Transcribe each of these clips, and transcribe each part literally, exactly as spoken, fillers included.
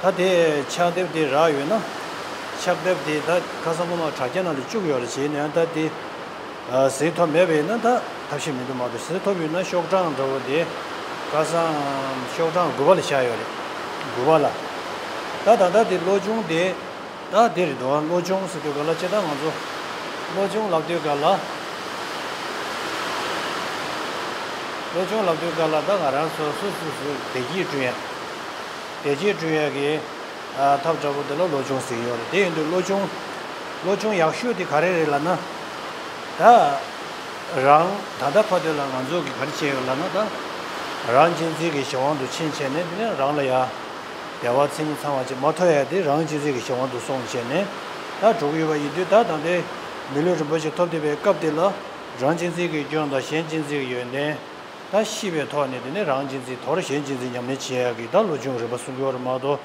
ད་དེ་ཕྱག་དེབ་དེ་རག་ཡོད་ན། ཕྱག་དེབ་དེ་ད་ཁ་སང་སྔོན་མ་དྲ་རྒྱ་ནང་ལ་བཅུག་ཡོད་རེད། བྱས་ནས་ད་དེ་གཟིགས་ཐོབ་མེད་པ་ཡིན་ན་ད་ཐབས་ཤེས་མི་འདུག། མ་གཏོགས་གཟིགས་ཐོབ་ཡོད་ན་ཤོག་གྲངས་འདྲ་བོ་དེ་ཁ་སང་ཤོག་གྲངས་དགུ་པ་ལ་བཞག་ཡོད་རེད། དགུ་པ་ལ། ད་ད་ལྟ་དེ་བློ་སྦྱོང་དེ། ད་དེ་རེད་འདུག། བློ་སྦྱོང་ཟེར་དུས་ག་ལ་ཅི་ད་ང་ཚོ་བློ་སྦྱོང་ལབ་དུས་ག་ལ། བློ་སྦྱོང་ལབ་དུས་ག་ལ་ད་ང་རང་ཚོ་སོ་སོ་སོ་བདེ་སྐྱིད་བསྐྲུན་ཡ། བདེ་སྐྱིད་བསྐྲུན་ཡ་གི་ཐབས་འདྲ་པོ་དེ་ལ་བློ་སྦྱོང་ཟེར་གྱི་ཡོད་རེད། དེ་ཡིན་དུས་བློ་སྦྱོང་། བློ་སྦྱོང་ཡག་ཤོས་དེ་ག་རེ་རེད་ལབ་ན། ད་རང་ད་ལྟ་བར་དུ་ལ་ང་ཚོ་གི་ག་རེ་བྱས་ཡོད་ལབ་ན། ད་རང་གཅེས་འཛིན་གྱི་གཞན་དབང་དུ་ཕྱིན་བྱས་ནས་དེ་ནས་རང་ལ་ཡ་བདེ་བ་མཚན་ཉིད་ཚང་བ་ཅིག་མ་ཐོབ་ཡ་དེ་རང་གཅེས་འཛིན་གྱི་གཞན་དབང་དུ་སོང་བྱས་ནས་ད་འགྲོ་གི་ཡོད་པ་ཡིན་དུས། ད་ད་ལྟའི་མི་ལུས་རིན་པོ་ཆེ་ཐོབ་བསྡད་པའི་སྐབས་དེ་ལ་རང་གཅེས་འཛིན་གྱི་སྐྱོན་དང་གཞན་གཅེས་འཛིན་གྱི་ཡོན་ཏན་ད་ཤེས་པའི་ཐོག་ནས་དེ་ནས་རང་གཅེས་འཛིན་དོར་གཞན་གཅེས་འཛིན་ཉམས་ལེན་བྱེད་ཡ་གི་ད་བློ་སྦྱོང་རིམ་པ་གསུང་གི་ཡོད་རེད་མ་གཏོགས།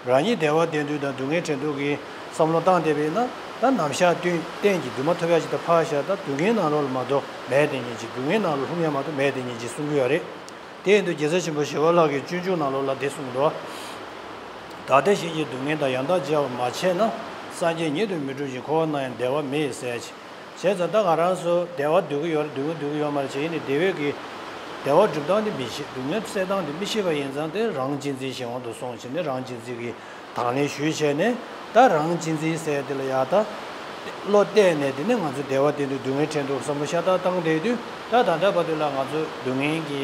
རང་ཉིད་བདེ་བ་ལྡན་དུས་དང་སྡུག་བསྔལ་བྲལ་དུས་ཀྱི་བསམ་བློ་བཏང་བསྡད་པ་ཡིན་ན། ད་ནམ་ཞག་གཏན་གཏན་གྱི་འདུན་མ་ཐོབ་ཡ་ཅིག་ད་ཕར་བཞག། ད་སྡུག་བསྔལ་ནང་ལོགས་ལ་མ་གཏོགས་མེད་དེ་ཉིད་ཅིག། སྡུག་བསྔལ་ནང་ལ་ལྷུང་ཡ་མ་གཏོགས་མེད་དེ་ཉིད་ཅིག་གསུང་གི་ཡོད་རེད། དེ་ཡིན་དུས་རྒྱལ་སྲས་ཆེན་པོ་ཞི་བ་ལྷ་གིས་སྤྱོད་འཇུག་ནང་ལོགས་ལ་འདི་གསུངས་འདུག། ད་ལྟ་གཞན་གྱི་སྡུག་བསྔལ་དང་ཡང་དག་བརྗེ་བར་མ་བྱས་ན། སངས་རྒྱས་ཉིད་དུ་མི་འགྲུབ་ཅིང་། འཁོར་བ་ན་ཡང་བདེ་བ་མེད་ཟེར་ཅིག། བྱས་ཙང་ད་ང་རང་ཚོ་བདེ་བ་འདོད་ཀྱི་ཡོད་རེད། སྡུག་བསྔལ་འདོད་ཀྱི་ཡོད་མ་རེད། བྱས་ཡིན་ནའི་བདེ་བའི་གི་བདེ་བ་སྒྲུབ་སྟངས་དེ་མི་ཤེས། སྡུག་བསྔལ་སེལ་སྟངས་དེ་མི་ཤེས་པ་ཡིན་ཙང་དེ་རང་གཅེས་འཛིན་གཞན་དབང་དུ་སོང་བྱས་ནས་རང་གཅེས་འཛིན་གྱི་དང་ལེན་ཞུས་བྱས་ནས། ད་རང་གཅེས་འཛིན་ཟེར་དེ་ལ་ཡ་ད་བློ་གཏད་ནས་དེ་ནས་ང་ཚོ་བདེ་བ་དེ་དུས་སྡུག་བསྔལ་བྲལ་འདུག་བསམ་བློ་ཤ་སྟག་བཏང་བསྡད་དུས། ད་ད་ལྟ་བར་དུ་ལ་ང་ཚོ་སྡུག་བསྔལ་གྱི་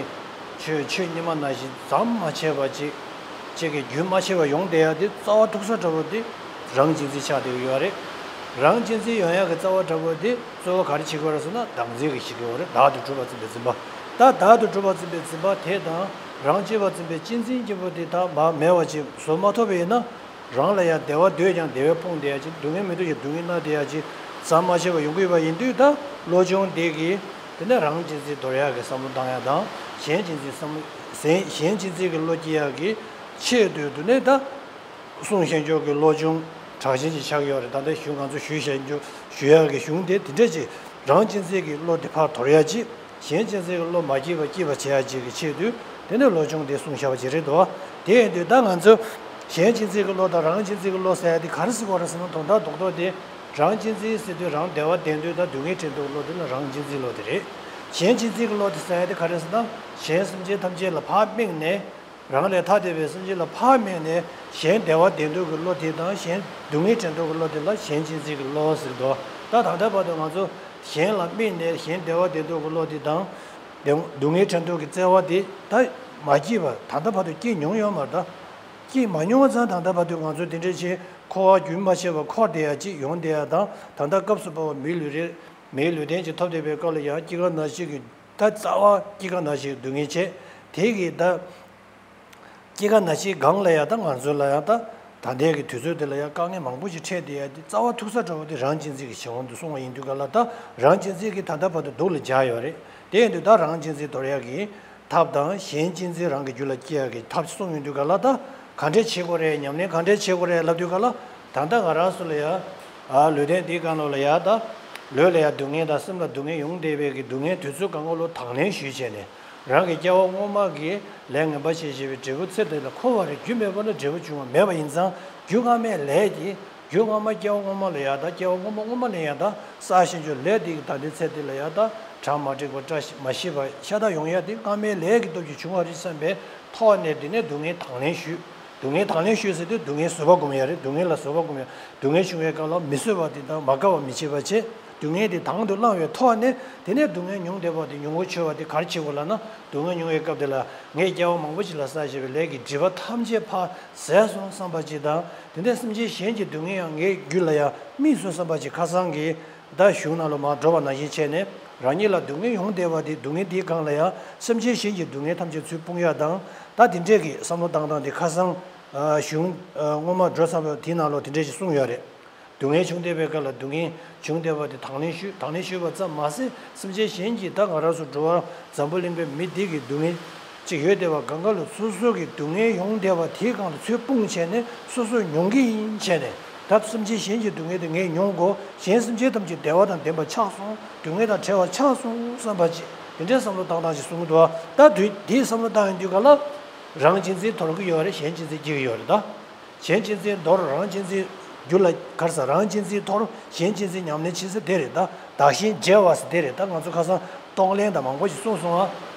ཆོས་ཆོས་ཉི་མ་ནང་བཞིན་ཟམ་མ་ཆད་པ་ཅིག་ཅིག་གི་རྒྱུན་མ་ཆད་པ་ཡོང་བསྡད་ཡ་དེ་རྩ་བ་ཐུག་ས་འདྲ་བོ་དེ་རང་གཅེས་འཛིན་ཆགས་བསྡད་ཀྱི་ཡོད་རེད། རང་གཅེས་འཛིན་ཡོང་ཡ་གི་རྩ་བ་འདྲ་བོ་དེ་གཙོ་བོ་ག་རེ་བྱེད་དགོས་རེད་ཟེར་ན། བདག་འཛིན་གྱིས་བྱེད་ཀྱི་ཡོད་རེད། བདག་ཏུ་གྲུབ་པར་འཛིན་པའི་འཛིན་པ། ད་བདག་ཏུ་གྲུབ་པར་འཛིན་པའི་འཛིན་པ་དེ་དང་རང་གཅེས་པར་འཛིན་པའི་གཅེས་འཛིན་སྐྱེ་བོ་དེ་དག་མ་མེད་པ་ཅིག་བཟོ་མ་ཐུབ་པ་ཡིན་ན། རང་ལ་ཡང་བདེ་བ་འདོད་ཀྱང་བདེ་བས་ཕོངས་བསྡད་ཡ་ཅིག། སྡུག་བསྔལ་མི་འདོད་ཀྱང་སྡུག་བསྔལ་མནར་བསྡད་ཡ་ཅིག་ཟམ་མ་ཆད་པ་ཡོང་གི་ཡོད་པ་ཡིན་དུས། ད་བློ་སྦྱོང་འདི་གིས་དེ་ནས་རང་གཅེས་འཛིན་དོར་ཡ་གི་བསམ་བློ་བཏང་ཡ་དང་། གཞན་གཅེས་འཛིན་བསམ་བློ་གཞན་གཞན་གཅེས་འཛིན་གྱི་བློ་སྐྱེ་ཡ་གི་ཆེད་དུ་དེ་ནས་ད་གསུང་བཤད་སྦྱོར་གྱི་བློ་སྦྱོང་གྲགས་ཅན་ཅིག་ཆགས་ཀྱི་ཡོད་རེད། ད་ལྟ་ཞུ་ང་ཚོ་ཞུ་བཤད་སྦྱོར་ཞུ་ཡ་གི་གཞུང་དེ་དེ་འདྲ་ཅིག། རང་གཅེས་འཛིན་གྱི་བློ་དེ་ཕར་དོར་ཡ་ཅིག། གཞན་གཅེས་འཛིན་གྱི་བློ་མ་སྐྱེས་པ་སྐྱེས་པ་བྱེད་ཡ་ཅིག་གི་ཆེད་དུ་དེ་ནས་བློ་སྦྱོང་དེ་གསུངས་བཞག་པ་ཅིག་རེད་དོ། དེ་ཡིན་དུས་ད་ང་ཚོ་གཞན་གཅེས་འཛིན་གྱི་བློ་དང་རང་གཅེས་འཛིན་གྱི་བློ་ཟེར་ཡ་དེ་ག་རེ་ཟེར་དགོས་རེད་ཟེར་ན། དོན་དག་རྡོག་རྡོག་དེ་རང་གཅེས་འཛིན་ཟེར་དུས་རང་བདེ་བ་ལྡན་དུས་ད་སྡུག་བསྔལ་བྲལ་འདུག་བློ་དེ་ལ་རང་གཅེས་འཛིན་བློ་དེ་རེད། གཞན་གཅེས་འཛིན་གྱི་བློ་དེ་ཟེར་ཡ་དེ་ག་རེད་ཟེར་ན། གཞན་སེམས་ཅན་ཐམས་ཅད་ལ་ཕར་དམིགས་ནས། རང་ལས་ཐ་དད་པའི་སེམས་ཅན་ལ་ཕར་དམིགས་ནས། གཞན་བདེ་བ་ལྡན་འདུག་གི་བློ་དེ་དང་གཞན་སྡུག་བསྔལ་བྲལ་འདུག་གི་བློ་དེ་ལ་གཞན་གཅེས་འཛིན་གྱི་བློ་ཟེར་དོ། ད་ད་ལྟ་བར་དུ་ང་ཚོ་གཞན་ལ་དམིགས་ནས་གཞན་བདེ་བ་ལྡན་འདུག་གི་བློ་དེ་དང་། བདེ་སྡུག་བསྔལ་བྲལ་འདུག་གི་བརྩེ་བ་དེ་ད་མ་སྐྱེས་པ། ད་ལྟ་བར་དུ་སྐྱེས་མྱོང་ཡོད་མ་རེད། ད་སྐྱེས་མ་མྱོང་བ་ཙང་ད་ལྟ་བར་དུ་ང་ཚོ་དེ་འདྲ་ཅིག་འཁོར་བ་རྒྱུན་མ་ཆད་པར་འཁོར་བསྡད་ཡ་ཅིག་ཡོང་བསྡད་ཡ་དང་། ད་ལྟ་སྐབས་སུ་བབས་པ་མིའི་ལུས་རེད། མིའི་ལུས་རྟེན་ཅིག་ཐོབ་བསྡད་པའི་སྐབས་ལ་ཡང་སྐྱེ་རྒ་ན་འཆི་གི་ད་རྩ་བ་སྐྱེ་རྒ་ན་འཆི་གི་སྡུག་བསྔལ་བྱས། དེ་གི་ད་སྐྱེ་རྒ་ན་འཆིའི་སྒང་ལ་ཡང་ད་ང་ཚོ་ལ་ཡང་ད་ད་ལྟའི་གི་དུས་ཚོད་འདི་ལ་ཡང་དཀའ་ངལ་མང་པོ་ཞིག་འཕྲད་བསྡད་ཡ་དེ་རྩ་བ་ཐུག་ས་འདྲ་བོ་དེ་རང་གཅེས་འཛིན་གྱི་གཞན་དབང་དུ་སོང་བ་ཡིན་དུས་ག་ལ། ད་རང་གཅེས་འཛིན་གྱིས་ད་ལྟ་བར་དུ་སྡུག་ལ་སྦྱར་ཡོད་རེད། དེ་ཡིན་དུས་ད་རང་གཅེས་འཛིན་དོར་ཡ་གི་ཐབས་དང་གཞན་གཅེས་འཛིན་རང་གི་རྒྱུད་ལ་སྐྱེ་ཡ་གི་ཐབས་གསུངས་ཡོང་དུས་ག་ལ། ད་ག་འདྲས་བྱེད་དགོས་རེད། ཉམས་ལེན་ག་འདྲས་བྱེད་དགོས་རེད་ལབ་དུས་ག་ལ། ད་ལྟ་ང་རང་ཚོ་ལ་ཡ་ཨ་ལུས་རྟེན་འདིའི་སྒང་ལོགས་ལ་ཡ་ད་ལུས་ལ་ཡ་སྡུག་བསྔལ་དང་སེམས་ལ་སྡུག་བསྔལ་ཡོང་བསྡད་པའི་གི་སྡུག་བསྔལ་དེ་ཚོའི་སྒང་ག་ལོགས་དང་ལེན་ཞུས་བྱས་ནས། རང་གི་སྐྱེ་བ་སྔོན་མ་གི་ལས་ངན་པ་བྱས་བྱས་པའི་འབྲས་བུ་ཚེ་འདི་ལ་འཁོར་བ་རེད། རྒྱུ་མེད་པ་ལ་འབྲས་བུ་འབྱུང་བ་མེད་པ་ཡིན་ཙང་། རྒྱུ་སྔ་མའི་ལས་ཀྱིས། རྒྱུ་སྔ་མ་སྐྱེ་བ་སྔོན་མ་ལ་ཡ་ད་སྐྱེ་བ་སྔོན་མ་སྔོན་མ་ལ་ཡ་ད་བསགས་བཞིན་ཡོད་ལས་དེ་གི་ད་ལྟའི་ཚེ་འདི་ལ་ཡ་ད་གྲ་མ་འགྲིག་པ་བཀྲ་ཤིས་མ་ཤིས་པ་ཤ་སྟག་ཡོང་ཡ་དེ་སྔ་མའི་ལས་ཀྱི་སྟོབས་ཀྱིས་བྱུང་བ་རེད་བསམ་པའི་ཐོག་ནས། དེ་ནས་སྡུག་བསྔལ་དང་ལེན་ཞུས། སྡུག་བསྔལ་དང་ལེན་ཞུས་ཟེར་དུས་སྡུག་བསྔལ་བཟོད་པ་སྒོམ་ཡ་རེད། སྡུག་བསྔལ་ལ་བཟོད་པ་སྒོམ་ཡ། སྡུག་བསྔལ་བྱུང་བའི་སྐབས་ལ་མི་བཟོད་པ་དེ་དང་མ་དགའ་བ་མི་བྱེད་པ་བྱེད། སྡུག་བསྔལ་དེ་དང་དུ་བླངས་པའི་ཐོག་ནས། དེ་ནས་སྡུག་བསྔལ་མྱོང་བསྡད་པ་དེ་མྱོང་གོ་ཆོད་པ་དེ་ག་རེ་བྱེད་དགོས་ལབ་ན། སྡུག་བསྔལ་མྱོང་བའི་སྐབས་དེ་ལ་ངས་སྐྱེ་བ་མང་པོ་ཞིག་ལ་བསགས་བཞག་པའི་ལས་ཀྱི་སྒྲིབ་པ་ཐམས་ཅད་ཕར་ཟད་སོང་བསམ་པ་ཅིག་དང་། དེ་ནས་སེམས་ཅན་གཞན་གྱི་སྡུག་བསྔལ་ཡང་ངའི་རྒྱུད་ལ་ཡང་དམིགས་སོང་བསམ་པ་ཅིག་ཁ་སང་གི་ད་གཞུང་ནང་ལ་མར་འགྲོ་བ་ནང་བཞིན་བྱས་ནས། རང་ཉིད་ལ་སྡུག་བསྔལ་ཡོང་བསྡད་པ་དེ། སྡུག་བསྔལ་དེའི་སྒང་ལ་ཡང་སེམས་ཅན་གཞན་གྱི་སྡུག་བསྔལ་ཐམས་ཅད་ཚུར་སྤུངས་ཡ་དང་། ད་དེ་འདྲས་ཀྱི་བསམ་བློ་བཏང་སྟངས་དེ་ཁ་སང་ཨ་གཞུང་ཨ་སྔོན་མ་འགྲོ་ཚར་བ་དེའི་ནང་ལོགས་དེ་འདྲས་ཞིག་གསུངས་ཡོད་རེད། སྡུག་བསྔལ་བྱུང་བསྡད་པའི་སྐབས་ལ་སྡུག་བསྔལ་བྱུང་བསྡད་པ་དེ་དང་ལེན་ཞུས། དང་ལེན་ཞུས་པ་ཙམ་མ་ཟད། སེམས་ཅན་གཞན་གྱི་ད་ང་རང་ཚོ་འགྲོ་བ་འཛམ་བུ་གླིང་པའི་མི་འདི་གི་སྡུག་བསྔལ་ཅིག་ཡོད་བསྡད་པ་སྒང་ག་ལ། སོ་སོ་གི་སྡུག་བསྔལ་ཡོང་བསྡད་པ་དེའི་སྒང་ལ་ཚུར་སྤུངས་བྱས་ནས་སོ་སོས་མྱོང་གི་ཡིན་བྱས་ནས། ད་སེམས་ཅན་གཞན་གྱི་སྡུག་བསྔལ་དེ་ངས་མྱོང་གོ། གཞན་སེམས་ཅན་ཐམས་ཅད་བདེ་བ་དང་ལྡན་པ་ཆགས་སོང་། སྡུག་བསྔལ་དང་བྲལ་བ་ཆགས་སོང་བསམ་པ་ཅིག། དེ་འདྲའི་བསམ་བློ་བཏང་སྟངས་ཅིག་གསུངས་འདུག། ད་དུས་དེའི་བསམ་བློ་བཏང་ཡོང་དུས་ག་ལ། རང་གཅེས་འཛིན་དོར་གི་ཡོད་རེད། གཞན་གཅེས་འཛིན་སྐྱེ་གི་ཡོད་རེད་ད། གཞན་གཅེས་འཛིན་དོར་རང་གཅེས་འཛིན་རྒྱུ་ལ་ག་རེ་ཟ། རང་གཅེས་འཛིན་དོར་གཞན་གཅེས་འཛིན་ཉམས་ལེན་བྱེད་ས་དེ་རེད། ད་བདག་གཞན་བརྗེ་བ་ཟེར་དེ་རེད། ད་ང་ཚོ་ཁ་སང་གཏོང་ལེན་དང་མང་པོ་ཞིག་གསུངས་སོང་ཨ།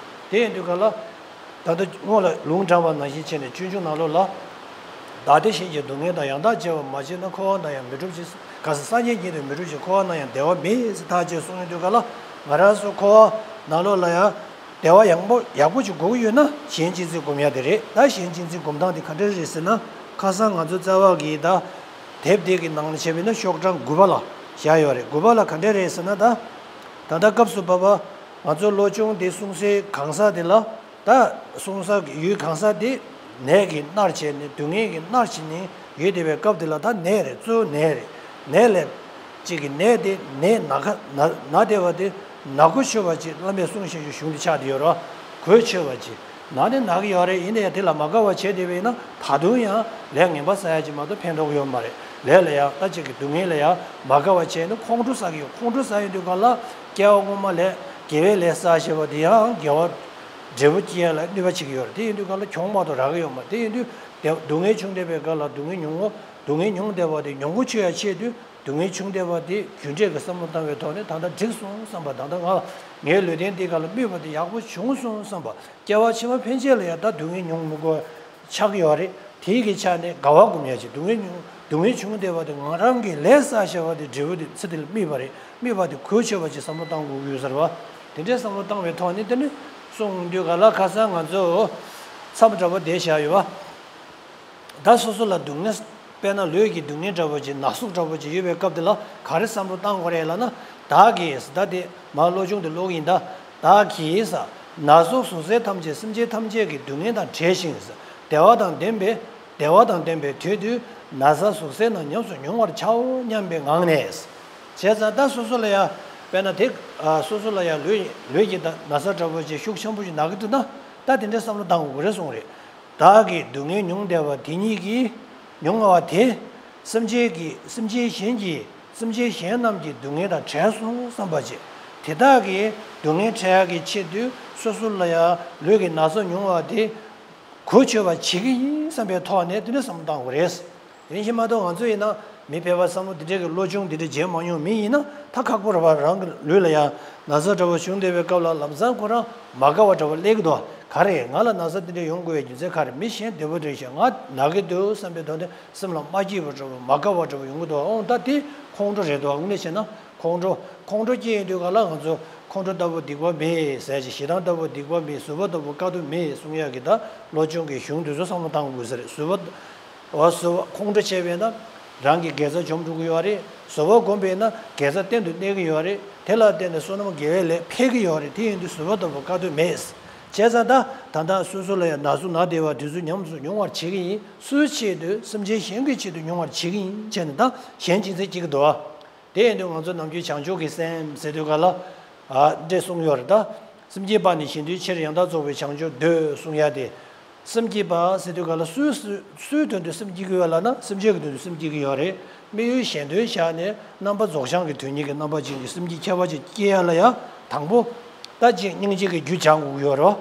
དེ་ཡིན་དུས་ག་ལ། ད་ལྟ་སྔོན་ལ་ལུང་དྲངས་པ་ནང་བཞིན་བྱས་ནས་སྤྱོད་འཇུག་ནང་ལོགས་ལ། བདག་བདེ་གཞན་གྱི་སྡུག་བསྔལ་དང་། ཡང་དག་བརྗེ་བར་མ་བྱས་ན། འཁོར་བ་ན་ཡང་མི་འགྲུབ་ཅིང་། ག་ས་སངས་རྒྱས་ཉིད་དུ་མི་འགྲུབ་ཅིང་། འཁོར་བ་ན་ཡང་བདེ་བ་མེད་ཟེར་ཐག་བཅད་གསུངས་ཡོང་དུས་ག་ལ། ང་རང་ཚོ་འཁོར་བ་ནང་ལོགས་ལ་ཡང་བདེ་བ་ཡག་པོ་ཡག་པོ་ཅིག་དགོས་ཀྱི་ཡོད་ན་གཞན་གཅེས་འཛིན་སྒོམ་ཡ་དེ་རེད། ད་གཞན་གཅེས་འཛིན་སྒོམ་སྟངས་དེ་ག་འདྲ་རེད་ཟེར་ན། ཁ་སང་ང་ཚོ་རྩ་བ་གི་ད་དེབ་དེ་གི་ནང་ལ་བྱས་པ་ཡིན་ན་ཤོག་གྲངས་དགུ་པ་ལ་བཞག་ཡོད་རེད། དགུ་པ་ལ་ག་འདྲ་རེད་ཟེར་ན། ད་ད་ལྟ་སྐབས་སུ་བབ་པ་ང་ཚོ་བློ་སྦྱོང་དེ་གསུང་སའི་གང་ཟག་དེ་ལ། ད་གསུང་ས་གི་ཡུལ་གང་ཟག་དེ་ནད་ཀྱིས་མནར་བྱས་ནས་སྡུག་བསྔལ་གྱིས་མནར་བྱས་ནས་ཡོད་བསྡད་པའི་སྐབས་དེ་ལ། ད་ནད་རེད། གཙོ་བོ་ནད་རེད། ནད་ལས་གཅིག་གི་ནད་དེ་ནད་ན་ཁ་ན་ན་བསྡད་པ་དེ་ན་གོ་ཆོད་པ་ཅིག་བླ་མས་གསུང་བཞིན་གྱི་གཞུང་དེ་ཆགས་བསྡད་ཡོད་རེད། གོ་ཆོད་པ་ཅིག་ན་ནི་ན་གི་ཡོད་རེད། ཡིན་ནའི་དེ་ལ་མ་དགའ་བ་བྱས་བསྡད་པ་ཡིན་ན་ད་དུང་ཡང་ལས་ངན་པ་བསགས་ཡ་ཅིག་མ་གཏོགས་ཕན་ཐོགས་ཡོད་མ་རེད། ལས་ལ་ཡང་ད་ཅིག་གི་སྡུག་བསྔལ་ལ་ཡང་མ་དགའ་བ་བྱས་ནས་ཁོང་ཁྲོ་ཟ་གི་ཡོད། ཁོང་ཁྲོ་ཟ་ཡོང་དུས་ག་ལ་སྐྱེ་བ་སྔོན་མ་ལས་དགེ་བའི་ལས་བསགས་བྱས་པ་དེ་ཡང་དགེ་བ་འབྲས་བུ་སྐྱེ་ཡ་ལ་གནོད་པ་བྱེད་ཀྱི་ཡོད་རེད། དེ་ཡིན་དུས་ག་ལ་གྱོང་མ་གཏོགས་རག་གི་ཡོད་མ་རེད། དེ་ཡིན་དུས་དེ་སྡུག་བསྔལ་བྱུང་བསྡད་པའི་སྐབས་ལ་སྡུག་བསྔལ་མྱོང་ངོ་། སྡུག་བསྔལ་མྱོང་བསྡད་པ་དེ་མྱོང་གོ་ཆོད་ཡ་ཆེད་དུ་སྡུག་བསྔལ་བྱུང་བསྡད་པ་དེ་རྒྱུ་འབྲས་ཀྱི་བསམ་བློ་བཏང་བའི་ཐོག་ནས། ད་ལྟ་འགྲིག་སོང་བསམ་པ། ད་ལྟ་ང་ངའི་ལུས་རྟེན་འདི་ག་ལ་རྨིས་པ་དེ་ཡག་པོ་བྱུང་སོང་བསམ་པ། སྐྱེ་བ་ཕྱི་མ་ཕན་ཆད་ལ་ཡང་ད་སྡུག་བསྔལ་མྱོང་མི་དགོས་ཆགས་ཀྱི་ཡོད་རེད། དེའི་གི་ཆ་ནས་དགའ་བ་སྒོམ་ཡ་ཅིག་སྡུག་བསྔལ་མྱོང་སྡུག་བསྔལ་བྱུང་བསྡད་པ་དེ་ང་རང་གིས་ལས་བསགས་བྱས་པ་དེ་འབྲས་བུ་དེ་ཚེ་འདི་ལ་རྨིས་པ་རེད། རྨིས་པ་དེ་གོ་ཆོད་པ་ཅིག་བསམ་བློ་བཏང་དགོས་ཀྱི་ཡོད་ས་རེད་བ། དེ་འདྲའི་བསམ་བློ་བཏང་བའི་ཐོག་ནས་དེ་ནི་གསུངས་དུས་ག་ལ། ཁ་སང་ང་ཚོ་མཚམས་འདྲ་པོ་བསྡད་བཞག་ཡོད་བ། ད་སོ་སོ་ལ་སྡུག་བསྔལ། དཔེར་ན་ལུས་ཀྱི་སྡུག་བསྔལ་འདྲ་པོ་ཅིག་ན་ཟུག་འདྲ་པོ་ཅིག་ཡོད་པའི་སྐབས་དེ་ལ་ག་རེ་བསམ་བློ་བཏང་དགོས་རེད་ལབ་ན། བདག་གིས། ད་དེ་མར་བློ་སྦྱོང་དེ་ཀློག་གི་ཡིན་ད། བདག་གིས་ན་ཟུག་གཟུགས་ཟས་ཐམས་ཅད་སེམས་ཅན་ཐམས་ཅད་ཀྱི་སྡུག་བསྔལ་དང་བྲལ་ཞིང་། བདེ་བ་དང་ལྡན་པའི་བདེ་བ་དང་ལྡན་པའི་དོན་དུ་ན་ཚ་གཟུགས་ཟས་རྣམས་ཉམས་སུ་མྱོང་བར་བྱའོ་སྙམ་པའི་ངང་ནས། བྱས་ཙང་ད་སོ་སོ་ལ་ཡང་དཔེར་ན་དེ་སོ་སོ་ལ་ཡང་ལུས་ལུས་ཀྱི་ད་ན་ཚ་འདྲ་པོ་ཅིག་ཤུགས་ཆེན་པོ་ཞིག་ན་གི་འདུག་ན། ད་དེ་འདྲའི་བསམ་བློ་བཏང་དགོས་རེད་གསུངས་རེད། བདག་གིས་སྡུག་བསྔལ་མྱོང་བསྡད་པ་དེ་ཉིད་ཀྱིས། མྱོང་བ་དེ། སེམས་ཅན་གྱི་སེམས་ཅན་གཞན་གྱི་སེམས་ཅན་གཞན་རྣམས་ཀྱི་སྡུག་བསྔལ་དང་བྲལ་སོང་བསམ་པ་བྱེད། དེ་དག་གི་སྡུག་བསྔལ་བྲལ་ཡག་གི་ཆེད་དུ་སོ་སོ་ལ་ཡང་ལུས་ཀྱི་ན་ཚ་མྱོང་བ་དེ་གོ་ཆོད་པ་བྱེད་ཀྱི་ཡིན་བསམ་པའི་ཐོག་ནས་དེ་འདྲ་བསམ་བློ་བཏང་དགོས་རེད། ཡིན་གྱི་མ་གཏོགས་ང་ཚོ་ཡིན་ན་མི་ཕལ་པ་བསམ་བློ་འདི་འདྲ་གི་བློ་སྦྱོང་འདི་འདྲ་བྱས་མ་མྱོང་མི་ཡིན་ན་ད་ཁག་པོ་རེད་བ། རང་གི་ལུས་ལ་ཡང་ན་ཚ་འདྲ་བོ་བྱུང་བསྡད་པའི་སྐབས་ལ་ལམ་སང་ཁོ་རང་མ་དགའ་བ་འདྲ་བོ་སླེབས་ཀྱི་འདུག་ག་རེ་ང་ལ་ན་ཚ་འདི་འདྲ་ཡོང་དགོས་པའི་རྒྱུ་མཚན་ག་རེ། མི་གཞན་བདེ་པོ་འདྲ་ཞིག་ང་ན་གི་འདུག་བསམ་པའི་དོན་དེ། སེམས་ལ་མ་སྐྱིད་པ་འདྲ་བོ་མ་དགའ་བ་འདྲ་བོ་ཡོང་གི་འདུག་འོང་ད་དེ་ཁོང་ཁྲོ་རེད་འདུག་དངོས་གནས་བྱས་ན་ཁོང་ཁྲོ་ཁོང་ཁྲོ་སྐྱེ་ཡོང་དུས་ག་ལ་ང་ཚོ་ཁོང་ཁྲོ་ལྟ་བུ་སྡིག་པ་མེད་ཟེར་ཅིག་ཞེ་སྡང་ལྟ་བུ་སྡིག་པ་མེད། གཟུ་བ་ལྟ་བུ་དཀའ་སྡུག་མེད་གསུང་ཡག་གི་ད་བློ་སྦྱོང་གི་གཞུང་འདི་ཚོ་བསམ་བློ་བཏང་དགོས་ས་རེད། གཟུ་བ། འོ་གཟུ་བ་ཁོང་ཁྲོ་བྱས་པས་ན་རང་གི་དགེ་རྩ་འཇོམས་འགྲོ་གི་ཡོད་རེད། གཟུ་བ་བསྒོམས་པས་ན་དགེ་རྩ་བརྟན་དུ་གནས་ཀྱི་ཡོད་རེད། དེ་ལ་བརྟེན་ནས་བསོད་ནམས་དགེ་བའི་ལས་འཕེལ་གྱི་ཡོད་རེད། དེ་ཡིན་དུས་གཟུ་བ་ལྟ་བུ་དཀའ་སྡུག་མེད། བྱས་ཙང་ད་ད་ལྟ་སོ་སོ་ལ་ཡང་ན་ཟུག་ན་བདེ་བ་དེ་ཚོ་ཉམས་སུ་མྱོང་བར་བྱེད་ཀྱི་ཡིན། སུའི་ཆེད་དུ། སེམས་ཅན་གཞན་གྱི་ཆེད་དུ་མྱོང་བར་བྱེད་ཀྱི་ཡིན་བྱས་ནས་ད་གཞན་གཅེས་འཛིན་སྐྱེ་གི་འདུག་བ། དེ་ཡིན་དུས་ང་ཚོ་ནམ་རྒྱུན་བྱང་ཆུབ་ཀྱི་སེམས་ཟེར་དུས་ག་ལ། ཨ་འདྲེ་གསུངས་ཡོད་རེད་ད། སེམས་བསྐྱེད་པ་ནི་གཞན་དོན་ཕྱིར། ཡང་དག་རྫོགས་པའི་བྱང་ཆུབ་འདོད་གསུང་ཡ་དེ། སེམས་བསྐྱེད་པ་ཟེར་དུས་ག་ལ་སུའི་སུའི་དོན་དུ་སེམས་བསྐྱེད་ཀྱི་ཡོད་ལབ་ན་སེམས་ཅན་གྱི་དོན་དུ་སེམས་བསྐྱེད་ཀྱི་ཡོད་རེད། དམིགས་ཡུལ་གཞན་དོན་བཞག་ནས་རྣམ་པ་རྫོགས་བྱང་གི་དོན་གཉིས་ཀྱི་རྣམ་པ་ཅན་གྱི་སེམས་བསྐྱེད་ཁྱད་པར་ཅན་སྐྱེ་ཡ་ལ་ཡ་དང་པོ། ད་ཅིག་སྙིང་རྗེ་གི་རྒྱུ་སྦྱང་དགོས་ཀྱི་ཡོད་རེད་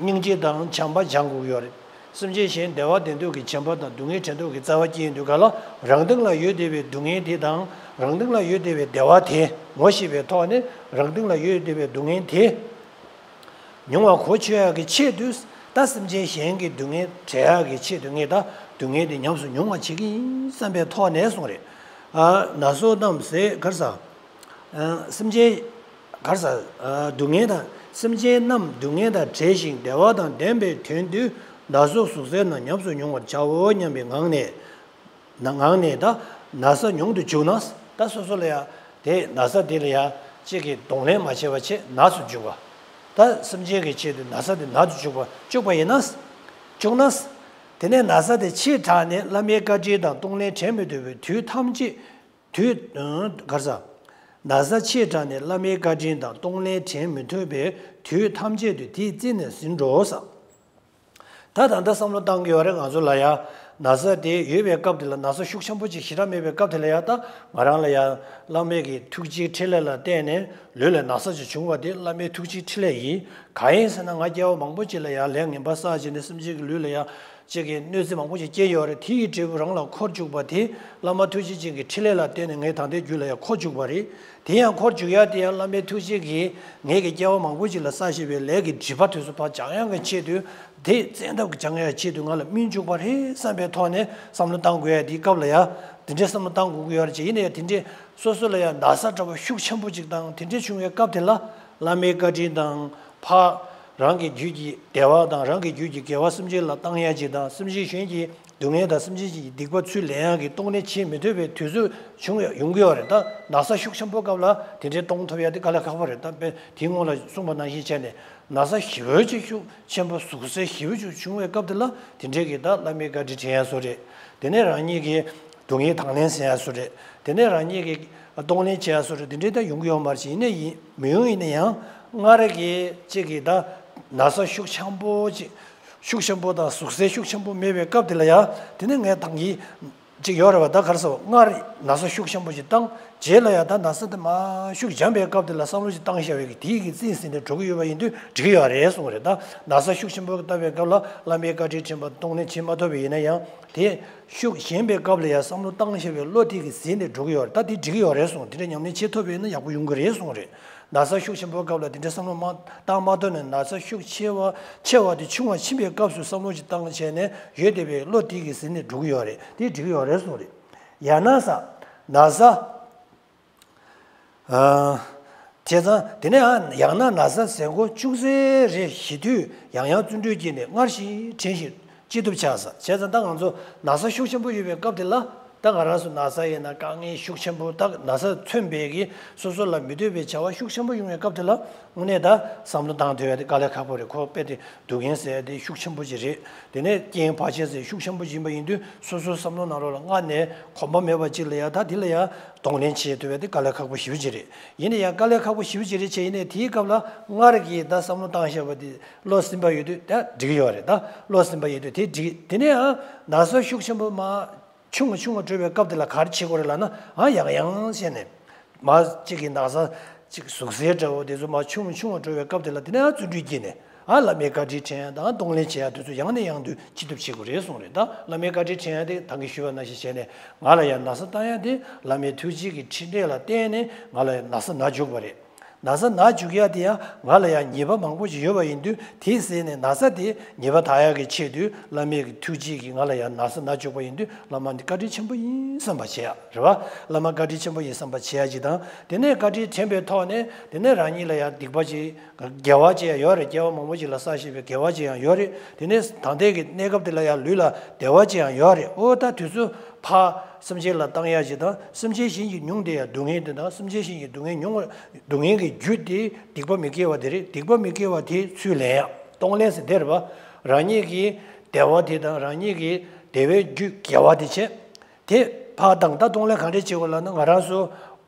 བ། སྙིང་རྗེ་དང་བྱམས་པ་སྦྱང་དགོས་ཀྱི་ཡོད་རེད། སེམས་ཅན་གཞན་བདེ་བ་ལྡན་འདོད་ཀྱི་བྱམས་པ་དང་སྡུག་བསྔལ་བྲལ་འདོད་ཀྱི་རྩ་བ་སྐྱེས་ཡོང་དུས་ག་ལ་རང་སྟེང་ལ་ཡོད་བསྡད་པའི་སྡུག་བསྔལ་དེ་དང་རང་སྟེང་ལ་ཡོད་བསྡད་པའི་བདེ་བ་དེ་ངོ་ཤེས་པའི་ཐོག་ནས་རང་སྟེང་ལ་ཡོད་བསྡད་པའི་སྡུག་བསྔལ་དེ་མྱོང་བ་གོ་ཆོད་ཡག་གི་ཆེད་དུ། ད་སེམས་ཅན་གཞན་གྱི་སྡུག་བསྔལ་བྲལ་ཡག་གི་ཆེད་དུ་ངས་ད་སྡུག་བསྔལ་དེ་ཉམས་སུ་མྱོང་བ་བྱེད་ཀྱི་ཡིན་བསམ་པའི་ཐོག་ནས་གསུངས་རེད། ཨ་ན་སོ་རྣམས་ཟེར་ག་རེ་ཟ། ཨ་སེམས་ཅན། ག་རེ་ཟ། ཨ་སྡུག་བསྔལ་དང་། སེམས་ཅན་རྣམས་སྡུག་བསྔལ་དང་བྲལ་ཞིང་བདེ་བ་དང་ལྡན་པའི་དོན་དུ་ན་སོ་གཟུགས་ཟས་རྣམས་ཉམས་སུ་མྱོང་བར་བྱའོ་སྙམ་པའི་ངང་ནས། ན་ངང་ནས་ད་ན་ཚ་མྱོང་དུ་འཇུག་ན། ད་སོ་སོ་ལ་ཡང་དེ་ན་ཚ་དེ་ལ་ཡང་གཅིག་གིས་གདོང་ལེན་མ་བྱས་པ་བྱས་ན་སུ་འཇུག་པ། ད་སེམས་ཅན་གྱི་ཆེད་དུ་ན་ཚ་དེ་ན་དུ་འཇུག་པ་བཅུག་པ་ཡིན་ན། བཅུག་ན། དེ་ནས་ན་ཚ་དེ་ཆེས་དྲག་ནས་བླ་མའི་བཀའ་དྲིན་དང་གཏོང་ལེན་དྲན་མི་ཐུབ་པའི་དུས་ཐམས་ཅད། དུས། ག་རེ་ཟ། ན་ཚ་ཆེས་དྲག་ནས་བླ་མའི་བཀའ་དྲིན་དང་གཏོང་ལེན་དྲན་མི་ཐུབ་པའི་དུས་ཐམས་ཅད་དུ་དེས་རྩིས་ནས་ཟིན་འགྲོ་ས། ད་ད་ལྟ་བསམ་བློ་བཏང་གི་ཡོད་རེད། ང་ཚོ་ལ་ཡང་ན་ཚ་དེ་ཡོད་པའི་སྐབས་དེ་ལ། ན་ཚ་ཤུགས་ཆེན་པོ་ཅིག་ཞེ་དྲག་མེད་པའི་སྐབས་དེ་ལ་ཡང་ད་ང་རང་ལ་ཡང་བླ་མའི་གི་ཐུགས་རྗེའི་ཕྲིན་ལས་ལ་བརྟེན་ནས་ལུས་ལ་ན་ཚ་ཅིག་བྱུང་བ་དེ་བླ་མའི་ཐུགས་རྗེའི་ཕྲིན་ལས་ཡིན། གང་ཡིན་ཟེར་ན་ང་སྐྱེ་བ་མང་པོ་ཅིག་ལ་ཡང་ལས་ངན་པ་བསགས་བྱས་ནས་སེམས་ཅན་གྱི་ལུས་ལ་ཡང་ ཅིག་གི་གནོད་འཚེ་མང་པོ་ཞིག་སྐྱེས་ཡོད་རེད། དེ་ཡི་འབྲས་བུ་རང་ལ་འཁོར་བཅུག་པ་དེ་བླ་མ་ཐུགས་རྗེ་ཅན་གྱི་ཕྲིན་ལས་ལ་བརྟེན་ནས་ངའི་ད་ལྟའི་རྒྱུད་ལ་ཡང་འཁོར་བཅུག་པ་རེད། དེ་ཡང་འཁོར་བཅུག་ཡ་དེ་ཡང་བླ་མའི་ཐུགས་རྗེ་གིས་ངེད་ཀྱི་སྐྱེ་བ་མང་པོ་ཞིག་ལ་བསགས་བཞིན་པའི་ལས་ཀྱི་སྒྲིབ་པ་དེ་ཚོ་ཕར་སྦྱང་ཡག་གི་ཆེད་དུ། དེ་བཙན་ཐབས་ཀྱིས་སྦྱང་ཡག་ཆེད་དུ་ང་ལ་སྨིན་བཅུག་པ་རེད་བསམ་པའི་ཐོག་ནས་བསམ་བློ་བཏང་དགོས་ཡ་དེའི་སྐབས་ལ་ཡ། དེ་འདྲའི་བསམ་བློ་བཏང་དགོས་ཀྱི་ཡོད་རེད་ཅེས། ཡིན་ན་ཡང་དེ་འདྲའི་སོ་སོ་ལ་ཡང་ན་ཚ་འདྲ་བོ་ཤུགས་ཆེན་པོ་ཅིག་དང་དེ་འདྲའི་བྱུང་བའི་སྐབས་དེ་ལ། བླ་མའི་བཀའ་དྲིན་དང་། ཕར་རང་གི་རྒྱུད་ཀྱི་བདེ་བ་དང་རང་གི་རྒྱུད་ཀྱི་དགེ་བ་སེམས་ཅན་ལ་བཏང་ཡ་ཅིག་དང་སེམས་ཅན་གཞན་གྱི་སྡུག་བསྔལ་དང་སེམས་ཅན་གྱི་སྡིག་པ་ཚུར་ལེན་ཡ་གི་གཏོང་ལེན་བྱེད་མི་ཐུབ་པའི་དུས་ཚོད་བྱུང་ཡོང་གི་ཡོད་རེད། ད་ན་ཚ་ཤུགས་ཆེན་པོ་སྐབས་ལ་དེ་འདྲའི་གཏོང་ཐུབ་ཡ་དེ་དཀའ་ལས་ཁག་པོ་རེད། ད་དཔེ་དེའི་སྔོན་ལ་གསུངས་པ་ནང་བཞིན་བྱས་ནས། ན་ཚ་ཞེ་པོ་ཅིག་ཤུགས་ཆེན་པོ་ཟུག་གཟེར་ཞེ་པོ་ཅིག་བྱུང་བའི་སྐབས་དེ་ལ་དེ་འདྲའི་གི་ད་བླ་མའི་བཀའ་དྲིན་དྲན་ཡ་བཟོ་རེད། དེ་ནས་རང་ཉིད་ཀྱི་སྡུག་བསྔལ་དང་ལེན་ཟེར་ཡ་བཟོ་རེད། དེ་ནས་རང་ཉིད་ཀྱི་གཏོང་ལེན་བྱེད་ཡ་བཟོ་རེད། དེ་འདྲའི་ད་ཡོང་གི་ཡོད་མ་རེད། ཡིན་ནའི་ཡིན་མི་ཡོང་ཡིན་ན་ཡང་སྔར་གྱི་ཅིག་གི་ད་ན་ཚ་ཤུགས་ཆེན་པོ་ཅིག་ཤུགས་ཆེན་པོ་དང་ཟུག་གཟེར་ཤུགས་ཆེན་པོ་མེད་པའི་སྐབས་དེ་ལ་ཡང་དེ་ནས་ངས་ད་གིན་ཅིག་ཡོད་རེད་བ། ད་ག་རེ་ཟེར་བ། སྔར་ན་ཚ་ཤུགས་ཆེན་པོ་ཞིག་བཏང་རྗེས་ལ་ཡང་ད་ན་ཚ་དེ་མར་ཤུགས་འཇམ་པའི་སྐབས་དེ་ལ་བསམ་བློ་ཞིག་བཏང་བཞག་པའི་གི་དེའི་གི་རྩིས་ཟིན་ནས་འགྲོ་གི་ཡོད་པ་ཡིན་དུས་འགྲིག་གི་ཡོད་རེད་གསུངས་རེད། ད་ན་ཚ་ཤུགས་ཆེན་པོ་བཏང་བའི་སྐབས་ལ་བླ་མའི་བཀའ་དྲིན་དྲན་པ་གཏོང་ལེན་བྱེད་མ་ཐུབ་པ་ཡིན་ན་ཡང་དེ་ཤུགས་ཞན་པའི་སྐབས་ལ་ཡང་བསམ་བློ་བཏང་བཞག་པའི་བློ་དེ་གི་ཟིན་ནས་འགྲོ་གི་ཡོད་རེད། ད་དེ་འགྲིག་གི་ཡོད་རེད་གསུངས། དེ་འདྲ་ཉམས་ལེན་བྱེད་ཐུབ་པ་ཡིན་ན་ཡག་པོ་ཡོང་གི་རེད་གསུངས་རེད། ན་ཚ་ཤུགས་ཆེན་པོའི་སྐབས་ལ་དེ་འདྲའི་བསམ་བློ་མ་བཏང་མ་ཐུབ་ནས་ན་ཚ་ཤུགས་ཆེ་བ་ཆེ་བ་དེ་ཆུང་བ་ཕྱིན་པའི་སྐབས་སུ་བསམ་བློ་ཅིག་བཏང་བྱས་ནས་ཡོད་བསྡད་པའི་བློ་དེ་གི་ཟིན་ནས་འགྲོ་གི་ཡོད་རེད། དེ་འགྲིག་གི་ཡོད་རེད་གསུངས་རེད། ཡང་ན་ས། ན་ཚ། ཨ། བྱས་ཙང་དེ་ནས་ཨ་ཡང་ན་ན་ཚ་ཟེར་མགོ་བཅུག་ཚར་རེད་ཞེས་དུས་ཡང་ཡང་བརྩོན་འགྲུས་བསྐྱེད་ནས་སྔར་བཞིན་དྲན་ཞིང་། ཅི་ཐུབ་བྱ་ས། བྱས་ཙང་ད་ང་ཚོ་ན་ཚ་ཤུགས་ཆེན་པོ་ཡོད་པའི་སྐབས་དེ་ལ་ད་ང་རང་ཚོ་ན་ཚ་ཡིན་ན་དཀའ་ངལ་ཤུགས་ཆེན་པོ། ད་ན་ཚ་མཚོན་པའི་གི་སོ་སོ་ལ་མི་འདོད་པའི་བྱ་བ་ཤུགས་ཆེན་པོ་ཡོང་བའི་སྐབས་དེ་ལ་དངོས་གནས་ད་བསམ་བློ་བཏང་ཐུབ་ཡ་དེ་དཀའ་ལས་ཁག་པོ་རེད། ཁོ་དཔེ་དེ་སྡུག་བསྔལ་ཟེར་ཡ་དེ་ཤུགས་ཆེན་པོ་ཅིག་རེད། དེ་ནས་རྐྱེན་བར་ཆད་ཟེར་ཤུགས་ཆེན་པོ་ཅིག་ཡིན་པ་ཡིན་དུས་སོ་སོའི་བསམ་བློ་ནང་ལོགས་ལ་སྔར་ནས་གོམས་པ་མེད་པ་ཅིག་ལ་ཡ་ད་དེ་ལ་ཡ་གདོང་ལེན་བྱེད་ཐུབ་ཡ་དེ་དཀའ་ལས་ཁག་པོ་ཞེ་པོ་ཅིག་རེད། ཡིན་ན་ཡང་དཀའ་ལས་ཁག་པོ་ཞེ་པོ་ཅིག་རེད་བྱས། ཡིན་ནའི་དེའི་སྐབས་ལ་སྔར་གྱི་ད་བསམ་བློ་བཏང་བཞག་པ་དེ་བློ་ཟིན་པ་ཡོད་དུས་ད་འགྲིག་གི་ཡོད་རེད། ད་བློ་ཟིན་པ་ཡོད་དུས་དེ་འགྲིག་དེ་ནས་ཨ་ན་ཚ་ཤུགས་ཆེན་པོ་མར་ཆུང་ངུ་ཆུང་ངུ་འགྲོ་བའི་སྐབས་དེ་ལ་ག་རེ་བྱེད་དགོས་རེད་ལབ་ན། ཨ་ཡང་ཡང་བྱས་ནས་མར་གཅིག་གི་ན་ཚ་གཅིག་ཟུག་གཟེར་འདྲ་བོ་དེ་ཚོ་མར་ཆུང་ངུ་ཆུང་ངུ་འགྲོ་བའི་སྐབས་དེ་ལ་དེ་ནས་ཨ་བརྩོན་འགྲུས་བསྐྱེད་ནས་ཨ་བླ་མའི་བཀའ་དྲིན་དྲན་ཡ་དང་གདོང་ལེན་བྱེད་ཡ་དེ་ཚོ་ཡང་ནས་ཡང་དུ་ཅི་ཐུབ་བྱེད་དགོས་རེད་གསུངས་རེད། ད་བླ་མའི་བཀའ་དྲིན་དྲན་ཡ་དེ་ད་གིན་ཞུས་པ་ནང་བཞིན་བྱས་ནས་ང་ལ་ཡང་ན་ཚ་བཏང་ཡ་དེ་བླ་མའི་ཐུགས་རྗེ་གི་ཕྲིན་ལས་ལ་བརྟེན་ནས་ང་ལ་ཡང་ན་ཚ་ན་འཇུག་པ་རེད། ན་ཚ་ན་འཇུག་ཡ་དེ་ཡང་ང་ལ་ཡང་ཉེས་པ་མང་པོ་ཞིག་ཡོད་པ་ཡིན་དུས་དེ་ཟད་ནས་ན་ཚ་དེ་ཉེས་པ་དག་ཡ་གི་ཆེད་དུ་བླ་མའི་གི་ཐུགས་རྗེ་གིས་ང་ལ་ཡང་ན་ཚ་ན་འཇུག་པ་ཡིན་དུས་བླ་མ་འདི་བཀའ་དྲིན་ཆེན་པོ་ཡིན་བསམ་པ་བྱེད་ཡ་རེད་བ། བླ་མ་བཀའ་དྲིན་ཆེན་པོ་ཡིན་བསམ་པ་བྱེད་ཡ་ཅིག་དང་། དེ་ནས་བཀའ་དྲིན་དྲན་པའི་ཐོག་ནས་དེ་ནས་རང་ཉིད་ལ་ཡང་སྡིག་པ་ཅིག་དགེ་བ་ཅིག་ཡང་ཡོད་རེད། སྐྱེ་བ་མང་པོ་ཅིག་ལ་བསགས་བཞིན་པའི་དགེ་བ་ཅིག་ཡང་ཡོད་རེད། དེ་ནས་ད་ལྟའི་གི་གནས་སྐབས་དེ་ལ་ཡང་ལུས་ལ་བདེ་བ་ཅིག་ཡང་ཡོད་རེད། ཨོ་ད་དུས་ཚོད་ཕར་སེམས་ཅན་ལ་བཏང་ཡ་ཅིག་དང་སེམས་ཅན་གཞན་གྱིས་མྱོང་བསྡད་ཡ་སྡུག་བསྔལ་དེ་དང་སེམས་ཅན་གཞན་གྱི་སྡུག་བསྔལ་མྱོང་བ་སྡུག་བསྔལ་གྱི་རྒྱུ་དེ་སྡིག་པ་མི་དགེ་བ་དེ་རེད། སྡིག་པ་མི་དགེ་བ་དེ་ཚུར་ལེན་ཡ་གཏོང་ལེན་ཟེར་དེ་རེད་བ། རང་ཉིད་ཀྱི་བདེ་བ་དེ་དང་རང་ཉིད་ཀྱི་བདེ་བའི་རྒྱུ་དགེ་བ་དེ་བྱས། དེ་ཕར་བཏང་། ད་གཏོང་ལེན་ག་འདྲས་བྱེད་དགོས་ལབ་ན་ང་རང་ཚོ་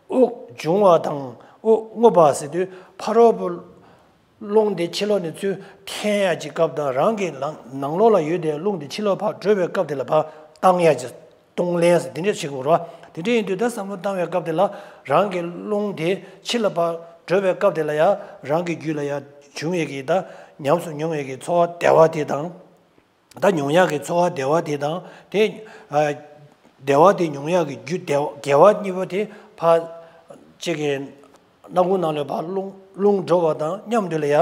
དབུགས་འབྱུང་བ་དང་དབུགས་རྔུབ་པ་ཟེར་དུས་ཕ་རོལ་པོ་རླུང་དེ་ཕྱི་ལོགས་ནས་ཚུར་འཐེན་ཡ་གྱི་སྐབས་དང་རང་གི་ནང་ནང་ལོགས་ལ་ཡོད་དེ་རླུང་དེ་ཕྱི་ལོགས་ཕར་བྲོས་པའི་སྐབས་དེ་ལ་ཕར་བཏང་ཡ་གྱི་གཏོང་ལེན་ཟེར་དེ་འདྲས་བྱེད་དགོས་རེད་བ། དེ་འདྲས་ཡིན་དུས་ད་བསམ་བློ་བཏང་བའི་སྐབས་དེ་ལ་རང་གི་རླུང་དེ་ཕྱི་ལ་ཕར་བྲོས་པའི་སྐབས་དེ་ལ་ཡ་རང་གི་རྒྱུད་ལ་ཡ་བྱུང་ཡས་ཀྱི་ད་ཉམས་སུ་མྱོང་ཡས་ཀྱི་ཚོར་བ་བདེ་བ་དེ་དང་། ད་མྱོང་ཡག་གི་ཚོར་བ་བདེ་བ་དེ་དང་དེ། ཨ། བདེ་བ་དེ་མྱོང་ཡག་གི་རྒྱུ་བདེ་བ་དགེ་བ་གཉིས་པོ་དེ་ཕར་གཅིག་གི་སྣ་ཁུང་ནང་ལ་ཕར་རླུང་རླུང་འགྲོ་བ་དང་མཉམ་དུ་ལ་ཡ་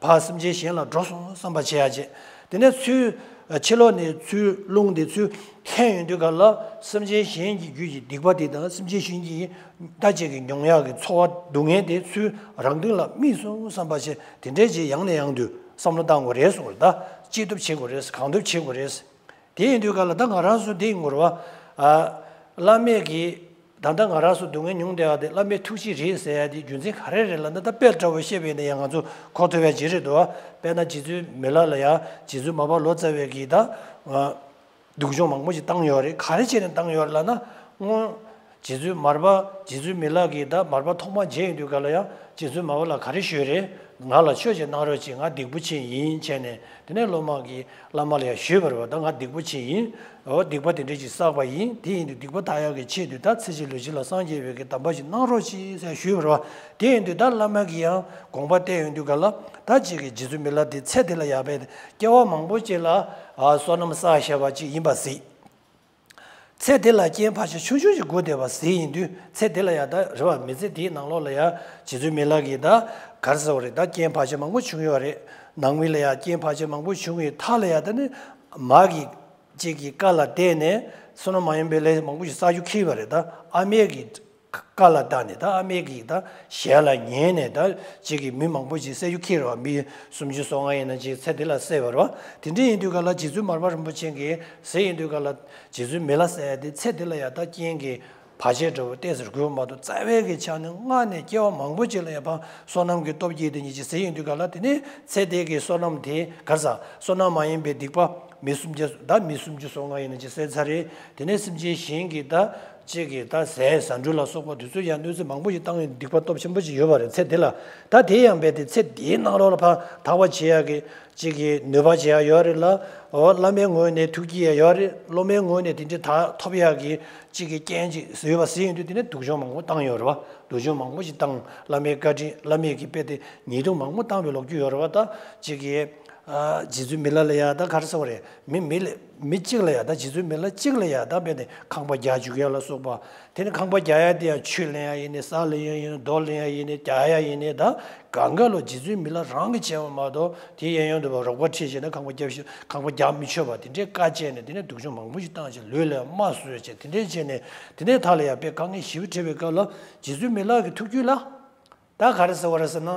ཕར་སེམས་ཅན་གཞན་ལ་འགྲོ་སོང་བསམ་པ་བྱེད་ཡ་བྱེད། དེ་ནས་ཚུར་ཕྱི་ལོགས་ནས་ཚུར་རླུང་དེ་ཚུར་འཐེན་ཡོང་དུས་ག་ལ་སེམས་ཅན་གཞན་གྱི་རྒྱུད་ཀྱི་སྡིག་པ་དེ་དང་སེམས་ཅན་གཞན་གྱི་ད་ཅིག་གི་མྱོང་ཡག་གི་ཚོར་བ་སྡུག་བསྔལ་དེ་ཚུར་རང་དོན་ལ་རྨིས་སོང་བསམ་པ་བྱེད། དེ་འདྲའི་ཅིག་ཡང་ནས་ཡང་དུ་བསམ་བློ་བཏང་དགོས་རེད་གསུངས་རེད། ད་ཅི་ཐུབ་བྱེད་དགོས་རེད། གང་ཐུབ་བྱེད་དགོས་རེད། དེ་ཡིན་དུས་ག་ལ་ད་ང་རང་ཚོ་འདི་ཡིན་དགོས་རེད་བ། ཨ། བླ་མས་ཀྱིས་ད་ལྟ་ང་རང་ཚོ་སྡུག་བསྔལ་མྱོང་བསྡད་ཡ་དེ་བླ་མའི་ཐུགས་རྗེ་རེད་ཟེར་ཡ་དེ་རྒྱུ་མཚན་ག་རེ་རེད་ལབ་ན། ད་དཔེ་འདྲ་བོ་བཤད་པ་ཡིན་ན་ཡང་ང་ཚོ་གོ་ཐུབ་ཡ་ཅིག་རེད་འདུག་བ། དཔེར་ན་རྗེ་བཙུན་མི་ལ་ལ་ཡ་རྗེ་བཙུན་མར་པ་ལོ་ཙཱ་བས་ཀྱིས་ད། ཨ། སྡུག་སྦྱོང་མང་པོ་ཞིག་བཏང་ཡོད་རེད། ག་རེ་བྱས་ནས་བཏང་ཡོད་རེད་ལབ་ན། སྔོན་རྗེ་བཙུན་མར་པ་རྗེ་བཙུན་མི་ལ་གིས་ད་མར་པ་ཐོག་མ་མཇལ་ཡོང་དུས་ག་ལ་ཡང་ རྗེ་བཙུན་མར་པ་ལ་ག་རེ་ཞུས་རེད། ང་ལ་ཆོས་ཅིག་གནང་རོགས་གྱིས། ང་སྡིག་པོ་ཆེ་ཡིན་བྱས་ནས། དེ་ནས་སློབ་མ་གིས་བླ་མ་ལ་ཡང་ཞུས་པ་རེད་བ། ད་ང་སྡིག་པོ་ཆེ་ཡིན། འོ་སྡིག་པ་དེ་འདྲ་ཅིག་བསགས་པ་ཡིན། དེ་ཡིན་དུས་སྡིག་པ་དག་ཡག་གི་ཆེད་དུ་ད་ཚེ་གཅིག་ལུས་གཅིག་ལ་སངས་རྒྱས་པའི་གི་གདམས་པ་ཞིག་གནང་རོགས་གྱིས་ཟེར་ཞུས་པ་རེད་བ། དེ་ཡིན་དུས་ད་བླ་མ་གིས་ཡང་དགོངས་པ་གཏད་ཡོང་དུས་ག་ལ། ད་ཅིག་གི་རྗེ་བཙུན་མི་ལ་དེ་ཚེ་འདི་ལ་ཡང་བས་སྐྱེ་བ་མང་པོ་ཅིག་ལ་ཨ་བསོད་ནམས་བསགས་བཞག་པ་ཅིག་ཡིན་པ་གཟིགས། ཚེ་འདི་ལ་རྐྱེན་བར་ཆད་ཆུང་ཆུང་ཞིག་བསྒུགས་བསྡད་པ་གཟིགས་ཡིན་དུས། ཚེ་འདི་ལ་ཡང་ད་རེད་བ། མི་ཚེ་འདིའི་ནང་ལོགས་ལ་ཡང་རྗེ་བཙུན་མི་ལ་གིས་ད་ག་རེ་ཟེར་བ་རེད། ད་རྐྱེན་བར་ཆད་མང་པོ་བྱུང་ཡོད་རེད། ནང་མི་ལ་ཡང་རྐྱེན་བར་ཆད་མང་པོ་བྱུང་བའི་མཐའ་ལ་ཡང་ད་ནི་མ་གི་ཅིག་གི་བཀའ་ལ་བརྟེན་ནས་བསོད་ནམས་མ་ཡིན་པའི་ལས་མང་པོ་ཞིག་བསགས་རྒྱུ་ཁེལ་བ་རེད། ད་ཨ་མའི་གི་བཀའ་ལ་བརྟེན་ནས། ད་ཨ་མའི་གི་ད་ཞལ་ལ་ཉན་ནས་ད་ཅིག་གི་མི་མང་པོ་ཞིག་བསད་རྒྱུ་ཁེལ་བ། མི་སུམ་ཅུ་སོ་ལྔ་ཡིན་ན་ཅིག་ཚེ་འདི་ལ་བསད་པ་རེད་བ། དེ་འདྲ་ཡིན་དུས་ག་ལ་རྗེ་བཙུན་མར་པ་རིན་པོ་ཆེ་གིས་ཟེར་ཡིན་དུས་ག་ལ། རྗེ་བཙུན་མི་ལ་ཟེར་ཡ་དེ་ཚེ་འདི་ལ་ཡང་ད་རྐྱེན་གྱི་བར་ཆད་འདྲ་བོ་ཏོག་ཙམ་དགོས་མ་གཏོགས། རྩ་བའི་གི་ཆ་ནས་སྔར་ནས་སྐྱེ་བ་མང་པོ་ཅིག་ལ་ཡང་ཕར་བསོད་ནམས་ཀྱི་སྟོབས་ཀྱིས་དེ་ཉིད་ཀྱིས་ཟེར་ཡོང་དུས་ག་ལ། དེ་ནས་ཚེ་འདི་གི་བསོད་ནམས་དེ་ག་རེ་ཟ། བསོད་ནམས་མ་ཡིན་པའི་སྡིག་པ་མི་སུམ་བརྒྱ། ད་མི་སུམ་ཅུ་སོ་ལྔ་ཡིན་ན་ཅིག་བསད་ཚར་རེད། དེ་ནས་སེམས་ཅན་གཞན་གྱི་ད་ཅིག་གི་ད་ཟས་ཟ་འབྲུ་ལ་སོགས་པ་དེ་ཚོ་ཡང་གནོད་འཚེ་མང་པོ་ཞིག་བཏང་ཡོང་དུས། སྡིག་པ་སྟོབས་ཆེན་པོ་ཅིག་ཡོད་པ་རེད་ཚེ་འདི་ལ། ད་དེ་ཡང་བས་དེ་ཚེ་འདིའི་ནང་ལོགས་ལ་ཕར་ཐར་བ་བྱེད་ཡག་གི་ཅིག་གི་ནུས་པ་ཅིག་ཡང་ཡོད་རེད་ལ། འོ་བླ་མའི་ངོས་ནས་ཐུགས་རྗེ་ཡང་ཡོད་རེད། སློབ་མའི་ངོས་ནས་དེ་འདྲའི་ད་ཐོབ་ཡག་གི་ཅིག་གི་རྐྱེན་ཅིག་ཡོད་པ་ཟེར་ཡོང་དུས། དེ་ནས་སྡུག་སྦྱོང་མང་པོ་བཏང་ཡོད་རེད་བ། སྡུག་སྦྱོང་མང་པོ་ཞིག་བཏང་། བླ་མའི་བཀའ་དྲིན། བླ་མས་ཀྱི་དཔེ་དེ་ཉེས་ལྟུང་མང་པོ་བཏང་བའི་ལོ་རྒྱུས་ཡོད་རེད་བ། ད་ཅིག་གི་ཨ་རྗེ་བཙུན་མི་ལ་ལ་ཡ་ད་ག་རེ་ཟེར་བ་རེད། མི་མི་ལ་མི་གཅིག་ལ་ཡ། ད་རྗེ་བཙུན་མི་ལ་གཅིག་ལ་ཡ་ད་དཔེ་དེ་ཁང་པ་རྒྱག་འཇུག་ཡ་ལ་སོགས་པ། དེ་ནི་ཁང་པ་རྒྱག་ཡ་དེ་ཡང་ཆུ་ལེན་ཡ་ཡིན་ནི། ས་ལེན་ཡ་ཡིན་ནི། རྡོ་ལེན་ཡ་ཡིན་ནི། རྒྱག་ཡ་ཡིན་ནི། ད་གང་ག་ལོ་རྗེ་བཙུན་མི་ལ་རང་གིས་བྱས་པ་མ་གཏོགས། དེ་གཡས་གཡོན་དུ་བ་རོགས་པ་ཁྲིད་བྱས་ནས་ཁང་པ་རྒྱབ་ཤིག་ཁང་པ་རྒྱག་མི་ཆོག་པ་དེ་འདྲའི་བཀའ་བཅད་ནས། དེ་ནས་སྡུག་སྦྱོང་མང་པོ་ཞིག་བཏང་བྱས། ལུས་ལ་རྨ་བཟོས་བྱས། དེ་འདྲའི་བྱས་ནས་དེ་འདྲའི་མཐའ་ལ་ཡ་དཔེ་དཀའ་ངལ་ཞེ་པོ་འཕྲད་པའི་སྐབས་ལ། རྗེ་བཙུན་མི་ལ་གི་ཐུགས་རྒྱུད་ལ་ད་ག་རེ་ཟེར་བ་རེད་ཟེར་ན།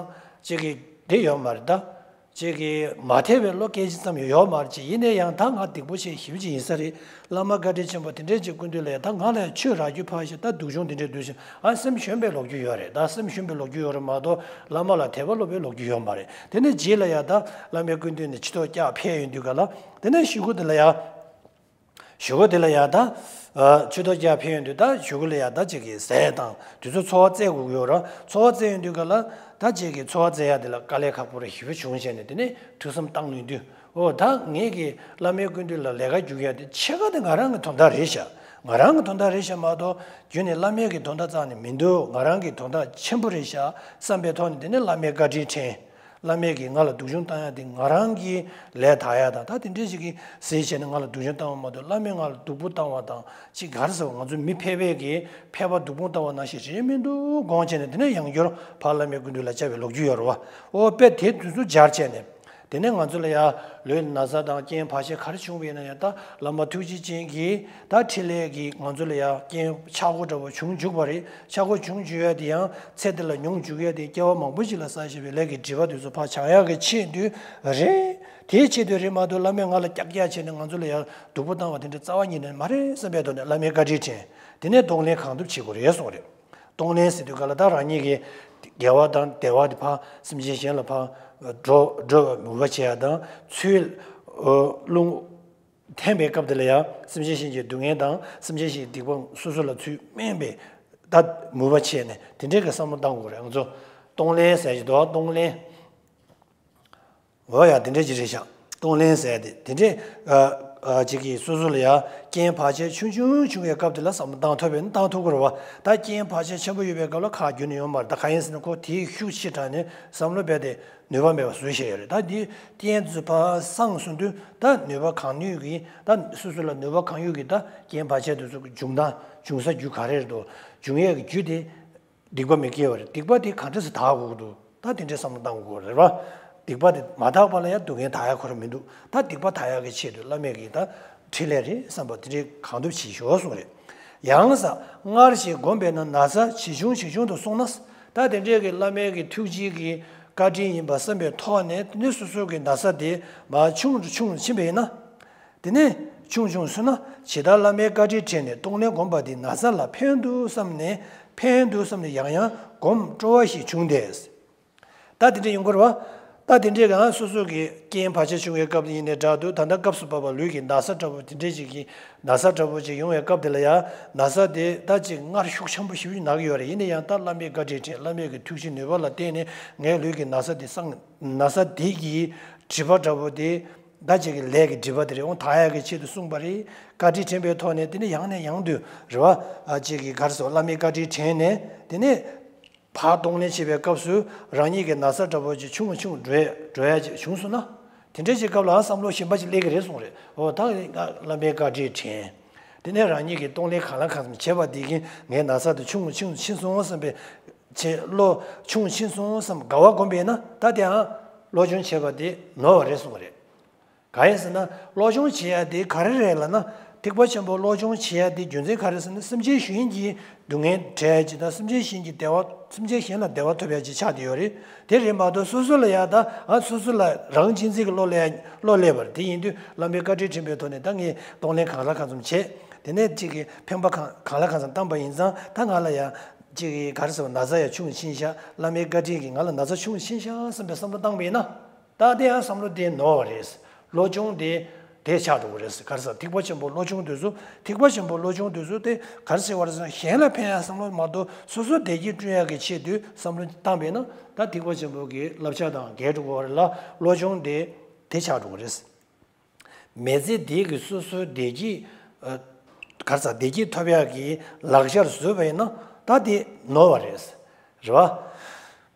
ཅིག་གི་དེ་ཡོད་མ་རེད། ད་ཅིག་གི་མ་དད་པའི་བློ་སྐད་ཅིག་ཙམ་ཡང་ཡོད་མ་རེད། ཅིག་ཡིན་ན་ཡང་ད་ང་སྡིག་པོ་ཆེ་ཞེ་པོ་ཅིག་ཡིན་ས་རེད། བླ་མ་བཀའ་དྲིན་ཆེན་པོ་དེ་འདྲའི་ཅིག་སྐུ་མདུན་ལ་ཡ་ད་ང་ལ་ཡ་ཆོས་རག་རྒྱུ་ཕར་བཞག་ད་སྡུག་སྦྱོང་དེ་འདྲའི་འདུག་ཟེར། ཨ་སེམས་ཞུམ་པའི་ལོ་རྒྱུས་ཡོད་རེད། ད་སེམས་ཞུམ་པའི་ལོ་རྒྱུས་ཡོད་རེད་མ་གཏོགས། བླ་མ་ལ་དད་པ་ལོག་པའི་ལོ་རྒྱུས་ཡོད་མ་རེད། དེ་ནས་རྗེས་ལ་ཡ་ད་བླ་མའི་སྐུ་མདུན་ནས་ཆུ་ཐོག་བཀྱག་ཕེབས་ཡོང་དུས་ག་ལ། དེ་ནས་གཞུག་གུ་དེ་ལ་ཡ། གཞུག་གུ་དེ་ལ་ཡ་ད་ཨ་ཆུ་ཐོག་བཀྱག་ཕེབས་ཡོང་དུས། ད་གཞུག་གུ་ལ་ཡ་ད་ཅིག་གི་ཟས་དང་དེ་ཚོ་འཚོ་བ་བཙལ་དགོས་ཀྱི་ཡོད་རེད། འཚོ་བ་བཙལ་ཡོང་དུས་ག་ལ། ད་ཅིག་གི་འཚོ་བ་བཙལ་ཡ་དེ་ལ་དཀའ་ལས་ཁག་པོ་རེ་ཞེ་པོ་བྱུང་བྱས་ནས། དེ་ནས་ཐུགས་བསམ་བཏང་ཡོང་དུས། འོ་ད་ངེད་ཀྱིས་བླ་མའི་སྐུ་མདུན་ལ་ལས་ཀ་རྒྱུག་ཡ་དེ་ཕྱེད་ཀ་དེ་ང་རང་གི་དོན་དག་རེད་ཤག་ང་རང་གི་དོན་དག་རེད་ཤག་མ་གཏོགས་རྒྱུན་ནས་བླ་མའི་གི་དོན་དག་རྩ་ནས་མི་འདུག་ང་རང་གི་དོན་དག་ཆེན་པོ་རེད་ཤག་བསམ་པའི་ཐོག་ནས། དེ་ནས་བླ་མའི་བཀའ་དྲིན་དྲན། བླ་མས་ཀྱིས་ང་ལ་སྡུག་སྦྱོང་བཏང་ཡ་དེ་ང་རང་གི་ལས་དག་ཡ་དང་། ད་དེ་འདྲའི་ཞིག་གིས་ཟེར་བྱས་ནས་ང་ལ་སྡུག་སྦྱོང་བཏང་བ་མ་གཏོགས། བླ་མས་ང་ལ་སྡུག་པོ་བཏང་བ་དང་། ཅིག་ག་རེ་ཟེར་བ། ང་ཚོ་མི་ཕལ་པས་ཀྱིས་ཕལ་པ་སྡུག་པོ་བཏང་བ་ནང་བཞིན་བྱེད་མི་འདུག་དགོངས་བྱས་ནས། དེ་ནས་ཡང་བསྐྱར་ཕར་བླ་མའི་སྐུ་མདུན་ལ་བཅར་བའི་ལོ་རྒྱུས་ཡོད་རེད་བ། ཨོ་དཔེ་དེ་དུས་ཚོད་སྦྱར་བྱས་ནས། དེ་ནས་ང་ཚོ་ལ་ཡ་ལུས་ན་ཚ་དང་རྐྱེན་བར་ཆད་ག་རེ་བྱུང་བ་ཡིན་ན་ཡང་། ད་བླ་མ་ཐུགས་རྗེ་ཅན་གྱིས་ད་འཕྲིན་ལས་ཀྱིས་ང་ཚོ་ལ་ཡ་རྐྱེན་ཆག་སྒོ་འདྲ་བོ་བྱུང་འཇུག་པ་རེད། ཆག་སྒོ་བྱུང་འཇུག་ཡ་དེ་ཡང་ཚེ་འདི་ལ་མྱོང་འཇུག་ཡ་དེ། སྐྱེ་བ་མང་པོ་ཞིག་ལ་བསགས་བཞག་པའི་ལས་ཀྱི་སྒྲིབ་པ་དེ་ཚོ་ཕར་བྱང་ཡག་གི་ཆེད་དུ་རེད། དེའི་ཆེད་དུ་རེད་མ་གཏོགས། བླ་མས་ང་ལ་ཀྱག་ཀྱག་བྱས་ནས་ང་ཚོ་ལ་ཡ་སྡུག་པོ་བཏང་བ་དེ་འདྲ་རྩ་བ་ཉིད་ནས་མ་རེད་བསམ་པའི་ཐོག་ནས་བླ་མའི་བཀའ་དྲིན་དྲན། དེ་ནས་གདོང་ལེན་གང་ཐུབ་བྱེད་དགོས་རེད་གསུངས་རེད། གདོང་ལེན་ཟེར་དུས་ག་ལ། ད་རང་ཉིད་ཀྱི་དགེ་བ་དང་བདེ་བ་དེ་ཕར་སེམས་ཅན་གཞན་ལ་ཕར་འགྲོ་འགྲོ་བའི་མོས་པ་བྱེད་ཡ་དང་། ཚུར་རླུང་འཐེན་པའི་སྐབས་དེ་ལ་ཡང་སེམས་ཅན་གཞན་གྱི་སྡུག་བསྔལ་དང་། སེམས་ཅན་གཞན་གྱི་སྡིག་པ་སོ་སོ་ལ་ཚུར་སྨིན་པའི་ད་མོས་པ་བྱས་ནས། དེ་འདྲའི་གི་བསམ་བློ་བཏང་དགོས་རེད། ང་ཚོ་གདོང་ལེན་ཟེར་གྱི་འདུག་གདོང་ལེན། འོ་ཡ། དེ་འདྲ་ཅིག་རེད་ཤག་གདོང་ལེན་ཟེར་དེ་དེ་འདྲས་ཨ་ཨ་ཅིག་གིས་སོ་སོ་ལ་ཡ་རྐྱེན་བར་ཆད་ཆུང་ཆུང་བྱུང་བའི་སྐབས་དེ་ལ་བསམ་བློ་བཏང་ཐུབ་པས་ན་བཏང་ཐུབ་ཀྱི་རེད་བ། ད་རྐྱེན་བར་ཆད་ཆེན་པོ་ཡོད་པའི་སྐབས་ལ་ཁག་རྒྱུན་ནས་ཡོང་མ་རེད། ད་གང་ཡིན་ཟེར་ན། ཁོ་དེའི་ཤུགས་ཆེ་དྲགས་ནས་བསམ་བློ་རྦད་དེ་ནུས་པ་མེད་པ་བཟོས་བཞག་ཡོད་རེད། ད་འདི་རྐྱེན་ཚོ་ཕར་སངས་སོང་དུས། ད་ནུས་པ་གང་ནུས་ཀྱིས། ད་སོ་སོ་ལ་ནུས་པ་གང་ཡོད་ཀྱིས་ད་རྐྱེན་བར་ཆད་དེ་ཚོ་གི་འབྱུང་སྟངས། འབྱུང་ས་རྒྱུ་ག་རེ་རེད་འདུག་འབྱུང་ཡས་ཀྱི་རྒྱུ་དེ། སྡིག་པ་མི་དགེ་བ་རེད། སྡིག་པ་དེ་གང་འདྲ་སེ་དག་དགོས་ཀྱི་འདུག་ད་དེ་འདྲའི་བསམ་བློ་བཏང་དགོས་རེད་བ། སྡིག་པ་དེ་མ་དག་པ་ལ་ཡང་སྡུག་བསྔལ་དག་ཡ་ཁོ་རང་མི་འདུག་ད་སྡིག་པ་དག་ཡ་གི་ཆེད་དུ་བླ་མས་ཀྱིས་ད་འཕྲིན་ལས་རེད་བསམ་པ་དེ་འདྲའི་གང་ཐུབ་བྱེད་ཤོག་གསུངས་རེད། ཡང་ཟེར། སྔར་བཞིན་བསྒོམས་པས་ན་ན་ཚ་ཇེ་ཆུང་ཇེ་ཆུང་དུ་སོང་ན། ད་དེ་འདྲའི་གི་བླ་མའི་གི་ཐུགས་རྗེ་གི་བཀའ་དྲིན་ཡིན་པ་བསམ་པའི་ཐོག་ནས། དེ་ནས་སོ་སོ་གི་ན་ཚ་དེ་མར་ཆུང་རུ་ཆུང་རུ་ཕྱིན་པ་ཡིན་ན། དེ་ནས་ཆུང་ཆུང་སོང་ན། ཇི་ལྟར་བླ་མའི་བཀའ་དྲིན་དྲན་ནས་གདོང་ལེན་བསྒོམས་པ་དེ་ན་ཚ་ལ་ཕན་འདུག་བསམ་ནས། ཕན་འདུག་བསམ་ནས་ཡང་ཡང་སྒོམ་སྤྲོ་བ་ཞིག་བྱུང་སྟེ། ད་དེ་འདྲ་ཡོང་གི་རེད་བ། ད་དེ་འདྲའི་གང་སོ་སོ་གི་རྐྱེན་བར་ཆད་བྱུང་བའི་སྐབས་དེ་ཡིན་ནའི་འདྲ་འདུག་ད་ལྟ་སྐབས་སུ་བབ་པ་ལུས་ཀྱི་ན་ཚ་འདྲ་པོ་དེ་འདྲའི་ཅིག་གི་ན་ཚ་འདྲ་པོ་ཅིག་ཡོང་བའི་སྐབས་དེ་ལ་ཡང་ན་ཚ་དེ་ད་ཅིག་སྔར་ཤུགས་ཆེན་པོ་ཞེ་པོ་ཅིག་ན་གི་ཡོད་རེད། ཡིན་ན་ཡང་ད་བླ་མའི་བཀའ་དྲིན་དྲན། བླ་མའི་གི་ཐུགས་རྗེ་ནུས་པ་ལ་བརྟེན་ནས་ངའི་ལུས་ཀྱི་ན་ཚ་དེ་སངས། ན་ཚ་དེ་གི་སྒྲིབ་པ་འདྲ་པོ་དེ་ད་ཅིག་གི་ལས་ཀྱི་སྒྲིབ་པ་དེ་རེད། འོང་དག་ཡག་གི་ཆེད་དུ་གསུངས་པ་རེད། བཀའ་དྲིན་དྲན་པའི་ཐོག་ནས་དེ་ནས་ཡང་ནས་ཡང་དུ་རེད་བ། ཨ་ཅིག་གི་ག་རེ་ཟེར། བླ་མའི་བཀའ་དྲིན་དྲན་ནས་དེ་ནས་ཕར་གཏོང་ལེན་བྱེད་པའི་སྐབས་སུ་རང་ཉིད་ཀྱི་ན་ཚ་འདྲ་པོ་ཅིག་ཆུང་ངུ་ཆུང་ངུ་འགྲོ་ཡ་འགྲོ་ཡ་ཅིག་བྱུང་སོང་ན། དེ་འདྲའི་ཅིག་སྐབས་ལ་བསམ་བློ་གཞན་པ་ཅིག་སླེབས་ཀྱི་རེད་གསུངས་རེད། འོ་ད་ང་བླ་མའི་བཀའ་དྲིན་དྲན། དེ་ནས་རང་ཉིད་ཀྱིས་གཏོང་ལེན་གང་ལ་གང་འཚམ་བྱས་པ་དེ་གིས་ངའི་ན་ཚ་དེ་ཆུང་ངུ་ཆུང་ངུ་ཕྱིན་སོང་བསམ་པའི་ཆེད་བློ་ཆུང་ཕྱིན་སོང་བསམ་དགའ་བ་སྒོམ་པས་ན་ད་དེའང་བློ་སྦྱོང་བྱས་པ་དེ་ནོར་བ་རེད་གསུངས་པ་རེད། གང་ཡིན་ཟེར་ན་བློ་སྦྱོང་བྱེད་ཡ་དེ་ག་རེ་རེད་ལབ་ན། ཐེག་པ་ཆེན་པོ་བློ་སྦྱོང་བྱེད་ཡ་དེ་རྒྱུ་མཚན་ག་རེ་ཟེར་ན་སེམས་ཅན་གཞན་གྱི་སྡུག་བསྔལ་བྲལ་ཡ་ཅིག་དང་སེམས་ཅན་གཞན་གྱི་བདེ་བ་སེམས་ཅན་གཞན་ལ་བདེ་བ་ཐོབ་ཡ་ཅིག་ཆགས་བསྡད་ཡོད་རེད། དེ་རེད་མ་གཏོགས་སོ་སོ་ལ་ཡ་ད་ཨ་སོ་སོ་ལ་རང་གཅེས་འཛིན་གྱི་བློ་སླེབས་བློ་སླེབས་པ་རེད། དེ་ཡིན་དུས་བླ་མའི་བཀའ་དྲིན་དྲན་པའི་ཐོག་ནས་ད་ངས་གཏོང་ལེན་གང་ལ་གང་འཚམ་བྱས། དེ་ནས་ཅིག་གི་ཕན་པ་གང་གང་ལ་གང་འཚམ་བཏང་པ་ཡིན་ཙང་ད་ང་ལ་ཡ་ཅིག་གི་ག་རེ་ཟེར་བ་ན་ཚ་ཡ་ཆུང་ཕྱིན་ཤག་བླ་མའི་བཀའ་དྲིན་གྱིས་ང་ལ་ན་ཚ་ཆུང་ཕྱིན་ཤག་བསམ་པའི་བསམ་བློ་བཏང་པ་ཡིན་ན། ད་དེ་ཡང་བསམ་བློ་དེ་ནོར་བ་རེད། བློ་སྦྱོང་དེ་དེ་ཆགས་འགྲོ་གི་རེད། ག་རེ་ཟེར། ཐེག་པ་ཆེན་པོ་བློ་སྦྱོང་དེ་ཚོ་ཐེག་པ་ཆེན་པོ་བློ་སྦྱོང་དེ་ཚོ་དེ་ག་རེ་ཟེར་བ་རེད་ཟེར་ན་གཞན་ལ་ཕན་ཡ་བསམ་བློ་མ་གཏོགས་སོ་སོ་བདེ་སྐྱིད་བསྐྲུན་ཡ་གི་ཆེད་དུ་བསམ་བློ་བཏང་པས་ན་ད་ཐེག་པ་ཆེན་པོ་གི་བསླབ་བྱ་དང་འགལ་འགྲོ་གི་རེད་ལ་བློ་སྦྱོང་དེ་དེ་ཆགས་འགྲོ་གི་རེད། མི་ཚེ་འདི་གི་སོ་སོའི་བདེ་སྐྱིད་ཨ་ག་རེ་ཟེར་བདེ་སྐྱིད་ཐོབ་ཡག་གི་ལག་ཆར་བཟོས་པ་ཡིན་ན་ད་དེ་ནོར་བ་རེད། རེད་བ།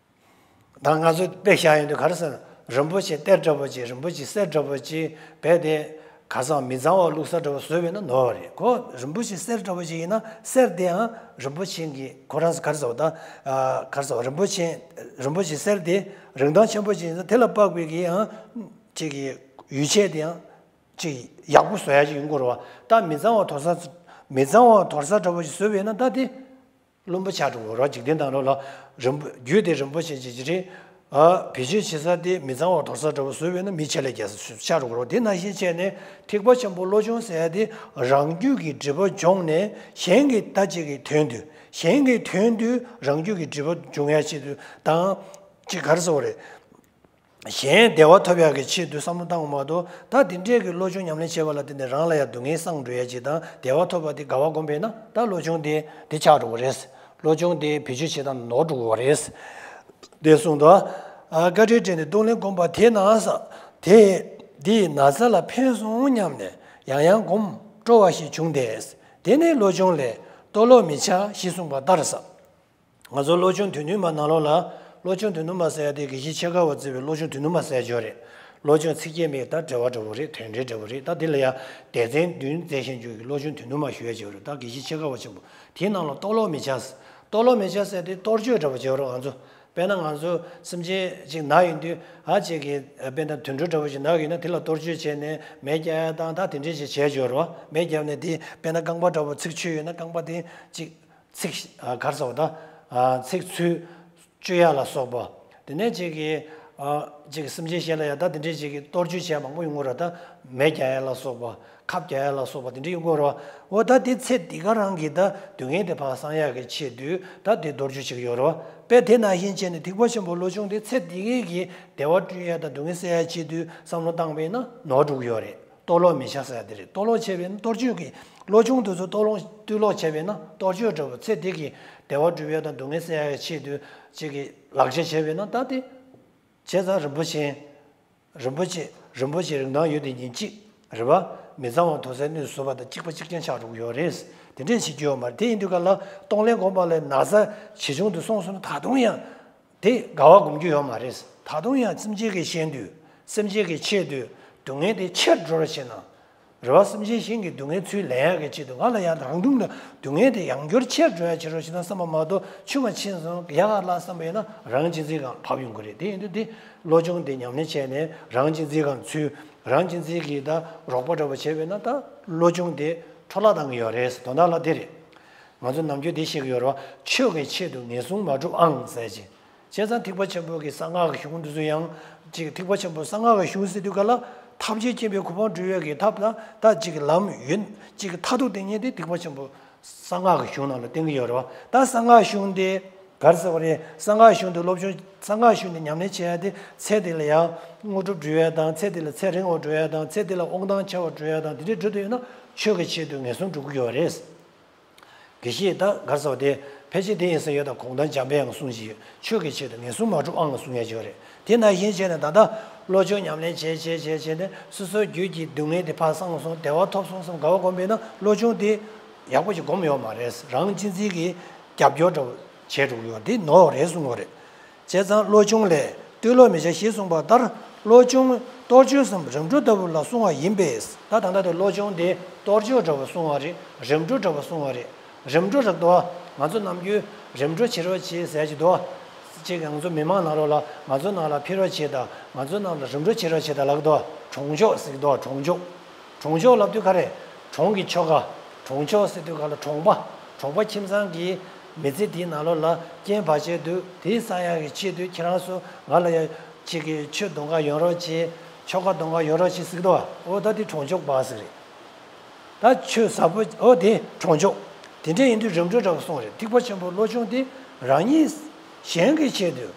ད་ང་ཚོ་དཔེ་བཞག་ཡོང་དུས་ག་རེ་ཟེར་ན་རིན་པོ་ཆེ་གཏེར་འདྲ་པོ་ཅིག་རིན་པོ་ཆེ་གསེར་འདྲ་པོ་ཅིག་བས་ཏེ་ག་ས་མི་གཙང་བ་བླུགས་ས་འདྲ་པོ་བཟོས་པས་ན་ནོར་བ་རེད། ཁོ་རིན་པོ་ཆེ་གསེར་འདྲ་པོ་ཅིག་ཡིན་ན་གསེར་དེའང་རིན་པོ་ཆེ་གི་ཁོ་རང་ག་རེ་ཟེར་བ་ད་ག་རེ་ཟེར་བ་རིན་པོ་ཆེ་རིན་པོ་ཆེ་གསེར་དེ་རིན་ཐང་ཆེན་པོ་ཅིག་ཡིན་ན་དེ་ལ་དཔག་པའི་གི་ཡང་ཅིག་གི་ཡོ་བྱད་དེ་ཡང་ཅིག་ཡག་པོ་བཟོ་ཡ་ཅིག་ཡོང་གི་རེད་བ། ད་མི་གཙང་བ་དོར་ས་མི་གཙང་བ་དོར་ས་འདྲ་པོ་ཅིག་བཟོས་པས་ན་ད་དེ། བླུན་པོ་ཆགས་འགྲོ་གི་རེད། འཇིག་རྟེན་དང་ལོ་ལ་རིན་པོ་རྒྱུ་དེ་རིན་པོ་ཆེ་ཅིག་ཅིག་རེད། ཨ་བེད་སྤྱོད་བྱེད་ས་དེ་མི་གཙང་བ་དོར་ས་འདྲ་པོ་བཟོས་པས་ན་མི་ཆེ་ལས་རྒྱལ་ས་ཆགས་འགྲོ་གི་རེད། དེ་ནང་བཞིན་བྱས་ནས་ཐེག་པ་ཆེན་པོ་བློ་སྦྱོང་ཟེར་ཡ་དེ་རང་རྒྱུད་ཀྱི་སྒྲིབ་པ་སྦྱོང་ནས་གཞན་གྱི་ལྟ་བྱེད་ཀྱི་དོན་དུ་གཞན་གྱི་དོན་དུ་རང་རྒྱུད་ཀྱི་སྒྲིབ་པ་སྦྱོང་ཡ་ཆེད་དུ་དང་ཅིག་ག་རེ་ཟེར་བ་རེད། གཞན་བདེ་བ་ཐོབ་ཡག་གི་ཆེད་དུ་བསམ་བློ་བཏང་བ་མ་གཏོགས་ད་དེ་འདྲས་ཀྱི་བློ་སྦྱོང་ཉམས་ལེན་བྱས་པ་ལ་བརྟེན་ནས་རང་ལ་ཡང་སྡུག་བསྔལ་སངས་འགྲོ་ཡ་ཅིག་དང་བདེ་བ་ཐོབ་པ་དེ་དགའ་བ་སྒོམ་པས་ན་ད་བློ་སྦྱོང་དེ་དེ་ཆགས་འགྲོ་གི་རེད། བློ་སྦྱོང་དེ་བེད་སྤྱོད་བྱེད་སྟངས་ནོར་འགྲོ་གི་རེད། དེ་གསུངས་འདུག་ཨ་བཀའ་དྲིན་དྲན་ཏེ་གཏོང་ལེན་བསྒོམ་པ་དེས་ན་ས་དེ་འདིས་ན་ཚ་ལ་ཕན་སོང་སྙམ་ནས་ཡང་ཡང་བསྒོམ་སྤྲོ་བ་ཞིག་བྱུང་སྟེ། དེ་ནས་བློ་སྦྱོང་ལས་གཏོར་བརླག་མི་བྱ་ཞེས་གསུངས་པ་ལྟར་ས། ང་ཚོ་བློ་སྦྱོང་དོན་བདུན་མ་ནང་ལོགས་ལ་བློ་སྦྱོང་དོན་བདུན་མ་ཟེར་ཡ་དེ་དགེ་བཤེས་ཆེ་ཁ་བ་བརྩི་བའི་བློ་སྦྱོང་དོན་བདུན་མ་ཟེར་ཡ་ཅིག་ཡོད་རེད། བློ་སྦྱོང་ཚིགས་བཅད་མའི་ད་འགྲེལ་པ་འདྲ་པོ་རེད། དོན་འགྲེལ་འདྲ་པོ་རེད། ད་འདི་ལ་ཡང་སྡེ་ཚན་བདུན་མཛད་བཞིན་འཇུག་གི་བློ་སྦྱོང་དོན་བདུན་མ་ཞུ་ཡ་ཅིག་ཡོད་རེད། ད་དགེ་བཤེས་ཆེ་ཁ་བ་ཆེན་པོ་དེའི་ནང་ལ་གཏོར་བརླག་མི་བྱ། གཏོར་བརླག་མི་བྱ་ཟེར་དེ་གཏོར་བཅོས་འདྲ་པོ་བྱེད་རོགས། ང་ཚོ་དཔེར་ན་ང་ཚོ་སེམས་ཅན་ཅིག་ན་ཡོང་དུས་ཨ་ཅིག་གི་དཔེར་ན་དུད་འགྲོ་འདྲ་པོ་ཅིག་ན་ཡོང་ན་དེ་ལ་གཏོར་བཅོས་བྱས་ནས་མེ་རྒྱག་ཡ་དང་ད་དེ་འདྲས་ཅིག་བྱས་ཡོད་རེད་བ། མེ་བརྒྱབ་ནས་དེ་དཔེར་ན་རྐང་པ་འདྲ་པོ་ཚིགས་ཆོད་ཡོད་ན་རྐང་པ་དེ་ཅིག་ཚིགས་ཨ་ག་རེ་ཟེར་བ་ད། ཨ་ཚིགས་ཚུད་གཅོད་ཡ་ལ་སོགས་པ། དེ་ནས་ཅིག་གི་ཨ་ཅིག་གི་སེམས་ཅན་གཞན་ལ་ཡང་ད་དེ་འདྲའི་ཅིག་གི་གཏོར་བཅོས་བྱས་མང་པོ་ཡོང་གི་རེད། ད་མེ་རྒྱག་ཡ་ལ་སོགས་པ་ཁབ་རྒྱག་ཡ་ལ་སོགས་པ་དེ་འདྲ་ཡོང་གི་རེད། འོ་ད་དེ་ཚེ་འདི་ག་རང་གི་ད་སྡུག་བསྔལ་དེ་ཕར་སངས་ཡག་གི་ཆེད་དུ་ད་དེ་གཏོར་བཅོས་བྱེད་ཀྱི་ཡོད་རེད། དཔེ་དེ་ནང་བཞིན་བྱས་ནས་ཐེག་པ་ཆེན་པོ་བློ་སྦྱོང་དེ་ཚེ་འདི་གའི་གི་བདེ་བ་བསྐྲུན་ཡ་དང་སྡུག་བསྔལ་སེལ་ཡ་ཆེད་དུ་བསམ་བློ་བཏང་བས་ན་ནོར་འགྲོ་གི་ཡོད་རེད། གཏོར་བརླག་མི་བྱ་ཟེར་ཡ་དེ་རེད། གཏོར་བརླག་བྱས་པས་ན་གཏོར་བཅོས་ཀྱི་བློ་སྦྱོང་དེ་ཚོ་གཏོར་བརླག་གཏོར་བརླག་བྱས་པས་ན་གཏོར་བཅོས་འདྲ་པོ་ཚེ་འདི་གི་བདེ་བ་སྒྲུབ་ཡ་དང་སྡུག་བསྔལ་སེལ་ཡ་ཆེད་དུ་ཅིག་གི་ལག་ཆ་བྱས་པས་ན་ད་དེ་བྱས་ཙང་རིན་པོ་ཆེ། རིན་པོ་ཆེ་རིན་པོ་ཆེ་རིན་ཐང་ཡོད་དེ་ཉིད་གཅིག་རེད་བ། མི་གཙང་བ་དོར་སའི་གནས་སུ་གསོལ་བ་དང་གཅིག་པ་གཅིག་རྐྱང་ཆགས་འགྲོ་གི་ཡོད་རེད། དེ་འདྲས་བྱེད་རྒྱུ་ཡོད་མ་རེད། དེ་ཡིན་དུས་ག་ལ་གཏོང་ལེན་སྒོམ་པ་ལས་ན་ཚ་ཇེ་ཆུང་དུ་སོང་སོང་ན་ད་དུང་ཡང་དེ་དགའ་བ་སྒོམ་རྒྱུ་ཡོད་མ་རེད། ད་དུང་ཡང་སེམས་ཅན་གྱི་ཞེན་དུས་སེམས་ཅན་གྱི་ཆེད་དུ་སྡུག་བསྔལ་དེ་ཆེར་འགྲོ་ར་བྱེད་ན། རེ་བ་སེམས་ཅན་གཞན་གྱི་སྡུག་བསྔལ་ཚུར་ལེན་ཡག་གི་ཆེད་དུ་ང་ལ་ཡང་རང་གདོང་ལ་སྡུག་བསྔལ་དེ་ཡང་བསྐྱར་ཆེར་འགྲོ་ཡག་བྱེད་རོགས་བྱེད་ན་བསམ་པ་མ་གཏོགས་ཆུང་བ་ཕྱིན་སོང་ཡག་ག་ལ་བསམ་པ་ཡིན་ན་རང་གཅེས་འཛིན་སྒང་ཕབ་ཡོང་གི་རེད། དེ་ཡིན་དུས་དེ་བློ་སྦྱོང་དེ་ཉམས་ལེན་བྱས་ནས་རང་གཅེས་འཛིན་སྒང་ཚུར་རང་གཅེས་འཛིན་གྱི་ད་རོགས་པ་འདྲ་པོ་བྱས་པས་ན་ད་བློ་སྦྱོང་དེ་འཕྲོ་བརླག་བཏང་གི་ཡོད་རེད། དོན་དག་ལ་དེ་རེད། ང་ཚོ་ནམ་རྒྱུན་དེ་བཤད་ཀྱི་ཡོད་རེད་བ། ཆོས་ཀྱི་ཆེད་དུ་ངན་སོང་མ་སྒྲུབ་ཨང་ཟེར་ཅིང་། བྱས་ཙང་ཐེག་པ་ཆེན་པོ་གི་གསང་སྔགས་ཀྱི་གཞུང་འདི་ཚོ་ཡང་ཅིག་ཐེག་པ་ཆེན་པོ་གསང་སྔགས་ཀྱི་གཞུང་ཟེར་དུས་ག་ལ་ཐམས་ཅད་མཁྱེན་པའི་གོ་འཕང་སྒྲུབ་ཡས་ཀྱི་ཐབས་དང་ད་ཅིག་གི་ལམ་ཡོད་ཅིག་གི་མཐར་ཐུག་དེ་ཉིད་དེ་ཐེག་པ་ཆེན་པོ་གསང་སྔགས་ཀྱི་གཞུང་ནང་ལ་བསྟན་གྱི་ཡོད་རེད་བ། ད་གསང་སྔགས་གཞུང་དེ་ ག་རེ་ཟེར་བ་རེད། གསང་སྔགས་གཞུང་དུ་སློབ་སྦྱོང་། གསང་སྔགས་གཞུང་དུ་ཉམས་ལེན་བྱེད་ཡ་དེ་ཚེ་འདི་ལ་ཡང་དངོས་གྲུབ་འགྲུབ་ཡ་དང་། ཚེ་འདི་ལ་ཚེ་རིང་བ་འགྲོ་ཡ་དང་། ཚེ་འདི་ལ་དབང་ཐང་ཆེ་བ་འགྲོ་ཡ་དང་། དེ་འདྲའི་འགྲོ་འདོད་ཡོད་ན་ཆོས་ཀྱི་ཆེད་དུ་ངན་སོང་སྒྲུབ་ཀྱི་ཡོད་རེད། དགེ་བཤེས་ད་ག་རེ་ཟེར་བ་དེ་ཕལ་ཆེར་དེ་ཡིན་ས་ཡོད། ད་གུང་ཐང་འཇམ་དཔལ་དབྱངས་གསུངས་ཤིག་ཆོས་ཀྱི་ཆེད་དུ་ངན་སོང་མ་སྒྲུབ་ཨང་གསུང་ཡ་ཅིག་ཡོད་རེད། དེ་ནང་བཞིན་བྱས་ནས་ད་ལྟ་བློ་སྦྱོང་ཉམས་ལེན་བྱས་བྱས་བྱས་བྱས་ནས་སོ་སོའི་རྒྱུད་ཀྱི་སྡུག་བསྔལ་དེ་ཕར་སངས་སོང་། བདེ་བ་ཐོབ་སོང་བསམ་དགའ་བ་སྒོམ་པས་ན་བློ་སྦྱོང་དེ་ཡག་པོ་ཞིག་སྒོམ་ཡོད་མ་རེད། རང་གཅེས་འཛིན་གྱི་རྒྱབ་སྐྱོར་འདྲ་བོ་བྱས་འགྲོ་གི་ཡོད། འདི་ནོར་བ་རེད་གསུང་གི་ཡོད་རེད། བྱས་ཙང་བློ་སྦྱོང་ལས་བཏུས་ལོག་མི་བྱ་ཞེས་གསུངས་པ་ལྟར། བློ་སྦྱོང་གཏོར་བཅོས་སམ་རིམ་གྲོ་ལྟ་བུ་ལ་གསུངས་པ་ཡིན་པས། ད་ད་ལྟ་དེ་བློ་སྦྱོང་དེ་གཏོར་བཅོས་འདྲ་བོ་གསུངས་པ་རེད། རིམ་གྲོ་འདྲ་བོ་གསུངས་པ་རེད། རིམ་གྲོ་རག་འདུག་ང་ཚོ་ནམ་རྒྱུན་རིམ་གྲོ་བྱེད་རོགས་བྱེད་ཟེར་གྱི་འདུག་ཅིག་ང་ཚོ་མི་མང་ནང་ལོགས་ལ་ང་ཚོ་ནང་ལ་ཕེབས་རོགས་བྱེད་དང་། ང་ཚོ་ནང་ལ་རིམ་གྲོ་བྱེད་རོགས་བྱེད་དང་ལབ་འདུག་གྲོང་ཆོག་ཟེར་གྱི་འདུག་གྲོང་ཆོག་གྲོང་ཆོག་ལབ་དུས་ག་རེ། གྲོང་གི་ཆོ་ག་གྲོང་ཆོག་ཟེར་དུས་ག་ལ་གྲོང་པ། གྲོང་པ་ཁྱིམ་ཚང་གི་མི་ཚེ་དེའི་ནང་ལོགས་ལ་རྐྱེན་བར་ཆད་འདུག་དེའི་སང་ཡག་གི་ཆེད་དུ་ཁྱེད་རང་ཚོ་ང་ལ་ཡ་ཅིག་གི་ཆོས་གཏོང་ག་ཡོང་རོགས་བྱེད། ཆོ་ག་གཏོང་ག་ཡོང་རོགས་བྱེད་ཟེར་གྱི་འདུག་འོ་ད་དེ་གྲོང་ཆོག་པ་ཟེར་རེད། ད་ཆོས་ཟབ་པོ་འོ་དེ་གྲོང་ཆོག་དེ་འདྲ་ཡིན་དུས་རིམ་གྲོ་འདྲ་བོ་གསུངས་རེད། ཐེག་པ་ཆེན་པོའི་བློ་སྦྱོང་དེ་རང་ཉིད་གཞན་གྱི་ཆེད་དུ།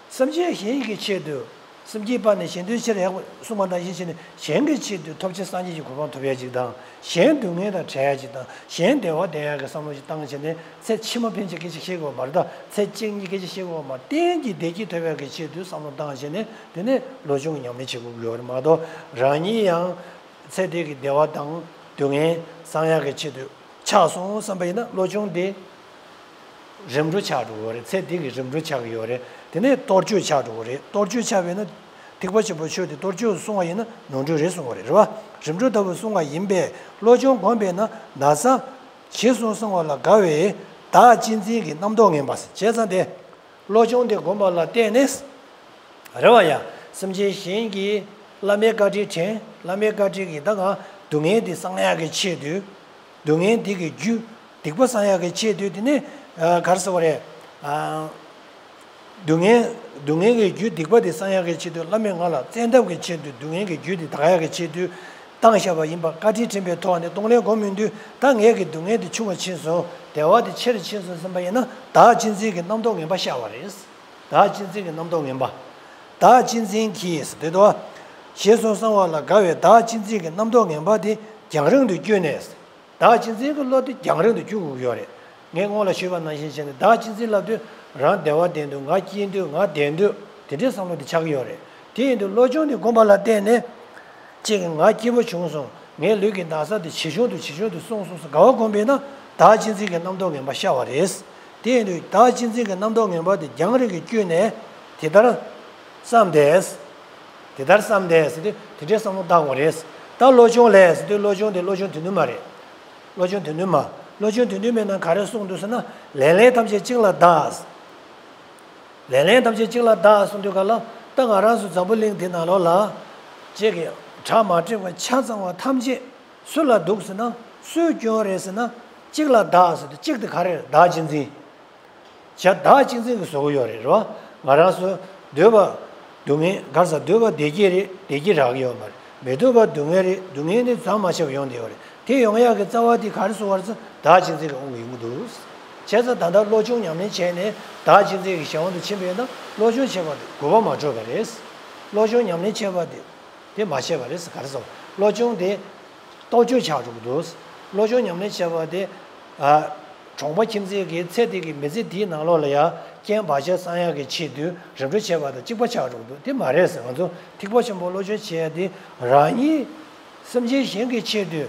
སེམས་ཅན་གཞན་གྱི་ཆེད་དུ། སེམས་བསྐྱེད་པ་ནི་གཞན་དོན་ཕྱིར་ཡག་པོ་གསུངས་པ་ནང་བཞིན་བྱས་ནས་གཞན་གྱི་ཆེད་དུ་ཐོབ་བྱ་སངས་རྒྱས་ཀྱི་གོ་འཕང་ཐོབ་ཡ་ཅིག་དང་། གཞན་སྡུག་བསྔལ་དང་བྲལ་ཡ་ཅིག་དང་། གཞན་བདེ་བ་ལྡན་ཡ་གི་བསམ་བློ་ཞིག་བཏང་བྱས་ནས་ཚེ་ཕྱི་མ་ཕན་ཆད་སྐད་ཆ་བཤད་དགོས་པ་མ་རེད། ད་ཚེ་གཅིག་གཉིས་སྐད་ཆ་བཤད་དགོས་པ་མ་རེད། གཏན་གྱི་བདེ་སྐྱིད་ཐོབ་ཡ་གི་ཆེད་དུ་བསམ་བློ་བཏང་བྱས་ནས་དེ་ནས་བློ་སྦྱོང་གི་ཉམས་ལེན་བྱེད་དགོས་ཀྱི་ཡོད་རེད་མ་གཏོགས། རང་ཉིད་ཡང་ཚེ་འདི་གི་བདེ་བ་དང་སྡུག་བསྔལ་སངས་ཡག་གི་ཆེད་དུ་ཆགས་སོང་བསམ་པ་ཡིན་ན་བློ་སྦྱོང་དེ་རིམ་གྲོ་ཆགས་འགྲོ་གི་རེད། ཚེ་འདི་གི་རིམ་གྲོ་ཆགས་ཀྱི་ཡོད་རེད། དེ་ནས་གཏོར་བཅོས་ཆགས་འགྲོ་གི་རེད། གཏོར་བཅོས་ཆགས་པས་ན་ཐེག་པ་ཆེན་པོའི་ཆོས་དེ་གཏོར་བཅོས་སུ་སོང་བ་ཡིན་ན་ནོར་འཁྲུལ་རེད་གསུང་བ་རེད། རེད་བ། རིམ་གྲོ་ལྟ་བུ་གསུང་བ་ཡིན་པས་བློ་སྦྱོང་བསྒོམས་པས་ན་ན་ཚ་ཞེས་གསུངས་གསང་བ་ལ་དགའ་བའི་བདག་གཅེས་འཛིན་གྱི་རྣམ་རྟོག་ངན་པ་བྱས་ཙང་སྟེ། བློ་སྦྱོང་དེ་བསྒོམས་པ་ལ་བརྟེན་ནས། རེད་བ་ཡ། སེམས་ཅན་གཞན་གྱིས་བླ་མའི་བཀའ་དྲིན་དྲན། བླ་མའི་བཀའ་དྲིན་གྱིས་ད་གང་སྡུག་བསྔལ་དེ་སངས་ཡག་གི་ཆེད་དུ། སྡུག་བསྔལ་འདི་གི་རྒྱུ་སྡིག་པ་སངས་ཡག་གི་ཆེད་དུ། དེ་ནས་ག་རེ་ཟེར་བ་རེད། སྡུག་བསྔལ་སྡུག་བསྔལ་གྱི་རྒྱུ་སྡིག་པ་དེ་སངས་ཡག་གི་ཆེད་དུ་བླ་མས་ང་ལ་བཙན་ཐབས་ཀྱི་ཆེད་དུ་སྡུག་བསྔལ་གྱི་རྒྱུ་དེ་དག་ཡག་གི་ཆེད་དུ་བཏང་བཞག་པ་ཡིན་པ་བཀའ་དྲིན་དྲན་པའི་ཐོག་ནས་གཏོང་ལེན་སྒོམ་ཡོང་དུས་ད་ངས་ཀྱི་སྡུག་བསྔལ་དེ་ཆུང་བ་ཕྱིན་སོང་། བདེ་བ་དེ་ཆེ་རུ་ཕྱིན་སོང་བསམ་པ་ཡིན་ན་བདག་གཅེས་འཛིན་གྱི་རྣམ་རྟོག་ངན་པ་ཤར་བ་རེད། བདག་གཅེས་འཛིན་གྱི་རྣམ་རྟོག་ངན་པ། བདག་གཅེས་འཛིན་གྱིས་དེ་དོ། ཞེས་གསུངས་གསང་བ་ལ་དགའ་བའི་བདག་གཅེས་འཛིན་གྱི་རྣམ་རྟོག་ངན་པ་དེ་རྒྱང་རིང་དུ་བསྐྱོད་ནས། བདག་གཅེས་འཛིན་གྱི་བློ་དེ་རྒྱང་རིང་དུ་བསྐྱོད་དགོས་ཀྱི་ཡོད་རེད། ངས་སྔོན་ལ་ཞུས་པ་ནང་བཞིན་བྱས་ནས་བདག་གཅེས་འཛིན་ལབ་དུས་རང་བདེ་བ་ལྡན་འདུག་ང་སྐྱིད་འདུག་ང་བདེ་འདུག་དེ་འདྲའི་བསམ་བློ་དེ་ཆགས་ཀྱི་ཡོད་རེད། དེ་ཡིན་དུས་བློ་སྦྱོང་དེ་བསྒོམས་པ་ལ་བརྟེན་ནས། གཅིག་གིས་ང་སྐྱིད་པོ་བྱུང་སོང་། ངའི་ལུས་ཀྱི་ན་ཚ་དེ་ཇེ་ཆུང་དུ་ཇེ་ཆུང་དུ་སོང་སོང་ཟེར་དགའ་བ་སྒོམ་པས་ན་བདག་གཅེས་འཛིན་གྱི་རྣམ་རྟོག་ངན་པ་ཤར་བ་རེད། དེ་ཡིན་དུས་བདག་གཅེས་འཛིན་གྱི་རྣམ་རྟོག་ངན་པ་དེ་རྒྱང་རིང་གི་བསྐྱོད་ནས་དེ་ལྟར་བསམ་སྟེ། དེ་ལྟར་བསམ་སྟེ་ཟེར་དུས་དེ་འདྲའི་བསམ་བློ་བཏང་དགོས་རེད། ད་བློ་སྦྱོང་ལས་ཟེར་དུས་བློ་སྦྱོང་དེ་བློ་སྦྱོང་དོན་དུ་མ་རེད། བློ་སྦྱོང་དོན་དུ་མ། བློ་སྦྱོང་དོན་དུ་མེད་ན་ག་རེ་གསུངས་འདུག་ཟེར་ན། ལེ་ལན་ཐམས་ཅད་གཅིག་ལ་བདག་ལེ་ལན་ཐམས་ཅད་གཅིག་ལ་བདག་གསུངས་དུས་ག་ལ་ད་ང་རང་ཚོ་འཛམ་བུ་གླིང་འདི་ནང་ལོགས་ལ། གཅིག་གིས་གྲ་མ་འགྲིག་པ་ཆ་ཚང་བ་ཐམས་ཅད་སུ་ལ་འདུག་ཟེར་ན་སུས་སྐྱོན་རེད་ཟེར་ན་གཅིག་ལ་བདག་ཟེར་དུས་གཅིག་དེ་ག་རེ་རེད། བདག་གཅེས་འཛིན། བྱ་བདག་གཅེས་འཛིན་གྱི་བཟོ་གི་ཡོད་རེད། རེད་བ། ང་རང་ཚོ་འདོད་པ་སྡུག་བསྔལ་ག་རེ་ཟེར་འདོད་པ་བདེ་སྐྱིད་རེད། བདེ་སྐྱིད་རག་གི་ཡོད་མ་རེད། མི་འདོད་པ་སྡུག་བསྔལ་རེད། སྡུག་བསྔལ་ནི་ཟམ་མ་ཆད་པར་ཡོང་བསྡད་ཡོད་རེད། དེ་ཡོང་ཡག་གི་རྩ་བ་དེ་ག་རེ་བཟོ་བར་ཚེ་བདག་གཅེས་འཛིན་གྱི་དབང་གིས་ཡོང་གི་འདུག་བྱས་ཙང་ད་ལྟ་བློ་སྦྱོང་ཉམས་ལེན་བྱས་ནས་བདག་གཅེས་འཛིན་གྱི་གཞན་དབང་དུ་ཕྱིན་པས་ན་བློ་སྦྱོང་བྱས་པ་དེ་དགོས་པ་མ་གྲུབ་པ་རེད། བློ་སྦྱོང་ཉམས་ལེན་བྱས་པ་དེ་དེ་མ་བྱས་པ་རེད། ག་རེ་ཟེར་བློ་སྦྱོང་དེ་རྟོག་དཔྱོད་ཆགས་འགྲོ་གི་འདུག་བློ་སྦྱོང་ཉམས་ལེན་བྱས་པ་དེ་ཨ། གྲོང་པ་ཁྱིམ་མཚེས་ཀྱི་ཚེ་འདི་གི་མི་ཚེ་འདིའི་ནང་ལོགས་ལ་ཡང་རྐྱེན་བར་ཆད་སངས་ཡག་གི་ཆེད་དུ་རིམ་གྲོ་བྱས་པ་དང་གཅིག་པ་ཆགས་འགྲོ་གི་འདུག་དེ་མ་རེད་ཟེར། ང་ཚོ་ཐེག་པ་ཆེན་པོ་བློ་སྦྱོང་བྱེད་ཡ་དེ་རང་ཉིད་སེམས་ཅན་གཞན་གྱི་ཆེད་དུ།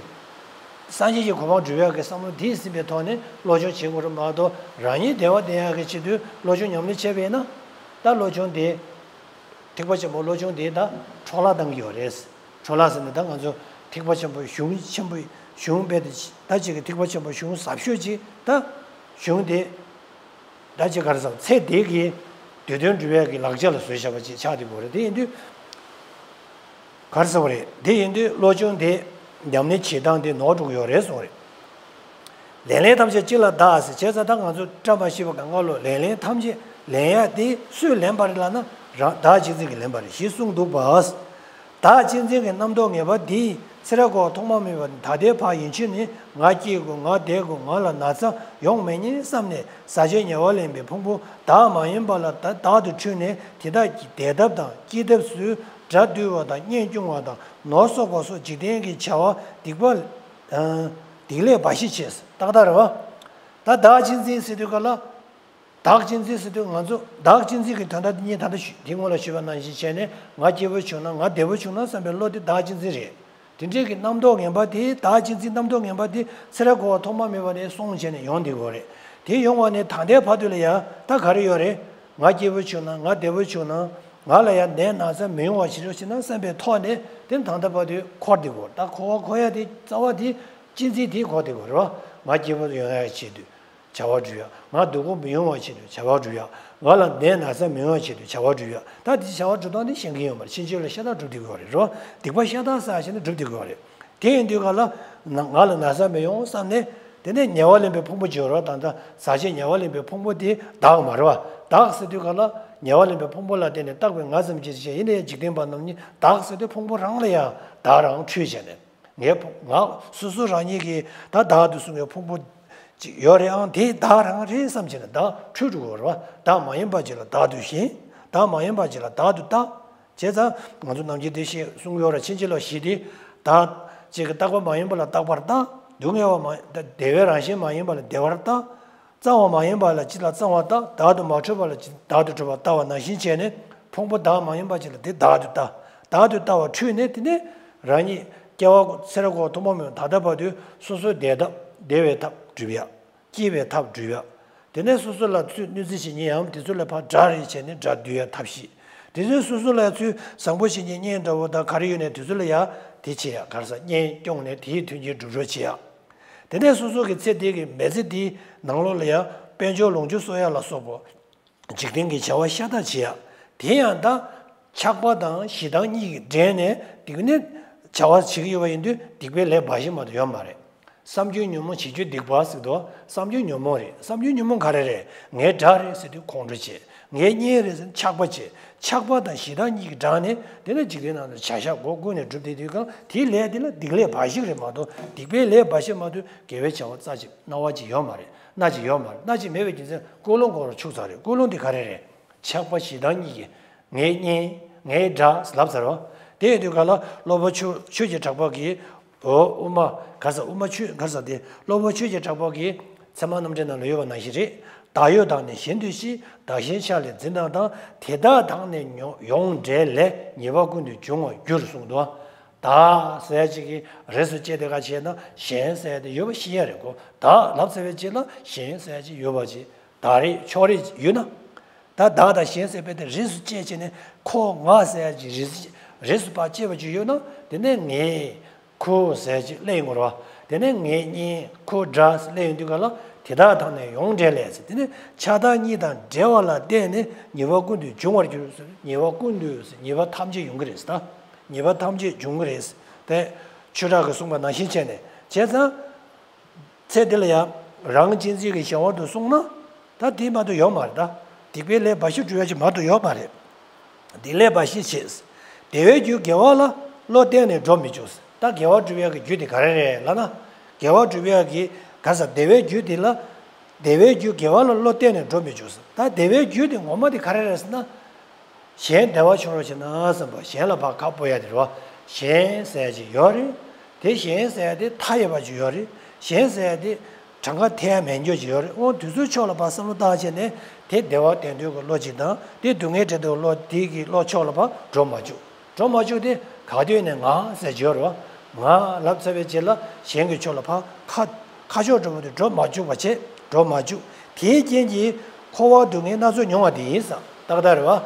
སངས་རྒྱས་ཀྱི་གོ་འཕང་སྒྲུབ་ཡག་གི་བསམ་བློ་དེ་ཟིན་པའི་ཐོག་ནས་བློ་སྦྱོང་བྱེད་དགོས་རེད་མ་གཏོགས་རང་ཉིད་བདེ་བ་ལྡན་ཡག་གི་ཆེད་དུ་བློ་སྦྱོང་ཉམས་ལེན་བྱས་པས་ན། ད་བློ་སྦྱོང་དེ། ཐེག་པ་ཆེན་པོ་བློ་སྦྱོང་དེ་ད་འཕྲོ་བརླག་བཏང་གི་ཡོད་རེད། འཕྲོ་བརླག་ཟེར་ནས་ད་ང་ཚོ་ཐེག་པ་ཆེན་པོ་གཞུང་ཆེན་པོ་གཞུང་རྦད་དེ་ད་ཅིག་གི་ཐེག་པ་ཆེན་པོ་གཞུང་ཟབ་ཤོས་ཅིག་ད་གཞུང་དེ་ད་ཅིག་ག་རེ་ཟེར་ཚེ་འདི་གི་དུས་གདོན་སྒྲུབ་ཡག་གི་ལག་ཆ་ལ་བཟོས་བཞག་པ་ཅིག་ཆགས་བསྡད་པ་རེད། དེ་ཡིན་དུས་ག་རེ་ཟེར་བ་རེད། དེ་ཡིན་དུས་བློ་སྦྱོང་དེ་ཉམས་ལེན་བྱེད་སྟངས་དེ་ནོར་འགྲོ་གི་ཡོད་རེད་གསུངས་རེད། ལེ་ལན་ཐམས་ཅད་གཅིག་ལ་བདག་ཟེར་བྱས་ཙང་ད་ང་ཚོ་བཀྲ་མ་ཤིས་པ་གང་ག་ལོ་ལེ་ལན་ཐམས་ཅད་ལེན་ཡ་དེ་སུས་ལེན་པ་རེད་ལབ་ན་རང་བདག་གཅེས་འཛིན་གྱིས་ལེན་པ་རེད་ཞེས་གསུངས་འདུག་པ། བདག་གཅེས་འཛིན་གྱི་རྣམ་རྟོག་ངན་པ་འདིས་ ཚེ་རབས་འཁོར་བ་ཐོག་མ་མེད་པ་ནས་ད་ལྟའི་བར་ཡན་ཆད་ནས་ང་སྐྱེ་དགོས། ང་བསྡད་དགོས། ང་ལ་ན་ཚ་ཡོང་མེད་ཉེན་བསམ་ནས་ཟག་བཅས་ཉེ་བར་ལེན་པའི་ཕུང་པོ་བདག་མ་ཡིན་པ་ལ་བདག་ཏུ་འཁྲུལ་ནས་དེ་དག་གི་བསྡད་ཐབས་དང་སྐྱེ་ཐབས་སུ་དགྲ་འདུལ་བ་དང་གཉེན་སྐྱོང་བ་དང་ནོར་གསོག་པ་སོགས་འཇིག་རྟེན་གྱི་བྱ་བ་སྡིག་པ། སྡིག་ལས་འབའ་ཞིག་བྱས། ཏག་ཏག་རེད་བ། ད་བདག་གཅེས་འཛིན་ཟེར་དུས་ག་ལ། བདག་གཅེས་འཛིན་ཟེར་དུས་ང་ཚོ་བདག་གཅེས་འཛིན་གྱི་དོན་དག་འདི་ཉིད་ད་ལྟ་ཞུ་འདི་སྔོན་ལ་ཞུས་པ་ནང་བཞིན་བྱས་ནས་ང་སྐྱིད་པོ་བྱུང་ན། ང་བདེ་པོ་བྱུང་ན་བསམ་པའི་བློ་དེ་བདག་གཅེས་འཛིན་རེད། དེ་འདྲའི་གི་རྣམ་རྟོག་ངན་པ་དེ། བདག་གཅེས་འཛིན་རྣམ་རྟོག་ངན་པ་དེ་ཚེ་རབས་འཁོར་བ་ཐོག་མ་མེད་པ་ནས་སོང་བྱས་ནས་ཡོང་བསྡད་ཀྱི་ཡོད་རེད། དེ་ཡོང་བ་ནས་ད་ལྟའི་བར་དུ་ལ་ཡ་ད་ག་རེ་ཡོད་རེད། ང་སྐྱིད་པོ་བྱུང་ན། ང་བདེ་པོ་བྱུང་ན། ང་ལ་ཡ་ནད་ན་ཚ་མི་ཡོང་བ་བྱེད་རོགས་བྱེད་ན་བསམ་པའི་ཐོག་ནས་དེ་ད་ལྟ་བར་དུ་འཁོར་བསྡད་ཀྱི་ཡོད་རེད། ད་འཁོར་བ་འཁོར་ཡ་དེ་རྩ་བ་དེ་གཅེས་འཛིན་དེ་འཁོར་བསྡད་ཀྱི་ཡོད་རེད་བ། ང་སྐྱིད་པོ་ཡོང་ཡ་ཆེད་དུ། བྱ་བ་སྒྲུབ་ཡ། ང་སྡུག་པོ་མི་ཡོང་བ་ཆེད་དུ་བྱ་བ་སྒྲུབ་ཡ། ང་ལ་ནད་ན་ཚ་མི་ཡོང་བ་ཆེད་དུ་བྱ་བ་སྒྲུབ་ཡ། ད་དེ་བྱ་བ་སྒྲུབ་སྟངས་དེ་ཤེས་ཀྱི་ཡོད་མ་རེད། ཕྱིན་ཆད་ལ་ཤ་སྟག་སྒྲུབ་བསྡད་ཀྱི་ཡོད་རེད་རོ། སྡིག་པ་ཤ་སྟག་བསགས་བྱས་ནས་སྒྲུབ་བསྡད་ཀྱི་ཡོད་རེད། དེ་ཡིན་དུས་ག་ལ་ང་ལ་ན་ཚ་མི་ཡོང་བསམ་ནས་དེ་ནས་ཉེ་བར་ལེན་པའི་ཕུང་པོ་བརྗོད་རོགས་དང་། ད་ཟག་བཅས་ཉེ་བར་ལེན་པའི་ཕུང་པོ་དེ་བདག་མ་རེད་བ། བདག་ཟེར་དུས་ག་ལ་ཉེ་བར་ལེན་པའི་ཕུང་པོ་ལ་བརྟེན་ནས་བཏགས་པའི་ང་ཙམ་གྱིས་བྱས། ཡིན་ན་ཡང་འཇིག་རྟེན་པ་རྣམས་ནི་བདག་ཟེར་དུས་ཕུང་པོ་རང་ལ་ཡང་བདག་རང་འཁྲུལ་བྱས་ནས། ངའི་ཕུང་ང་སོ་སོ་རང་ཉིད་ཀྱིས་ད་བདག་ཏུ་བཟུང་བའི་ཕུང་པོ་ཅིག་ཡོད་རེད་ཨང་། དེ་བདག་རང་རེད་བསམ་བྱས་ནས་བདག་འཁྲུལ་འགྲོ་གི་རེད་བ། བདག་མ་ཡིན་པ་ཅིག་ལ་བདག་ཏུ་ཞེན། བདག་མ་ཡིན་པ་ཅིག་ལ་བདག་ཏུ་ལྟ། བྱས་ཙང་ང་ཚོ་ནམ་རྒྱུན་དེ་བཤད་གསུང་གི་ཡོད་རེད། ཕྱིན་ཆད་ལ་གཞི་དེ་བདག་ཅིག་གི་རྟག་པ་མ་ཡིན་པ་ལ་རྟག་པར་ལྟ། སྡུག་བསྔལ་བ་མ་བདེ་བའི་རང་བཞིན་མ་ཡིན་པ་ལ་བདེ་བར་ལྟ། གཙང་བ་མ་ཡིན་པ་ལ་ཅིག་ལ་གཙང་བར་ལྟ། བདག་ཏུ་མ་གྲུབ་པ་ལ་ཅིག་བདག་ཏུ་གྲུབ་པར་ལྟ་བ་ནང་བཞིན་བྱས་ནས་ཕུང་པོ་བདག་མ་ཡིན་པ་ཅིག་ལ་དེ་བདག་ཏུ་ལྟ། བདག་ཏུ་ལྟ་བ་འཁྲུལ་ནས་དེ་ནས་རང་ཉིད་སྐྱེ་བ་ཚེ་རབས་འཁོར་བ་ཐོག་མ་མེད་པ་ད་ལྟ་བར་དུ་སོ་སོའི་བདེ་ཐབས་བདེ་བའི་ཐབས་སྒྲུབ་ཡ། སྐྱིད་པའི་ཐབས་སྒྲུབ་ཡ། དེ་ནས་སོ་སོ་ལ་ཚུར་གནོད་འཚེ་བྱེད་མཁན་ཡང་དེ་ཚོ་ལ་ཕར་དགྲ་རེད་བྱས་ནས་དགྲ་འདུལ་ཡ་ཐབས་ཤེས། དེ་ཚོས་སོ་སོ་ལ་ཚུར་བཟང་པོ་བྱེད་མཁན་གཉེན་འདྲ་བོ་དང་ག་རེ་ཡོད་ནས་དེ་ཚོ་ལ་ཡ་དེ་བྱེད་ཡ། ག་རེ་ཟ། གཉེན་སྐྱོང་ནས་དེའི་མཐུན་རྐྱེན་སྒྲུབ་རོགས་བྱེད་ཡ། དེ་ནས་སོ་སོ་གི་ཚེ་འདི་གི་མི་ཚེ་འདིའི་ནང་ལོགས་ལ་ཡང་དཔལ་འབྱོར་ལོངས་སྤྱོད་གསོག་ཡ་ལ་སོགས་པ་འཇིག་རྟེན་གྱི་བྱ་བ་ཤ་སྟག་བྱེད་ཡ། དེ་ཡང་ད་ཆགས་པ་དང་ཞེ་སྡང་གཉིས་ཀྱིས་འདྲེས་ནས་སྡིག་ནི་བྱ་བ་བྱེད་ཀྱི་ཡོད་པ་ཡིན་དུས་སྡིག་པའི་ལས་འབའ་ཞིག་མ་གཏོགས་ཡོད་མ་རེད། བསམ་རྒྱུ་ཉོན་མོངས་བྱེད་རྒྱུ་སྡིག་པ་ཟེར་དུས་བསམ་རྒྱུ་ཉོན་མོངས་རེད། བསམ་རྒྱུ་ཉོན་མོངས་ག་རེ་རེད། ངའི་དགྲ་རེད་ཟེར་དུས་ཁོང་ཁྲོ་བྱེད། ངའི་གཉེན་རེད་ཟེར་ཆགས་པ་བྱེད། ཆགས་པ་དང་ཞེ་སྡང་གཉིས་ཀྱིས་འདྲེས་ནས་དེ་ནས་འཇིག་རྟེན་ནང་དུ་བྱ་བཞག་སྒོ་ཀུན་ནས་སྒྲུབ་བསྡད་དུས་གང་དེའི་ལས་དེ་ལ་སྡིག་ལས་འབའ་ཞིག་རེད་མ་གཏོགས་སྡིག་པའི་ལས་འབའ་ཞིག་མ་གཏོགས་དགེ་བའི་བྱ་བ་རྩ་ཅིག་སྣང་བ་ཅིག་ཡོད་མ་རེད། སྣ་ཅིག་ཡོད་མ་རེད། སྣ་ཅིག་མེད་པའི་རྒྱུ་མཚན་ཀུན་སློང་ཁོ་རང་འཆུག་ཚར་རེད། ཀུན་སློང་དེ་ག་རེ་རེད། ཆགས་པ་ཞེ་སྡང་གཉིས་ཀྱིས་ངའི་གཉེན་ངའི་དགྲ་ལབ་ཚར་རོ། དེ་ཡིན་དུས་གང་ལ་སློབ་དཔོན་ཆོས་ཆོས་ཀྱི་གྲགས་པ་གིས། འོ་དབུ་མ་ག་ས་དབུ་མ་ཆོས་ག་ས་དེ་སློབ་དཔོན་ཆོས་ཀྱི་གྲགས་པ་གིས་ཚད་མ་རྣམ་འགྲེལ་ནང་ལ་ཡོད་པ་ནང་བཞིན་རེད། བདག་ཡོད་དང་ནི་གཞན་དུ་ཤེས། བདག་གཞན་ཆ་ལས་འཛིན་སྟངས་དང་། དེ་དག་དང་ནི་ཡོངས་འབྲེལ་ལས། ཉེས་པ་ཀུན་ཏུ་འབྱུང་བར་འགྱུར་གསུངས་འདུག། བདག་ཟེར་ཡ་ཅིག་གིས་རིས་སུ་བཅད་དེ་ག་བྱས་ན་གཞན་ཟེར་ཡ་དེ་ཡོད་པ་ཤེས་ཡ་རེད་གོ། བདག་ལབ་ཚར་བའི་རྗེས་ལ་གཞན་ཟེར་ཡ་ཅིག་ཡོད་པ་ཅིག་བདག་རེད་ཕྱོགས་རེད་ཡོད་ན། ད་བདག་དང་གཞན་ཟེར་བའི་དེ་རིས་སུ་བཅད་བྱས་ནས་ཁོ་ང་ཟེར་ཡ་ཅིག་རིས་རིས་སུ་ཕར་བཅད་པ་ཅིག་ཡོད་ན། དེ་ནས་ངའི་ཁོ་ཟེར་ཅིག་སླེབས་ཡོང་གི་རེད་བ། དེ་ནས་ངའི་གཉེན་ཁོ་དགྲ་ཟེར་སླེབས་ཡོང་དུས་ག་ལ་དེ་དག་དང་ནི་ཡོངས་འབྲེལ་ལས་ཟེར། དེ་ནས་ཆགས་སྡང་གཉིས་དང་འབྲེལ་བ་ལ་བརྟེན་ནས་ཉེས་པ་ཀུན་ཏུ་འབྱུང་བར་འགྱུར་ཟེར། ཉེས་པ་ཀུན་ཏུ་ཟེར། ཉེས་པ་ཐམས་ཅད་ཡོང་གི་རེད་ཟེར། ད་ཉེས་པ་ཐམས་ཅད་འབྱུང་གི་རེད་ཟེར། དེ་ཆོས་གྲགས་ཀྱིས་གསུངས་པ་ནང་བཞིན་བྱས་ནས་བྱས་ཙང་། ཚེ་འདི་ལ་ཡང་རང་གཅེས་འཛིན་གྱི་བྱ་བ་དུ་སོང་ན། ད་དེ་མ་གཏོགས་ཡོད་མ་རེད། ད་སྡིག་པའི་ལས་འབའ་ཞིག་སྒྲུབ་ཡ་ཅིག་མ་གཏོགས་ཡོད་མ་རེད། སྡིག་ལས་འབའ་ཞིག་བྱེད། བདེ་བའི་རྒྱུ་དགེ་བ་ལ་བློ་གཏད་ནས་འགྲོ་མི་བཅུག། ད་དགེ་བ་སྒྲུབ་ཡ་གི་རྒྱུ་དེ་ག་རེ་རེད་ལབ་ན། དགེ་བ་སྒྲུབ་ཡ་གི་ག་ས་བདེ་བའི་རྒྱུ་དེ་ལ། བདེ་བའི་རྒྱུ་དགེ་བ་ལ་བློ་གཏད་ནས་འགྲོ་མི་བཅུག། ད་བདེ་བའི་རྒྱུ་དེ་ངོ་མ་དེ་ག་རེ་རེད་ཟེར་ན། གཞན་བདེ་བ་བྱུང་རོགས་བྱེད་ན་བསམ་པ། གཞན་ལ་ཕར་ཁ་སྤོ་ཡ་དེ་རེད་བ། གཞན་ཟེར་ཡ་ཅིག་ཡོད་རེད། དེ་གཞན་ཟེར་ཡ་དེ་མཐའ་ཡས་པ་ཅིག་ཡོད་རེད། གཞན་ཟེར་ཡ་དེ་གྲངས་ཀ་ཐེ་ཡ་མེད་འཇོག་ཅིག་ཡོད་རེད། འོ་དེ་ཚོའི་ཕྱོགས་ལ་ཕར་བསམ་བློ་བཏང་བྱས་ནས་དེ་བདེ་བ་དྲན་འདོད་ཀྱི་བློ་ཅིག་དང་། དེ་སྡུག་བསྔལ་དྲན་འདོད་ཀྱི་བློ་དེ་གི་བློ་ཕྱོགས་ལ་ཕར་འགྲོ་མ་བཅུག། འགྲོ་མ་བཅུག་སྟེ་ག་དུས་ནས་ང་ཟེར་བརྗོད་རོགས། ང་ལབ་ཚར་བའི་རྗེས་ལ་གཞན་གྱི་ཕྱོགས་ལ་ཕར་ཁ་ཁ་ཕྱོགས་འགྲོ་བ་དེ་འགྲོ་མ་བཅུག་པ་བྱེད། འགྲོ་མ་བཅུག། དེའི་རྐྱེན་གྱིས་འཁོར་བ་སྡུག་བསྔལ་སྣ་ཚོགས་མྱོང་བ་དེ་ཡིན་ས་ཏག་ཏག་རེད་བ།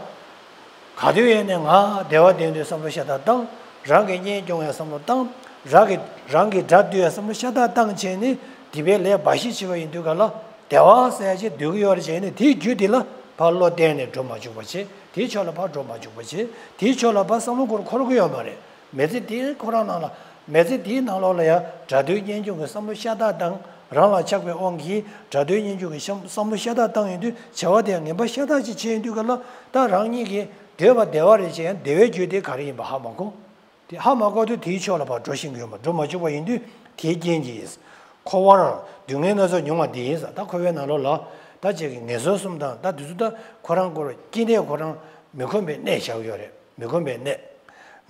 ག་དུས་ཡིན་ནས་ང་བདེ་བ་དྲན་འདོད་བསམ་བློ་ཤ་སྟག་བཏང་། རང་གི་གཉེན་སྐྱོང་ཡ་བསམ་བློ་བཏང་། རང་གི་རང་གི་དགྲ་འདུལ་ཡ་བསམ་བློ་ཤ་སྟག་བཏང་བྱས་ནས་སྡིག་པའི་ལས་འབའ་ཞིག་བྱེད་པ་ཡིན་དུས་ག་ལ། བདེ་བ་ཟེར་ཡ་ཅིག་འདོད་ཀྱི་ཡོད་རེད་བྱས་ནས་དེའི་རྒྱུ་དེ་ལ་ཕར་བློ་གཏད་ནས་འགྲོ་མ་བཅུག་པ་བྱེད། དེའི་ཕྱོགས་ལ་ཕར་འགྲོ་མ་བཅུག་པ་བྱེད། དེའི་ཕྱོགས་ལ་ཕར་བསམ་བློ་འཁོར་འཁོར་གྱི་ཡོད་མ་རེད། མི་ཚེ་དེའི་ཁོ་རང་ནང་ལ། མི་ཚེ་དེའི་ནང་ལོགས་ལ་ཡང་དགྲ་འདུལ་གཉེན་སྐྱོང་གི་བསམ་བློ་ཤ་སྟག་དང་། རང་ལ་ཆགས་པའི་དབང་གིས་དགྲ་འདུལ་གཉེན་སྐྱོང་གི་བསམ་བསམ་བློ་ཤ་སྟག་བཏང་ཡོང་དུས་བྱ་བ་དེ་ངན་པ་ཤ་སྟག་ཅིག་བྱས་ཡོང་དུས་ག་ལ། ད་རང་ཉིད་ཀྱིས་འདོད་པ་བདེ་བ་རེད་བྱས་ཡང་བདེ་བའི་རྒྱུ་དེ་ག་རེ་ཡིན་པ་ཧ་མ་གོ། དེ་ཧ་མ་གོ་དུས་དེའི་ཕྱོགས་ལ་ཕར་འགྲོ་ཤེས་ཀྱི་ཡོད་མ་འགྲོ་མ་བཅུག་པ་ཡིན་དུས་དེའི་རྐྱེན་གྱིས། འཁོར་བར་སྡུག་བསྔལ་སྣ་ཚོགས་མྱོང་བ་འདི་ཡིན་ཟེར། ད་འཁོར་བའི་ནང་ལོགས་ལ་ད་ཅིག་གི་ངན་སོང་གསུམ་དང་ད་དེ་ཚོ་ད་ཁོ་རང་ཁོ་རང་སྐྱེ་གནས་ཁོ་རང་མི་ཁོམ་པའི་གནས་བཞག་ཡོད་རེད། མི་ཁོམ་པའི་གནས།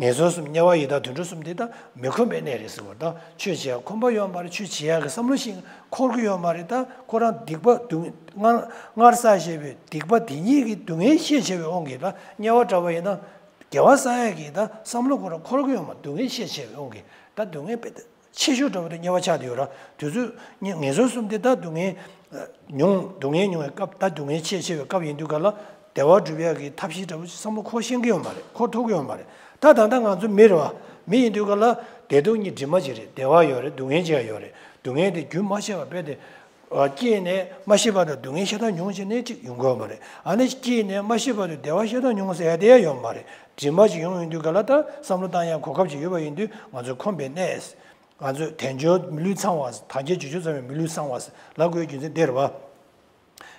ངན་སོང་གསུམ་དམྱལ་བ་ཡི་དྭགས་དུད་འགྲོ་གསུམ་དེ་ད་མི་ཁོམ་པའི་གནས་རེད་ཟེར་བ། ད་ཆོས་བྱེད་ཡ་ཁོམ་པ་ཡོད་མ་རེད། ཆོས་བྱེད་ཡ་གི་བསམ་བློ་ཞིག་འཁོར་གྱི་ཡོད་མ་རེད། ད་ཁོ་རང་སྡིག་པ་སྡུག་སྔར་སྔར་བསགས་བཞག་པའི་སྡིག་པ་དེ་ཉིད་ཀྱི་སྡུག་བསྔལ་ཤས་ཆེ་བའི་དབང་གིས་ད་དམྱལ་བ་འདྲ་བ་ཡིན་ན་དགེ་བ་བསགས་ཡ་གི་ད་བསམ་བློ་ཁོ་རང་འཁོར་གྱི་ཡོད་མ། སྡུག་བསྔལ་ཤས་ཆེ་བའི་དབང་གིས་ད་སྡུག་བསྔལ་དཔེ་ཆེ་ཤོས་འདྲ་བོ་དེ་དམྱལ་བ་ཆགས་བསྡད་ཡོད་ར། དུས་ཚོད་ངན་སོང་གསུམ་དེ་ད་སྡུག་བསྔལ་མྱོང་སྡུག་བསྔལ་མྱོང་བའི་སྐབས། ད་སྡུག་བསྔལ་ཆེས་ཆེ་བའི་སྐབས་ཡིན་དུས་ག་ལ་བདེ་བ་སྒྲུབ་ཡག་གི་ཐབས་ཤེས་འདྲ་བོ་ཞིག་བསམ་བློ་འཁོར་ཤེས་ཀྱི་ཡོད་མ་རེད། འཁོར་ཐུབ་ཀྱི་ཡོད་མ་རེད། ད་ད་ལྟ་ང་ཚོ་མི་རེད་བ། མི་ཡིན་དུས་ག་ལ་བདེ་སྡུག་གཉིས་དྲི་མ་གཅིག་རེད། བདེ་བ་ཡོད་རེད། སྡུག་བསྔལ་གཅིག་ཡང་ཡོད་རེད། སྡུག་བསྔལ་དེ་རྒྱུན་མ་ཆད་པ་རྦད་དེ་སྐྱེས་ནས་མ་ཤི་བར་དུ་སྡུག་བསྔལ་ཤ་སྟག་མྱོང་བྱས་ནས་ཅིག་ཡོང་གི་ཡོད་མ་རེད། ཨ་ནི་སྐྱེས་ནས་མ་ཤི་བར་དུ་བདེ་བ་ཤ་སྟག་མྱོང་ཟེར་ཡ་དེ་ཡང་ཡོད་མ་རེད། དྲི་མ་ཅིག་ཡོང་ཡོང་དུས་ག་ལ་ད་བསམ་བློ་བཏང་ཡ་གོ་སྐབས་ཅིག་ཡོད་པ་ཡིན་དུས་ང་ཚོ་ཁོམ་པའི་གནས། ང་ཚོས་དལ་འབྱོར་མི་ལུས་ཚང་བ། ཐམས་ཅད་རྗེས་འཇུག་ཚང་བའི་མི་ལུས་ཚང་བ་ལབ་དགོས་རྒྱུ་མཚན་དེ་རེད་བ།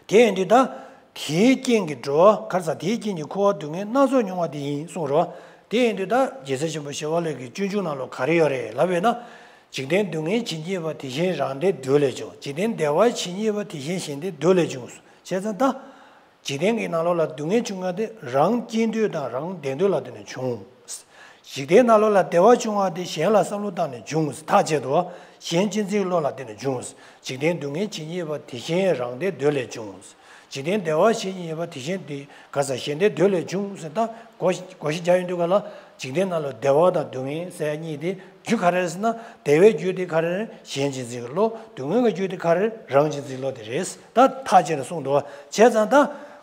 དེ་ཡིན་དུས་ད་དེའི་རྐྱེན་གྱིས་འགྲོ་བ་ག་རེ་ཟ། དེའི་རྐྱེན་གྱིས་འཁོར་བ་སྡུག་བསྔལ་སྣ་ཚོགས་མྱོང་བ་དེ་ཡིན་གསུངས་རེད་བ། དེ་ཡིན་དུས་ད་རྒྱལ་སྲས་ཆེན་པོ་ཞི་བ་ལྷ་གི་སྤྱོད་འཇུག་ནང་ལོགས་ག་རེ་ཡོད་རེད་ལབ་ཡོད་ན། འཇིག་རྟེན་སྡུག་བསྔལ་ཇི་སྙེད་པ། དེ་བཞིན་རང་སྡེ་འདོད་ལས་བྱུང་། འཇིག་རྟེན་བདེ་བ་ཇི་སྙེད་པ། དེ་བཞིན་གཞན་སྡེ་འདོད་ལས་བྱུང་། བྱས་ཙང་ད། འཇིག་རྟེན་གྱི་ནང་ལོགས་ལ་སྡུག་བསྔལ་བྱུང་ཡ་དེ་རང་སྐྱེ་འདོད་དང་རང་བདེ་འདོད་ལ་བརྟེན་ནས་བྱུང་། འཇིག་རྟེན་ནང་ལོགས་ལ་བདེ་བ་བྱུང་བ་དེ་གཞན་ལ་བསམ་བློ་བཏང་ནས་བྱུང་། ཐག་བཅད་དོ། གཞན་གཅེས་འཛིན་བློ་ལ་བརྟེན་ནས་བྱུང་། འཇིག་རྟེན་སྡུག་བསྔལ་ཇི་སྙེད་པ། དེ་བཞིན་རང་སྡེ་འདོད་ལས་བྱུང་། འཇིག་རྟེན་བདེ་བ་ཇི་སྙེད་པ། དེ་བཞིན་དེ་ག་ས་གཞན་སྡེ་འདོད་ལས་བྱུང་ཟེར། ད་སྒོ་སྒོ་བཞི་རྒྱག་ཡོང་དུས་ག་ལ་འཇིག་རྟེན་ནང་ལ་བདེ་བ་དང་སྡུག་བསྔལ་ཟེར་ཡ་གཉིས་དེ་རྒྱུ་ག་རེ་རེད་ཟེར་ན། བདེ་བའི་རྒྱུ་དེ་ག་རེ་རེད། གཞན་གཅེས་འཛིན་གྱི་བློ། སྡུག་བསྔལ་གྱི་རྒྱུ་དེ་ག་རེ་རེད། རང་གཅེས་འཛིན་བློ་དེ་རེད། ད་ཐག་བཅད་ནས་གསུངས་འདུག། བྱས་ཙང་ད་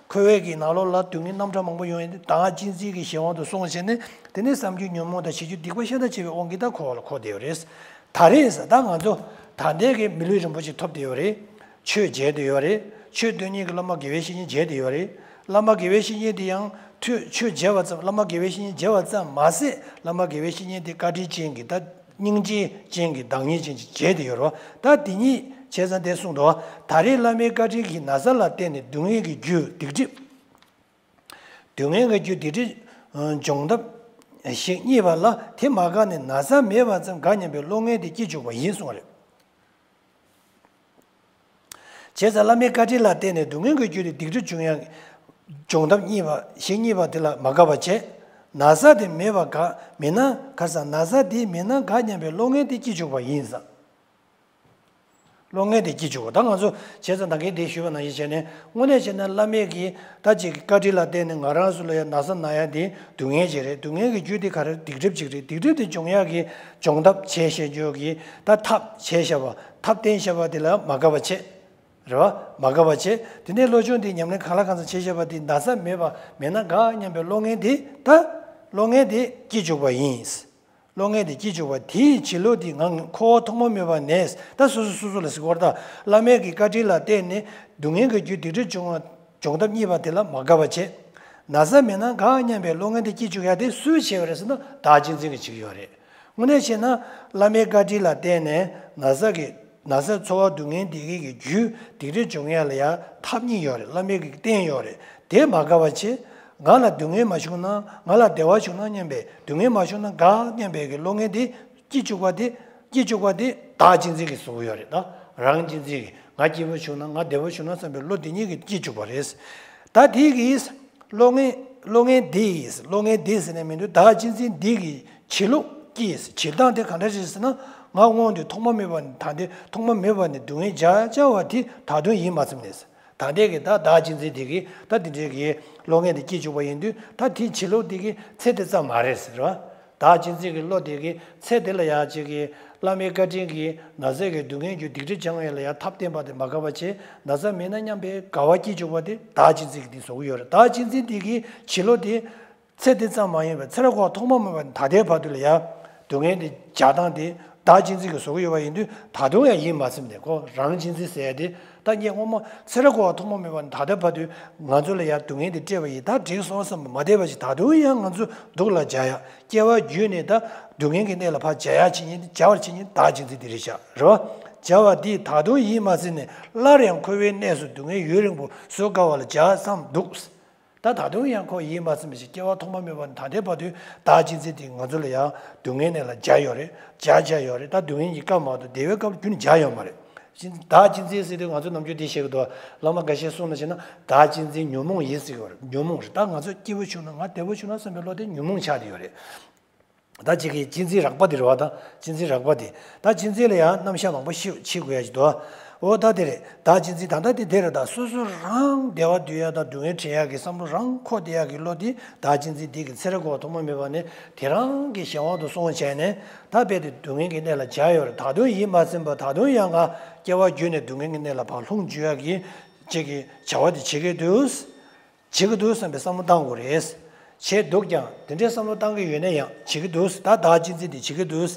འཁོར་བའི་གི་ནང་ལོགས་ལ་སྡུག་བསྔལ་རྣམ་གྲངས་མང་པོ་ཡོང་ཡོང་དུས་བདག་གཅེས་འཛིན་གྱི་གཞན་དབང་དུ་སོང་བྱས་ནས། དེ་ནས་བསམ་རྒྱུ་ཉོན་མོངས་དང་བྱེད་རྒྱུ་སྡིག་པ་ཤ་སྟག་བྱས་པའི་དབང་གིས་ད་འཁོར་བ་ལ་འཁོར་བསྡད་ཡོད་རེད། ད་རེས་ད་ང་ཚོ་ད་ལྟའི་གི་མི་ལུས་རིན་པོ་ཆེ་ཐོབ་བསྡད་ཡོད་རེད། ཆོས་མཇལ་བསྡད་ཡོད་རེད། ཆོས་སྟོན་མཁན་གྱི་བླ་མ་དགེ་བའི་བཤེས་གཉེན་མཇལ་བསྡད་ཡོད་རེད། བླ་མ་དགེ་བའི་བཤེས་གཉེན་དེ་ཡང་ཐོས་ཆོས་མཇལ་བ་ཙམ། བླ་མ་དགེ་བའི་བཤེས་གཉེན་མཇལ་བ་ཙམ་མ་ཟད། བླ་མ་དགེ་བའི་བཤེས་གཉེན་དེ་བཀའ་དྲིན་ཅན་གྱི་ད་སྙིང་རྗེ་ཅན་གྱི་བདག་ཉིད་ཅན་ཅིག་མཇལ་བསྡད་ཡོད་རེད་བ། ད་དེ་ཉིད་བྱས་ཙང་དེ་གསུངས་འདུག། ད་རེས་བླ་མའི་བཀའ་དྲིན་གྱི་ན་ཚ་ལ་བརྟེན་ནས་སྡུག་བསྔལ་གྱི་རྒྱུ་སྡིག་སྒྲིབ། སྡུག་བསྔལ་གྱི་རྒྱུ་སྡིག་སྒྲིབ་སྦྱོང་ཐབས་ཤིག་རྙེད་པ་ལ་དེ་མ་འགགས་ནས་ན་ཚ་མེད་པ་ཙམ་དགའ་སྙམ་པའི་བློ་ངན་དེ་སྐྱེ་བཅུག་པ་ཡིན་གསུངས་པ་རེད། བྱས་ཙང་བླ་མའི་བཀའ་དྲིན་ལ་བརྟེན་ནས་སྡུག་བསྔལ་གྱི་རྒྱུ་དེ་སྡིག་སྒྲིབ་སྦྱོང་ཡ། སྦྱོང་ཐབས་རྙེད་པ་ཞིག་རྙེད་པ་དེ་ལ་མ་དགའ་བ་བྱས། ན་ཚ་དེ་མེད་པ་དགའ་མེད་ན་ག་ས་ན་ཚ་དེ་མེད་ན་དགའ་སྙམ་པའི་བློ་ངན་དེ་སྐྱེ་བཅུག་པ་ཡིན་ས། བློ་ངན་དེ་སྐྱེ་བཅུག་པ། ད་ང་ཚོ་བྱས་ཙང་ད་གིན་དེ་ཞུས་པ་ནང་བཞིན་བྱས་ནས་དངོས་གནས་བྱས་ན་བླ་མའི་གི་ད་ཅིག་གི་བཀའ་དྲིན་ལ་བརྟེན་ནས་ང་རང་ཚོ་ལ་ཡང་ན་ཚ་ན་ཡ་དེ་སྡུག་བསྔལ་ཅིག་རེད། སྡུག་བསྔལ་གྱི་རྒྱུ་དེ་ག་རེ་སྡིག་སྒྲིབ་ཅིག་རེད། སྡིག་སྒྲིབ་དེ་སྦྱོང་ཡག་གི་སྦྱོང་ཐབས་བྱས་བཤད་རྒྱུ་གི་ད་ཐབས་བྱས་བཞག་པ། ཐབས་བསྟན་བཞག་པ་དེ་ལ་མ་དགའ་བ་བྱས། རེད་བ། མ་དགའ་བ་བྱས། དེ་ནས་བློ་སྦྱོང་དེ་ཉམས་ལེན་གང་ལ་གང་འཚམ་བྱས་བཞག་པ་དེ་ན་ཚ་མེད་པ་མེད་ན་དགའ་སྙམ་པའི་བློ་ངན་དེ་ད་བློ་ངན་དེ་སྐྱེ་བཅུག་པ་ཡིན། བློ་ངན་དེ་སྐྱེ་བཅུག་པ་དེའི་བྱིན་རླབས་དེ་ང་འཁོར་བ་ཐོག་མ་མེད་པ་ནས་ད་སོ་སོ་སོ་སོ་ལ་གཟིགས་པར་ད། བླ་མའི་གི་བཀའ་དྲིན་ལ་བརྟེན་ནས་སྡུག་བསྔལ་གྱི་རྒྱུ་སྡིག་སྒྲིབ་སྦྱོང་བ་སྦྱོང་ཐབས་རྙེད་པ་དེ་ལ་མ་དགའ་བ་བྱས། ན་ཚ་མེད་ན་དགའ་སྙམ་པའི་བློ་ངན་དེ་སྐྱེ་བཅུག་ཡ་དེ་སུས་བྱས་པ་རེད་ཟེར་ན་བདག་གཅེས་འཛིན་གྱིས་བྱེད་ཀྱི་ཡོད་རེད། དངོས་གནས་བྱས་ན་བླ་མའི་བཀའ་དྲིན་ལ་བརྟེན་ནས་ན་ཚ་གི་ན་ཚ་ཚོར་བ་སྡུག་བསྔལ་འདི་གི་རྒྱུ་སྡིག་སྒྲིབ་སྦྱོང་ཡ་ལ་ཡ་ཐབས་གཉིས་ཡོད་རེད། བླ་མའི་གི་བསྟན་ཡོད་རེད། དེ་མ་དགའ་བ་བྱས། ང་ལ་སྡུག་བསྔལ་མ་བྱུང་ན། ང་ལ་བདེ་བ་བྱུང་ན་སྙམ་པའི་སྡུག་བསྔལ་མ་བྱུང་ན་དགའ་སྙམ་པའི་གི་བློ་ངན་དེ་སྐྱེ་བཅུག་པ་དེ་སྐྱེ་བཅུག་པ་དེ་བདག་གཅེས་འཛིན་གྱིས་བཟོ་གི་ཡོད་རེད། ད་རང་གཅེས་འཛིན་གྱིས་ང་སྐྱིད་པོ་བྱུང་ན། ང་བདེ་པོ་བྱུང་ན་བསམ་པའི་བློ་དེ་ཉིད་ཀྱིས་སྐྱེ་བཅུག་པ་རེད། ད་དེ་གིས་བློ་ངན་བློ་ངན་འདི་ཡིས་བློ་ངན་འདི་ཟེར་ནས་མི་འདུག། བདག་གཅེས་འཛིན་འདི་གི་བྱེད་ལུགས་ཀྱིས་བྱེད་སྟངས་དེ་ག་འདྲ་རེད་ཟེར་ན། ང་སྔོན་དུ་ཐོག་མ་མེད་པ་ནས་ད་ལྟའི་ཐོག་མ་མེད་པ་ནས་སྡུག་བསྔལ་བརྒྱ་བརྒྱ་བ་དེ་ད་དུང་ཡིན་མ་ཚུམ་ནས། ད་ལྟའི་གི་ད་བདག་གཅེས་འཛིན་དེ་གི་ད་དེ་འདྲའི་གི་བློ་ངན་དེ་སྐྱེ་བཅུག་པ་ཡིན་དུས། ད་དེ་བྱེད་ལུགས་དེ་གི་ཚེ་དེ་ཙམ་མ་རེད་ཟེར་བ། བདག་གཅེས་འཛིན་གྱི་བློ་དེ་གི་ཚེ་དེ་ལ་ཡང་ཅིག་གི་བླ་མའི་བཀའ་དྲིན་གྱིས་ན་ཚ་གི་སྡུག་བསྔལ་རྒྱུ་སྡིག་སྒྲིབ་སྦྱང་ཡ་ལ་ཡང་ཐབས་བསྟན་པ་དེ་མ་དགའ་བ་བྱས། ན་ཚ་མེད་ན་སྙམ་པའི་དགའ་བ་སྐྱེ་བཅུག་པ་དེ་བདག་གཅེས་འཛིན་གྱི་དེ་བཟོ་གི་ཡོད་རེད། བདག་གཅེས་འཛིན་དེ་གི་བྱེད་ལུགས་དེ། ཚེ་འདི་ཙམ་མ་ཡིན་པར་ཚེ་རབས་འཁོར་བ་ཐོག་མ་མེད་པ་ནས་ད་ལྟའི་བར་དུ་ལ་ཡང་སྡུག་བསྔལ་འདི་རྒྱག་སྟངས་དེ་བདག་གཅེས་འཛིན་གྱིས་བཟོ་གི་ཡོད་པ་ཡིན་དུས། ད་དུང་ཡང་ཡིན་མ་ཚུམ་ནས། ཁོ་རང་གཅེས་འཛིན་ཟེར་ཡ་དེ་ད་ངས་སྔོན་མ་ཚེ་རབས་འཁོར་བ་ཐོག་མ་མེད་པ་ནས་ད་ལྟའི་བར་དུ་ང་ཚོ་ལ་ཡང་སྡུག་བསྔལ་འདི་སྤྲད་པ་ཡིན། ད་འགྲིག་སོང་བསམ་པ་མ་བསྡད་པ་ཞིག་ད་དུང་ཡང་ང་ཚོ་སྡུག་ལ་སྦྱར་ཡ། སྐྱེ་བ་བརྒྱུད་ནས་ད་སྡུག་བསྔལ་གྱི་གནས་ལ་ཕར་སྦྱར་ཡ་བྱེད་མཁན་དེ། སྦྱར་བར་བྱེད་མཁན་བདག་གཅེས་འཛིན་དེ་རེད་ཤག་རེད་བ། སྦྱར་བ་འདི་ད་དུང་ཡིན་མ་ཚུམ་ནས་སླར་ཡང་འཁོར་བའི་གནས་སུ་སྡུག་བསྔལ་ཡུན་རིང་པོ་བཟོད་དཀའ་བ་ལ་སྦྱར་བསམ་འདུག། ད་ ད་ད་དུང་ཡང་ཁོ་ཡིད་མ་ཚིམ་པ་ཞིག་སྐྱེ་བ་ཐོག་མ་མེད་པ་ནས་ད་ལྟའི་བར་དུ་བདག་གཅེས་འཛིན་དེ་ང་ཚོ་ལ་ཡང་སྡུག་བསྔལ་ནད་ལ་སྦྱར་ཡོད་རེད། སྦྱར་སྦྱར་ཡོད་རེད། ད་སྡུག་བསྔལ་གྱི་སྐབས་མ་གཏོགས་བདེ་བའི་སྐབས་རྒྱུན་ནས་སྦྱར་ཡོད་མ་རེད། བདག་གཅེས་འཛིན་ཟེར་དུས་ང་ཚོ་ནམ་རྒྱུན་དེ་བཤད་ཀྱི་འདུག་བླ་མ་འགའ་ཤས་གསུངས་ན་བྱས་ན་བདག་གཅེས་འཛིན་ཉོན་མོངས་ཡིན་ཟེར་གྱི་ཡོད་རེད། ཉོན་མོངས་རེད། ད་ང་ཚོ་སྐྱིད་པོ་བྱུང་ན། ང་བདེ་པོ་བྱུང་ན་བསམ་པའི་བློ་དེ་ཉོན་མོངས་ཆགས་བསྡད་ཡོད་རེད། ད་གཅིག་གི་གཅེས་འཛིན་རགས་པ་དེ་རེད་བ། ད་གཅེས་འཛིན་རགས་པ་དེ། ད་གཅེས་འཛིན་ལ་ཡང་རྣམ་གཞག་མང་པོ་ཤེས་ཤེས་དགོས་ཡ་ཅིག་འདུག་འོ་ད་དེ་རེད། བདག་གཅེས་འཛིན་ད་ལྟ་དེ་དེ་རེད། ད་སོ་སོ་རང་བདེ་བ་འདོད་ཡ་དང་སྡུག་བསྔལ་དྲན་ཡ་གི་བསམ་བློ་རང་འཁོར་བསྡད་ཡ་གི་བློ་དེ་བདག་གཅེས་འཛིན་དེ་གི་ཚེ་རབས་འཁོར་བ་ཐོག་མ་མེད་པ་ནས་དེ་རང་གི་གཞན་དབང་དུ་སོང་བྱས་ནས། ད་རྦད་དེ་སྡུག་བསྔལ་གྱི་གནས་ལ་སྦྱར་ཡོད་རེད། ད་དུང་ཡིད་མ་ཚིམ་པ། ད་དུང་ཡང་ང་སྐྱེ་བ་རྒྱུན་ནས་སྡུག་བསྔལ་གྱི་གནས་ལ་ཕར་ལྷུང་འཇུག་ཡ་གི་གཅིག་གི་བྱ་བ་དེ་བྱེད་ཀྱི་འདུག་བྱེད་ཀྱི་འདུག་བསམ་པའི་བསམ་བློ་བཏང་དགོས་རེད། བྱས་འདུག་ཀྱང་། དེ་འདྲའི་བསམ་བློ་བཏང་གི་ཡོད་ན་ཡང་བྱེད་ཀྱི་འདུག་ད་བདག་གཅེས་འཛིན་དེ་བྱེད་ཀྱི་འདུག་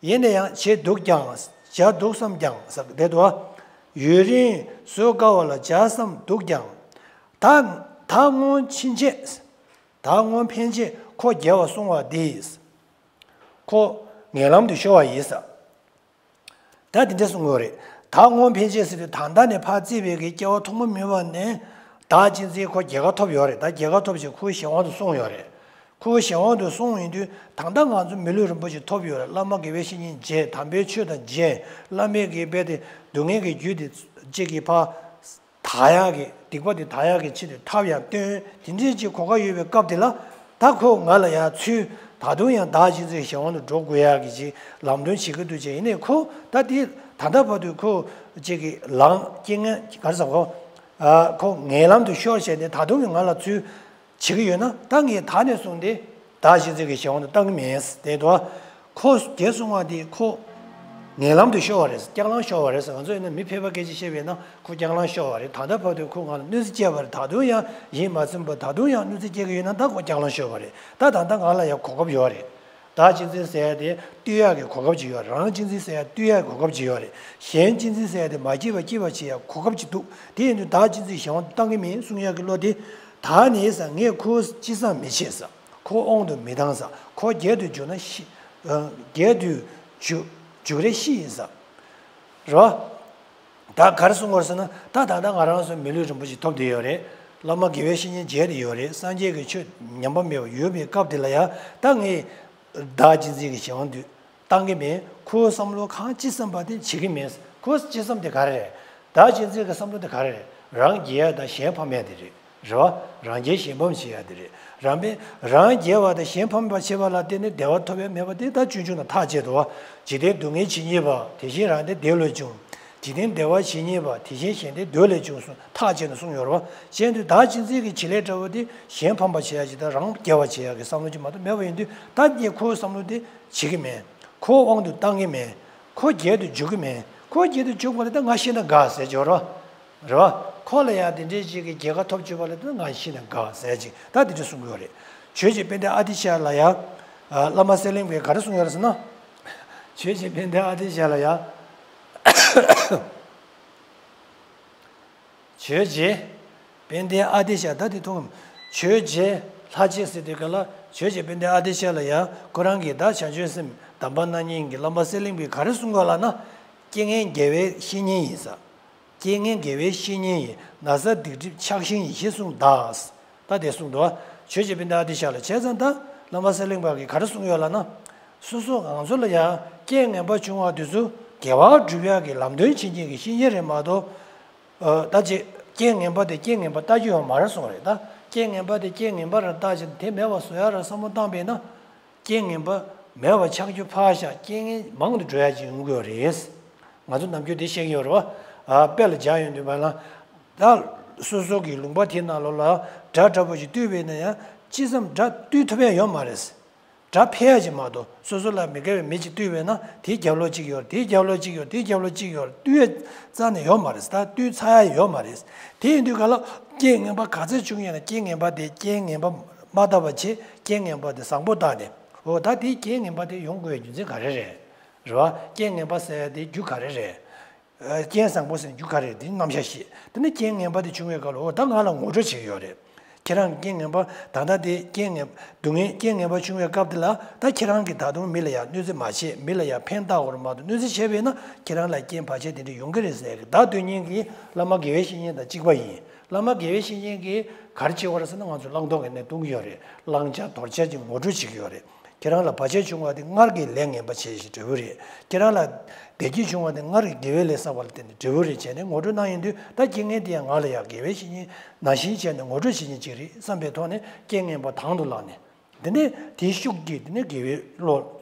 ཡིན་ན་ཡང་བྱས་འདུག་ཀྱང་། བྱས་འདུག་བསམ་ཀྱང་ཟེར་དེ་འདུག་ཡུན་རིང་བཟོད་དཀའ་བ་ལ་བྱས་བསམ་འདུག་ཀྱང་། ད་ད་སྔོན་ཕྱིན་ཆད། ད་སྔོན་ཕན་ཆད་ཁོ་རྒྱལ་བར་གསུངས་པ་འདིས། ཁོ་ངན་ལམ་དུ་ཤོར་བ་ཡིན་ཟེར། ད་དེ་འདྲ་གསུང་གི་ཡོད་རེད། ད་སྔོན་ཕན་ཆད་ཟེར་དུས་ད་ལྟ་ནས་ཕར་བརྩིས་པའི་གི་སྐྱེ་བ་ཐོག་མ་མེད་པ་ནས་བདག་གཅེས་འཛིན་ཁོ་རྒྱལ་ཁ་ཐོབ་ཡོད་རེད། ད་རྒྱལ་ཁ་ཐོབ་བྱས་ཁོའི་གཞན་དབང་དུ་སོང་ཡོད་རེད། ཁོའི་གཞན་དབང་དུ་སོང་ཡོང་དུས་ད་ལྟ་ང་ཚོ་མི་ལུས་རིན་པོ་ཆེ་ཐོབ་ཡོད་རེད། བླ་མ་དགེ་བའི་བཤེས་གཉེན་མཇལ། དམ་པའི་ཆོས་དང་མཇལ། བླ་མའི་གི་རྦད་དེ་སྡུག་བསྔལ་གྱི་རྒྱུ་དེ་གཅིག་གི་ཕར་དག་ཡག་གི། སྡིག་པ་དེ་དག་ཡག་གི་ཆེད་དུ་ཐབས་ཡང་བསྟེན། དེ་འདྲའི་ཅིག་གོ་སྐབས་ཡོད་པའི་སྐབས་དེ་ལ། ད་ཁོ་ང་ལ་ཡང་ཚུར་ད་དུང་ཡང་བདག་གཅེས་འཛིན་གྱི་གཞན་དབང་དུ་འགྲོ་དགོས་ཡག་གི་ཅིག་ལམ་སྟོན་བྱེད་ཀྱི་འདུག་ཅེས། ཡིན་ནའི་ཁོ་ད་དེ་ད་ལྟ་བར་དུ་ཁོ་ཅིག་གི་ལངས། རྐྱེན་ངན་ག་རེ་ཟེར། ཁོ་ཨ་ཁོ་ངན་ལམ་དུ་ཤོར་བྱས་ནས་ད་དུང་གི་ང་ལ་ཚུར་བྱེད་ཀྱི་ཡོད་ན། ད་ངས་ད་ནས་བཟུང་སྟེ་བདག་གཅེས་འཛིན་གྱི་གཞན་དབང་དུ་བཏང་གི་མིན་ཟེར་དེ་འདུག་ཁོ་རྒྱལ་གསུང་བ་དེ་ཁོ་ངན་ལམ་དུ་ཤོར་བ་རེད། རྐྱང་ལམ་ཤོར་བ་རེད་ཟེར། ང་ཚོ་ཡིན་ན་མི་ཕལ་པ་སྐད་ཆ་བཤད་པས་ན་ཁོ་རྐྱང་ལམ་ཤོར་བ་རེད། ད་ལྟ་བར་དུ་ཁོ་ང་ལ་གནོད་འཚེ་བྱས་པ་རེད། ད་དུང་ཡང་ཡིད་མ་ཚིམ་པ། ད་དུང་ཡང་གནོད་འཚེ་སྐྱེལ་གྱི་ཡོད་ན་ད་ཁོ་རྐྱང་ལམ་ཤོར་བ་རེད། ད་ད་ལྟ་ང་ལ་ཡང་གོ་སྐབས་ཡོད་རེད། བདག་གཅེས་འཛིན་ཟེར་ཡ་དེ་བཏུལ་ཡག་གི་གོ་སྐབས་ཅིག་ཡོད་རེད། རང་གཅེས་འཛིན་ཟེར་ཡ་བཏུལ་ཡག་གི་གོ་སྐབས་ཅིག་ཡོད་རེད། གཞན་གཅེས་འཛིན་ཟེར་ཡ་དེ་མ་སྐྱིད་པ་སྐྱིད་པ་བྱེད་ཡག་གོ་སྐབས་ཅིག་འདུག་དེ་ཡིན་དུས་བདག་གཅེས་འཛིན་གཞན་དབང་དུ་བཏང་གི་མིན་གསུང་ཡག་གི་བློ་དེ། ད་ནས་ཟེར། ངས་ཁོ་ཅི་བསམ་མི་བྱེད་ཟེར། ཁོ་དབང་དུ་མི་བཏང་ཟེར། ཁོ་རྒྱལ་དུ་འཇུག་ན་ཤི། ཨ་རྒྱལ་དུ་འཇུག་འཇུག་རེ་ཤི་ཡིན་ཟེར། རེད་བ། ད་ག་རེ་གསུང་གི་ཡོད་རེད་ཟེར་ན། ད་ད་ལྟ་ང་རང་ཚོ་མི་ལུས་རིན་པོ་ཆེ་ཐོབ་བསྡད་ཡོད་རེད། བླ་མ་དགེ་བའི་བཤེས་གཉེན་མཇལ་བསྡད་ཡོད་རེད། སངས་རྒྱས་ཀྱི་ཆོས་ཉམས་པ་མེད་པ་ཡོད་པའི་སྐབས་དེ་ལ་ཡང་ད་ངས་བདག་གཅེས་འཛིན་གྱི་གཞན་དབང་དུ་བཏང་གི་མེད། ཁོའི་བསམ་བློ་གང་ཅི་བསམ་པ་དེ་བྱེད་ཀྱི་མེད། ཁོའི་ཅི་བསམ་དེ་ག་རེ་རེད། བདག་གཅེས་འཛིན་གྱི་བསམ་བློ་དེ་ག་རེ་རེད། རང་རྒྱལ་ཡ་དང་གཞན་ཕམ་ཡ་དེ་རེད། རེད་བ། རང་རྒྱལ་གཞན་ཕམ་བྱེད་ཡ་དེ་རེད། རང་པས་རང་རྒྱལ་བ་དང་གཞན་ཕམ་པ་བྱེད་པ་ལ་བརྟེན་ནས་བདེ་བ་ཐོབ་ཡ་མེད་པ་དེ་ད་ཆུང་ཆུང་ནས་ཐག་བཅད་འདུག་བ། འཇིག་རྟེན་སྡུག་བསྔལ་ཇི་སྙེད་པ། དེ་བཞིན་རང་སྡེ་བདེ་ལ་འབྱུང་། འཇིག་རྟེན་བདེ་བ་ཇི་སྙེད་པ། དེ་བཞིན་གཞན་སྡེ་སྡུག་ལས་འབྱུང་གསུངས། ཐག་བཅད་ནས་གསུངས་ཡོད་རེད་བ། བྱས་དུས་བདག་གཅེས་འཛིན་གྱི་བྱེད་ལས་འདྲ་བོ་དེ་གཞན་ཕམ་པ་བྱེད་ཡ་ཅིག་དང་རང་རྒྱལ་བ་བྱེད་ཡ་གི་བསམ་བློ་ཅིག་མ་གཏོགས་མེད་པ་ཡིན་དུས། ད་ངས་ཁོའི་བསམ་བློ་དེ་བྱེད་ཀྱི་མེད། ཁོ་དབང་དུ་བཏང་གི་མེད། ཁོ་རྒྱལ་དུ་འཇུག་གི་མེད། ཁོ་རྒྱལ་དུ་འཇུག་པ་ལ་ད་ང་ཤི་ན་དགའ་ཟེར་གྱི་ཡོད་རེད་བ། རེད་བ། ཁོ་ལ་ཡང་དེ་འདྲའི་ཅིག་གི་རྒྱལ་ཁ་ཐོབ་བཅུག་པ་ལ་ད་ང་ཤི་ན་དགའ་ཟེར་ཅིག་ད་དེ་འདྲ་གསུང་གི་ཡོད་རེད། ཆོས་ཀྱི་དཔལ་ལྡན་ཨ་ཏི་ཤ་ལ་ཡང་། ཨ། བླ་མ་གསེར་གླིང་པས་ག་རེ་གསུང་ཡོད་རེད་ཟེར་ན། ཆོས་ཀྱི་དཔལ་ལྡན་ཨ་ཏི་ཤ་ལ་ཡང་། ཆོས་ཀྱི་དཔལ་ལྡན་ཨ་ཏི་ཤ། ད་དེ་མཐོང་གམ། ཆོས་ཀྱི་ལྷ་ཆོས་ཟེར་དུས་ག་ལ་ཆོས་ཀྱི་དཔལ་ལྡན་ཨ་ཏི་ཤ་ལ་ཡང་ཁོ་རང་གིས་ད་བྱང་ཆུབ་སེམས་དམ་པ་རྣམ་གཉིས་ཀྱི་བླ་མ་གསེར་གླིང་པས་ག་རེ་གསུང་གི་ཡོད་ལབ་ན། རྐྱེན་ངན་དགེ་བའི་བཤེས་གཉེན་ཡིན་ཟེར། རྐྱེན་ངན་དགེ་བའི་བཤེས་གཉེན་ཡིན། ན་ཚ་སྡིག་སྒྲིབ་ཆགས་ཞེན་ཡིན་ཞེས་གསུངས་གདའ། ད་དེ་གསུངས་འདུག་བ། ཆོས་ཀྱི་དཔལ་ལྡན་ཨ་ཏི་ཤ་ལ། བྱས་ཙང་ད་བླ་མ་གསེར་གླིང་པ་གིས་ག་རེ་གསུངས་ཡོད་ལབ་ན། སོ་སོ་ང་ཚོ་ལ་ཡང་རྐྱེན་ངན་པ་བྱུང་བ་དེ་ཚོ་དགེ་བ་སྒྲུབ་ཡག་གི་ལམ་སྟོན་བྱེད་མཁན་གྱི་བཤེས་གཉེན་རེད་མ་གཏོགས། ཨ། ད་ཅིག་རྐྱེན་ངན་པ་དེ་རྐྱེན་ངན་པ་ལྟ་རྒྱུ་ཡོད་མ་རེད་གསུངས་རེད། ད་རྐྱེན་ངན་པ་དེ་རྐྱེན་ངན་པ་རེད་བལྟས་བྱས་དེ་མེད་པ་བཟོ་ཡག་རེད་བསམ་བློ་བཏང་པས་ན། རྐྱེན་ངན་པ་མེད་པ་ཆགས་རྒྱུ་ཕར་བཞག་རྐྱེན་ངན་མང་དུ་འགྲོ་ཡག་ཅིག་ཡོང་གི་ཡོད་རེད། ང་ཚོ་ནམ་རྒྱུན་དེ་བཤད་ཀྱི་ཡོད་རེད་བ། ཨ། དཔེ་ལ་སྦྱར་ཡོང་དུས་བ་ལ། ད་སོ་སོ་གི་ལུང་པ་དེའི་ནང་ལོགས་ལ་དགྲ་འདྲ་པོ་ཞིག་བཏུལ་བས་ན་ཡང་ཅི་བསམ་དགྲ་བཏུལ་ཐུབ་ཡག་ཡོད་མ་རེད། དགྲ་ཕལ་ཡག་ཅིག་མ་གཏོགས། སོ་སོ་ལ་མི་དགའ་བའི་མི་ཅིག་བཏུལ་བས་ན་དེའི་རྒྱབ་ལོགས་གཅིག་ཡོད་རེད། དེའི་རྒྱབ་ལོགས་གཅིག་ཡོད་རེད། དེའི་རྒྱབ་ལོགས་གཅིག་ཡོད་རེད། བཏུལ་ཡག་རྩ་ནས་ཡོད་མ་རེད། ད་བཏུལ་ཚར་ཡག་ཡོད་མ་རེད། དེ་ཡིན་དུས་ག་ལ་རྐྱེན་ངན་པ་ག་ཚོད་བྱུང་ཡོད་ན་རྐྱེན་ངན་པ་དེ་རྐྱེན་ངན་པ་མ་བཏབ་པ་བྱས། རྐྱེན་ངན་པ་དེ་བཟང་པོ་བཏགས་ནས། འོ་ད་དེའི་རྐྱེན་ངན་པ་དེ་ཡོང་དགོས་པའི་རྒྱུ་མཚན་ག་རེ་རེད། རེད་བ། རྐྱེན་ངན་པ་ཟེར་ཡག་དེའི་རྒྱུ་ག་རེ་རེད། ཨ། རྐྱེན་བཟང་པོ་ཟེར་རྒྱུ་ག་རེ་རེད། དེ་རྣམ་གཞག་བཤད། དེ་ནས་རྐྱེན་ངན་པ་དེ་བྱུང་བའི་སྐབས་ལ། འོ་ད་ང་ལ་ངོ་སྤྲོད་བྱེད་ཀྱི་ཡོད་རེད། ཁྱེད་རང་གི་རྐྱེན་ངན་པ་ད་ལྟ་དེ་རྐྱེན་ངན། སྡུག་བསྔལ་རྐྱེན་ངན་པ་བྱུང་བའི་སྐབས་དེ་ལ་ད་ཁྱེད་རང་གིས་ད་དུང་མི་ལ་ཡང་གནོད་འཚེ་མ་བྱེད། མི་ལ་ཡང་ཕན་བཏགས་དགོས་རེད་མ་གཏོགས། གནོད་འཚེ་བྱས་པས་ན་ཁྱེད་རང་ལ་རྐྱེན་བར་ཆད་དེ་འདྲ་ཡོང་གི་རེད་ཟེར་གི། བདག་དོན་གཉེར་གྱི་བླ་མ་དགེ་བའི་བཤེས་གཉེན་དང་གཅིག་པ་ཡིན། བླ་མ་དགེ་བའི་བཤེས་གཉེན་གྱིས་ག་རེ་བྱེད་ཀྱི་ཡོད་རེད་ཟེར་ན། ང་ཚོ་བླང་དོར་གྱི་གནས་སྟོན་གྱི་ཡོད་རེད། བླང་བྱ་དོར་བྱ་གྱི་ངོ་སྤྲོད་བྱེད་ཀྱི་ཡོད་རེད། ཁྱེད་རང་ལ་བར་ཆད་བྱུང་བ་དེ་སྔར་གྱི་ལས་ངན་པ་བྱས་ཤིང་འབྲས་བུ་རེད། ཁྱེད་རང་ལ་བདེ་སྐྱིད་བྱུང་བ་དེ་སྔར་གྱི་དགེ་བའི་ལས་བསགས་པ་ལ་བརྟེན་ནས་འབྲས་བུ་རེད་བྱས་ནས་ངོ་སྤྲོད་གནང་ཡོང་དུས། ད་རྐྱེན་ངན་དེ་ཡང་ང་ལ་ཡང་དགེ་བའི་བཤེས་གཉེན་ནང་བཞིན་བྱས་ནས་ངོ་སྤྲོད་བྱེད་མཁན་ཅིག་རེད་བསམ་པའི་ཐོག་ནས། རྐྱེན་ངན་པ་དང་དུ་བླངས་ནས། དེ་ནས་དེའི་ཤུགས་ཀྱིས་དེ་ནས་དགེ་བའི་བློ།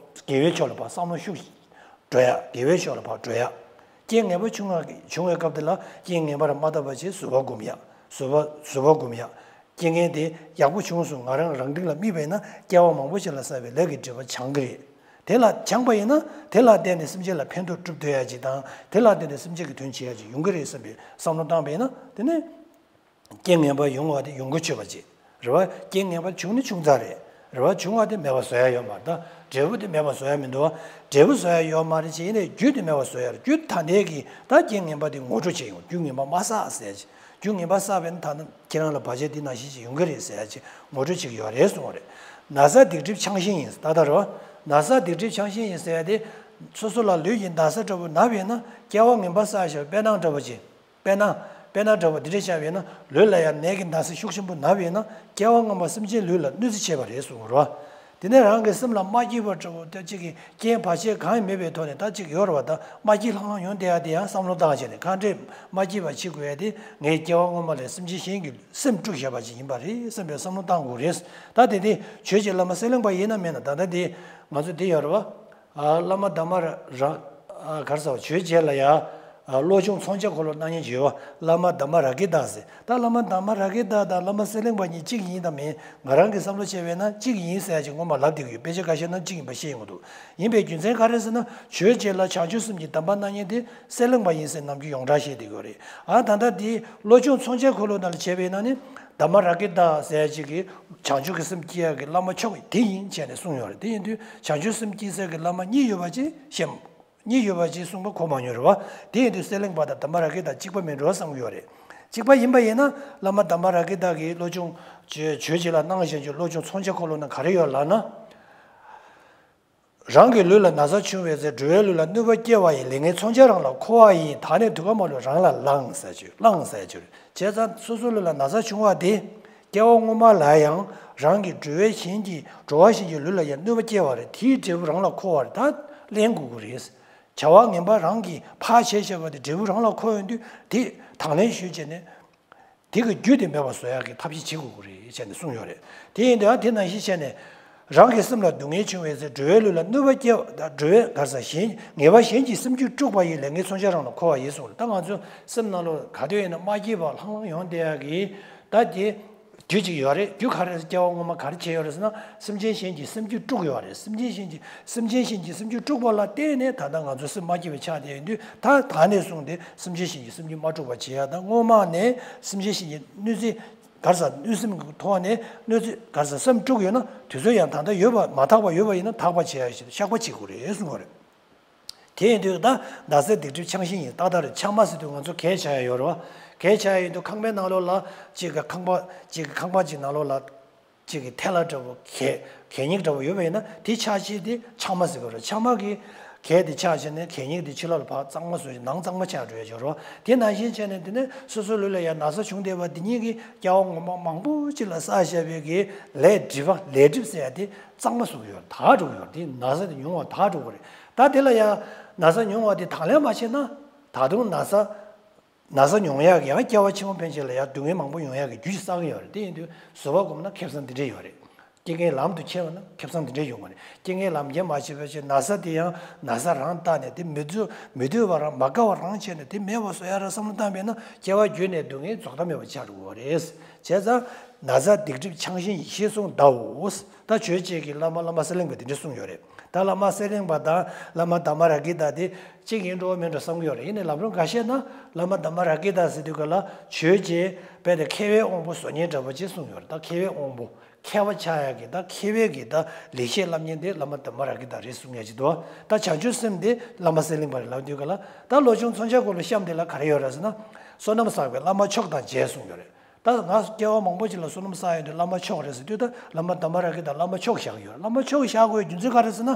དགེ་བའི་ཕྱོགས་ལ་ཕར་བསམ་བློ་ཤུགས་འགྲོ་ཡག་དགེ་བའི་ཕྱོགས་ལ་ཕར་འགྲོ་ཡག་རྐྱེན་ངན་པ་བྱུང་བ། བྱུང་བའི་སྐབས་དེ་ལ་རྐྱེན་ངན་པར་མ་བལྟ་བར་བྱས་བཟོད་པ་སྒོམ་ཡག་བཟོད་པ། བཟོད་པ་སྒོམ་ཡག་རྐྱེན་ངན་དེ་ཡག་པོ་བྱུང་སོང་། ང་རང་རང་སྟེང་ལ་དམིགས་པ་ཡིན་ན་སྐྱེ་བ་མང་པོ་ཞིག་ལ་བསགས་པའི་ལས་ཀྱི་སྒྲིབ་པ་བྱང་གི་རེད། དེ་ལ་བྱང་པ་ཡིན་ན་དེ་ལ་བརྟེན་ནས་སེམས་ཅན་ལ་ཕན་ཐོགས་སྒྲུབ་ཐུབ་ཡག་ཅིག་དང་། དེ་ལ་བརྟེན་ནས་སེམས་ཅན་གྱི་དོན་བྱེད་ཡག་ཅིག་ཡོང་གི་རེད་བསམ་པའི་བསམ་བློ་བཏང་པ་ཡིན་ན། དེ་ནས། རྐྱེན་ངན་པ་ཡོང་བ་དེ་ཡོང་གི་ཆོད་པ་ཅིག་རེད་བ། རྐྱེན་ངན་པ་བྱུང་ནི་བྱུང་ཚར་རེད། རེད་བ། བྱུང་བ་དེ་མེད་པ་བཟོ་ཡ་ཡོད་མ་རེད། ད་འབྲས་བུ་དེ་མེད་པ་བཟོ་ཡ་མི་འདུག་བ། འབྲས་བུ་བཟོ་ཡ་ཡོད་མ་རེད་ཅེས། ཡིན་ནའི་རྒྱུ་དེ་མེད་པ་བཟོ་ཡ་རེད། རྒྱུ་ད་ལྟའི་གི་ད་རྐྱེན་ངན་པ་དེ་ངོ་སྤྲོད་བྱས་ཡོང་། རྒྱུ་ངན་པ་མ་བསགས་ཟེར་ཅིག་རྒྱུ་ངན་པ་བསགས་པས་ན་ད་ནི་ཁྱེད་རང་ལ་བར་ཆད་འདི་ནང་བཞིན་ཅིག་ཡོང་གི་རེད་ཟེར་ཡ་ཅིག་ངོ་སྤྲོད་བྱེད་ཀྱི་ཡོད་རེད་གསུངས་པ་རེད། ན་ཚ་སྡིག་སྒྲིབ་ཆགས་ཞེན་ཡིན། ད་ལྟ་རེད་བ། ན་ཚ་སྡིག་སྒྲིབ་ཆགས་ཞེན་ཡིན་ཟེར་ཡ་དེ། སོ་སོ་ལ་ལུས་ཀྱི་ན་ཚ་འདྲ་པོ་ན་བས་ན་སྐྱེ་བ་ངན་པ་བསགས་བཞག་པའི་དཔེར་ན་འདྲ་པོ་ཅིག་དཔེར་ན། དཔེར་ན་འདྲ་པོ་འདི་འདྲ་བྱས་པས་ན། ལུས་ལ་ཡང་ནད་ཀྱི་ན་ཚ་ཤུགས་ཆེན་པོ་ན་བས་ན་སྐྱེ་བ་སྔོན་མ་སེམས་ཅན་ལུས་ལ་གནོད་འཚེ་བྱས་པ་རེད་གསུངས་རོ། དེ་ནས་རང་གི་སེམས་ལ་མ་སྐྱིད་པ་འདྲ་པོ་ད་ཅིག་གི་རྐྱེན་བར་ཆད་གང་ཡང་མེད་པའི་ཐོག་ནས་ད་ཅིག་ཡོད་རེད་བ། ད་མ་སྐྱིད་ལྷང་ལྷང་ཡོང་བསྡད་ཡ་དེ་ཡང་བསམ་བློ་བཏང་བྱས་ནས། གང་འདྲས་མ་སྐྱིད་པ་བྱེད་དགོས་ཡ་དེ། ངའི་སྐྱེ་བ་སྔོན་མ་ལ་སེམས་ཅན་གཞན་གྱི་སེམས་དཀྲུགས་བཞག་པ་ཅིག་ཡིན་པ་རེད་བསམ་པའི་བསམ་བློ་བཏང་དགོས་རེད། ད་དེ་དེ་ཆོས་རྗེ་བླ་མ་གསེར་གླིང་པ་ཡིན་ན་མིན་ན། ད་ལྟ་དེ་ང་ཚོ་དེ་ཡོད་རེད་བ། ཨ། བླ་མ་དར་མ་ར་ར། ཨ། ག་རེ་ཟེར་བ། ཆོས་རྗེ་ལ་ཡ། ཨ། བློ་སྦྱོང་མཚོན་ཆ་འཁོར་ལོ་གནང་མཁན་ཅིག་ཡོད་བ། བླ་མ་དར་མ་ར་གི་ཏ་ཟེར། ད་བླ་མ་དར་མ་ར་གི་ཏ་དང་བླ་མ་གསེར་གླིང་པ་གཉིས་གཅིག་ཡིན་དང་མིན། ང་རང་གི་བསམ་བློ་བྱས་པས་ན་གཅིག་ཡིན་ཟེར་ཡ་ཅིག་སྔོན་མ་ལབ་བསྡད་ཀྱི་ཡོད། དཔེ་ཆ་ཁ་ཤས་ནང་གཅིག་ཡིན་པ་བཤད་ཡོང་གི་འདུག་ཡིན་པའི་རྒྱུ་མཚན་ག་རེ་ཟེར་ན། ཆོས་རྗེ་ལ་བྱང་ཆུབ་སེམས་ཀྱི་གདམས་པ་གནང་མཁན་དེ་གསེར་གླིང་པ་ཡིན་ཟེར་ནམ་རྒྱུན་ཡོངས་གྲགས་བཤད་བསྡད་ཀྱི་ཡོད་རེད། ཨ། ད་ལྟ་དེ་བློ་སྦྱོང་མཚོན་ཆ་འཁོར་ལོ་ནང་ལ་བྱས་པས་ན་ནི། དར་མ་ར་གི་ཏ་ཟེར་ཡ་ཅིག་གིས་བྱང་ཆུབ་ཀྱི་སེམས་བསྐྱེད་ཡ་གི་བླ་མ་མཆོག་དེ་ཡིན་བྱས་ནས་གསུངས་ཡོད་རེད། དེ་ཡིན་དུས་བྱང་ཆུབ་སེམས་བསྐྱེད་ས་གི་བླ་མ་གཉིས་ཡོད་པ་ཅིག་བཤད། གཉིས་ཡོད་པ་ཅིག་གསུངས་པ་གོ་མ་མྱོང་རེད་བ། དེ་ཡིན་དུས་གསེར་གླིང་པ་དང་དར་མ་ར་གི་ཏ་གཅིག་པ་མིན་འགྲོ་བསམ་གྱི་ཡོད་རེད། གཅིག་པ་ཡིན་པ་ཡིན་ན། བླ་མ་དར་མ་ར་གི་ཏ་གིས་བློ་སྦྱོང་ཆོས་ཆོས་རྗེ་ལ་གནང་བཞིན་གྱི་བློ་སྦྱོང་མཚོན་ཆ་འཁོར་ལོ་ནང་ག་རེ་ཡོད་ལབ་ན། རང་གི་ལུས་ལ་ན་ཚ་བྱུང་བའི་ཚེ། འགྲོ་བའི་ལུས་ལ་གནོད་པ་སྐྱེལ་བ་ཡི། ལས་ངན་མཚོན་ཆ་རང་ལ་འཁོར་བ་ཡི། ད་ནི་དུས་ཁ་མ་ལུས་རང་ལ་བླང་ཟེར་ཅིག་བླང་ཟེར་ཅིག་བྱས་ཙང་སོ་སོ་ལུས་ལ་ན་ཚ་བྱུང་བ་དེ། སྐྱེ་བ་སྔོན་མ་ལ་ཡང་རང་གི་འགྲོ་བའི་གཞན་གྱི་འགྲོ་བ་གཞན་གྱི་ལུས་ལ་ཡང་གནོད་པ་སྐྱེལ་བ་རེད། དེའི་འབྲས་བུ་རང་ལ་འཁོར་བ་རེད། ད་ལེན་དགོས་ཀྱི་རེད། བྱ་བ་ངན་པ་རང་གིས་ཕར་བྱས་བཞག་པ་དེ་འབྲས་བུ་རང་ལ་འཁོར་ཡོང་དུས། དེ་དང་ལེན་ཞུས་བྱས་ནས། དེ་གི་རྒྱུ་དེ་མེད་པ་བཟོ་ཡག་གི་ཐབས་ཤེས་བྱེད་དགོས་ཀྱི་རེད་བྱས་ནས་གསུངས་ཡོད་རེད། དེ་ཡིན་དུས་ཨ་དེ་ནང་བཞིན་བྱས་ནས། རང་གི་སེམས་ལ་སྡུག་བསྔལ་བྱུང་བའི་ཚེ། འགྲོ་བའི་ལུས་ལ་གནོད་པ་སྐྱེལ། འགྲོ་བའི་ག་རེ་ཟ། གཞན་ཉེས་པ་གཞན་གྱིས་སེམས་རྒྱུད་དཀྲུགས་པ་ཡི། ལས་ངན་མཚོན་ཆ་རང་ལ་འཁོར་བ་ཡི་གསུངས་རེད། ད་ང་ཚོ་སེམས་ནང་ལོགས་ག་དུས་ཡིན་ན་མ་སྐྱིད་པ་ལྷང་ལྷང་ཡོང་བསྡད་ཡག་གི་ད་དེ་རྒྱུ་གཅིག་ཡོད་རེད། རྒྱུ་ག་རེ། སྐྱེ་བ་སྔོན་མ་ག་རེ་བྱས་ཡོད་རེད་ཟེར་ན། སེམས་ཅན་གཞན་གྱིས་སེམས་རྒྱུད་དཀྲུགས་ཡོད་རེད། སེམས་ཅན་གཞན་གྱིས་སེམས་ཅན་གཞན་གྱིས་སེམས་རྒྱུད་དཀྲུགས་པ་ལ་བརྟེན་ནས་ད་ལྟ་ང་ཚོ་སེམས་མ་སྐྱིད་པའི་ཆ་དེ་ཡིན་དུས། ད་ད་ནས་བཟུང་སྟེ་སེམས་ཅན་གཞན་གྱིས་སེམས་རྒྱུད་མ་དཀྲུགས་པ་བྱེད་ཡ་དང་། སྔོན་མ་ནས་སེམས་ཅན་གཞན་གྱིས་གནོད་འཚེ་ག་རེ་ཟ། གནོད་སེམས་ཀྱི་ཐོག་ནས་གནོད་འཚེ་ག་རེ་ཟ། སེམས་དཀྲུགས་ཡོད་ན་དུས་ཚོད་ཡང་ད་ལྟ་ཡོད་པ། མ་དག་པ་ཡོད་པ་ཡིན་ན་དག་པ་བྱེད་ཡ་ཞིག་བཤགས་པ་བྱེད་དགོས་རེད་གསུངས་པ་རེད། དེ་ཡིན་དུས་ད་ན་ཚ་སྡིག་སྒྲིབ་ཆགས་ཞེན་ཡིན། ཏག་ཏག་རེད། ཆགས་མ་ཟེར་དུས་ང་ཚོ་གས་ཆགས་ཡ་ཡོད་རེད་བ། གས་ཆགས་ཡ་ཡིན་དུས་ཁང་པའི་ནང་ལོགས་ལ་གཅིག་གི་ཁང་པ། གཅིག་གི་ཁང་པ་གཅིག་ནང་ལོགས་ལ་གཅིག་གི་ཐལ་བ་འདྲ་པོ། གས་གས་སྙིགས་འདྲ་པོ་ཡོད་པ་ཡིན་ན། དེ་ཆགས་ཆེས་དེ་ཆགས་མ་ཟེར་དགོས་རེད། ཆགས་མ་གི་གས་དེ་ཆགས་བྱས་ནས་གས་སྙིགས་དེ་ཕྱི་ལོགས་ལ་ཕར་གཙང་མ་བཟོས། ནང་གཙང་མ་ཆགས་འགྲོ་ཡ་ཡོད་རེད་བ། དེ་ནང་བཞིན་བྱས་ནས་དེ་ནས་སོ་སོའི་ལུས་ལ་ཡང་ན་ཚ་བྱུང་བསྡད་པ་དེ་ཉིད་ཀྱིས་སྐྱེ་བ་སྔོན་མ་མང་པོ་ཅིག་ལ་བསགས་བཞག་པའི་གི་ལས་སྒྲིབ་པ། ལས་སྒྲིབ་ཟེར་ཡ་དེ་གཙང་མ་བཟོ་གི་ཡོད་རེད། དག་འགྲོ་གི་ཡོད་རེད། དེ་ན་ཚ་དེ་ཉུང་བ་དག་འགྲོ་གི་རེད། ད་དེ་ལ་ཡང་ན་ཚ་ཉུང་བ་དེ་དང་ལེན་མ་བྱས་ན། ད་དུང་ན་ཚ་ན་ཚ་མྱོང་ཡག་གི་ཡང་སྐྱེ་བ་ཕྱི་མ་ཕན་ཆད་ལ་ཡང་སྡུག་བསྔལ་མང་པོ་ཡོང་ཡག་གི་རྒྱུ་ཞིག་བསགས་ཀྱི་ཡོད་རེད། དེ་ཡིན་དུས་བཟོད་པ་སྒོམ་ན་ཁེ་བཟང་འདི་འདྲས་ཡོད་རེད། རྐྱེན་ངན་ལམ་དུ་ཁྱེར་བ་ན་ཁེ་བཟང་འདི་འདྲས་ཡོང་བ་རེད། རྐྱེན་ངན་ལམ་ཁྱེར་མ་བྱས་པ་བྱས། ན་ཚ་དེ་ཡང་ན་ཚ་རང་བཏགས་ནས་དེ་མི་འདོད་མི་འདོད་པ་རང་། མ་དགའ་བ་རང་བྱས་ནས་དེ་མེད་པ་བཟོ་ཡ་ར་བསམ་བློ་བཏང་བས་ན། སྐྱེ་བ་རྒྱུད་ནས་སྡུག་བསྔལ་རྫོགས་མཐའ་མེད་པ་ཆགས་འགྲོ་གི་རེད། བྱས་ཙང་ན་ཚ་སྡིག་སྒྲིབ་ཆགས་ཞེན་ཡིན། ཞེས་གསུངས་གདའོ། ད་ཆོས་རྗེ་གི་བླ་མ་བླ་མ་གསེར་གླིང་པ་དེ་འདྲས་གསུངས་ཡོད་རེད། ད་བླ་མ་གསེར་གླིང་པ་དང་བླ་མ་དར་མ་ར་གི་ཏ་དེ་གཅིག་ཡིན་འགྲོ་མིན་འགྲོ་བསམ་གྱི་ཡོད་རེད། ཡིན་ནའི་ལམ་རིམ་འགའ་ཤས་ན་བླ་མ་དར་མ་ར་གི་ཏ་ཟེར་དུས་ག་ལ་ཆོས་རྗེ་དཔེ་དེ་མཁས་པའི་དབང་པོ་བཟོ་མཁན་འདྲ་པོ་ཅིག་གསུངས་ཡོད་རེད། ད་མཁས་པའི་དབང་པོ། མཁས་པ་ཆགས་ཡག་གི། ད་མཁས་པའི་གི་ད་ལེགས་བཤད་བསླབ་མཁན་དེ་བླ་མ་དར་མ་ར་གི་ཏ་རེད་གསུང་ཡག་ཅིག་འདུག་ད་བྱང་ཆུབ་སེམས་དེ་བླ་མ་གསེར་གླིང་པ་རེད་ལབ་དུས་ག་ལ། ད་བློ་སྦྱོང་མཚོན་ཆ་འཁོར་ལོ་གཤམ་དེ་ལ་ག་རེ་ཡོད་རེད་ཟེར་ན། བསོད་ནམས་བསགས་པའི་བླ་མ་མཆོག་དང་མཇལ་གསུངས་ཡོད་རེད། ད་ང་སྐྱེ་བ་མང་པོ་ཅིག་ལ་བསོད་ནམས་བསགས་ཡོད་དུས་བླ་མ་མཆོག་རེད་ཟེར་དུས། ད་བླ་མ་དར་མ་ར་གི་ཏ་བླ་མ་མཆོག་བཞག་ཡོད། བླ་མ་མཆོག་བཞག་དགོས་རྒྱུ་མཚན་ག་རེ་ཟེར་ན།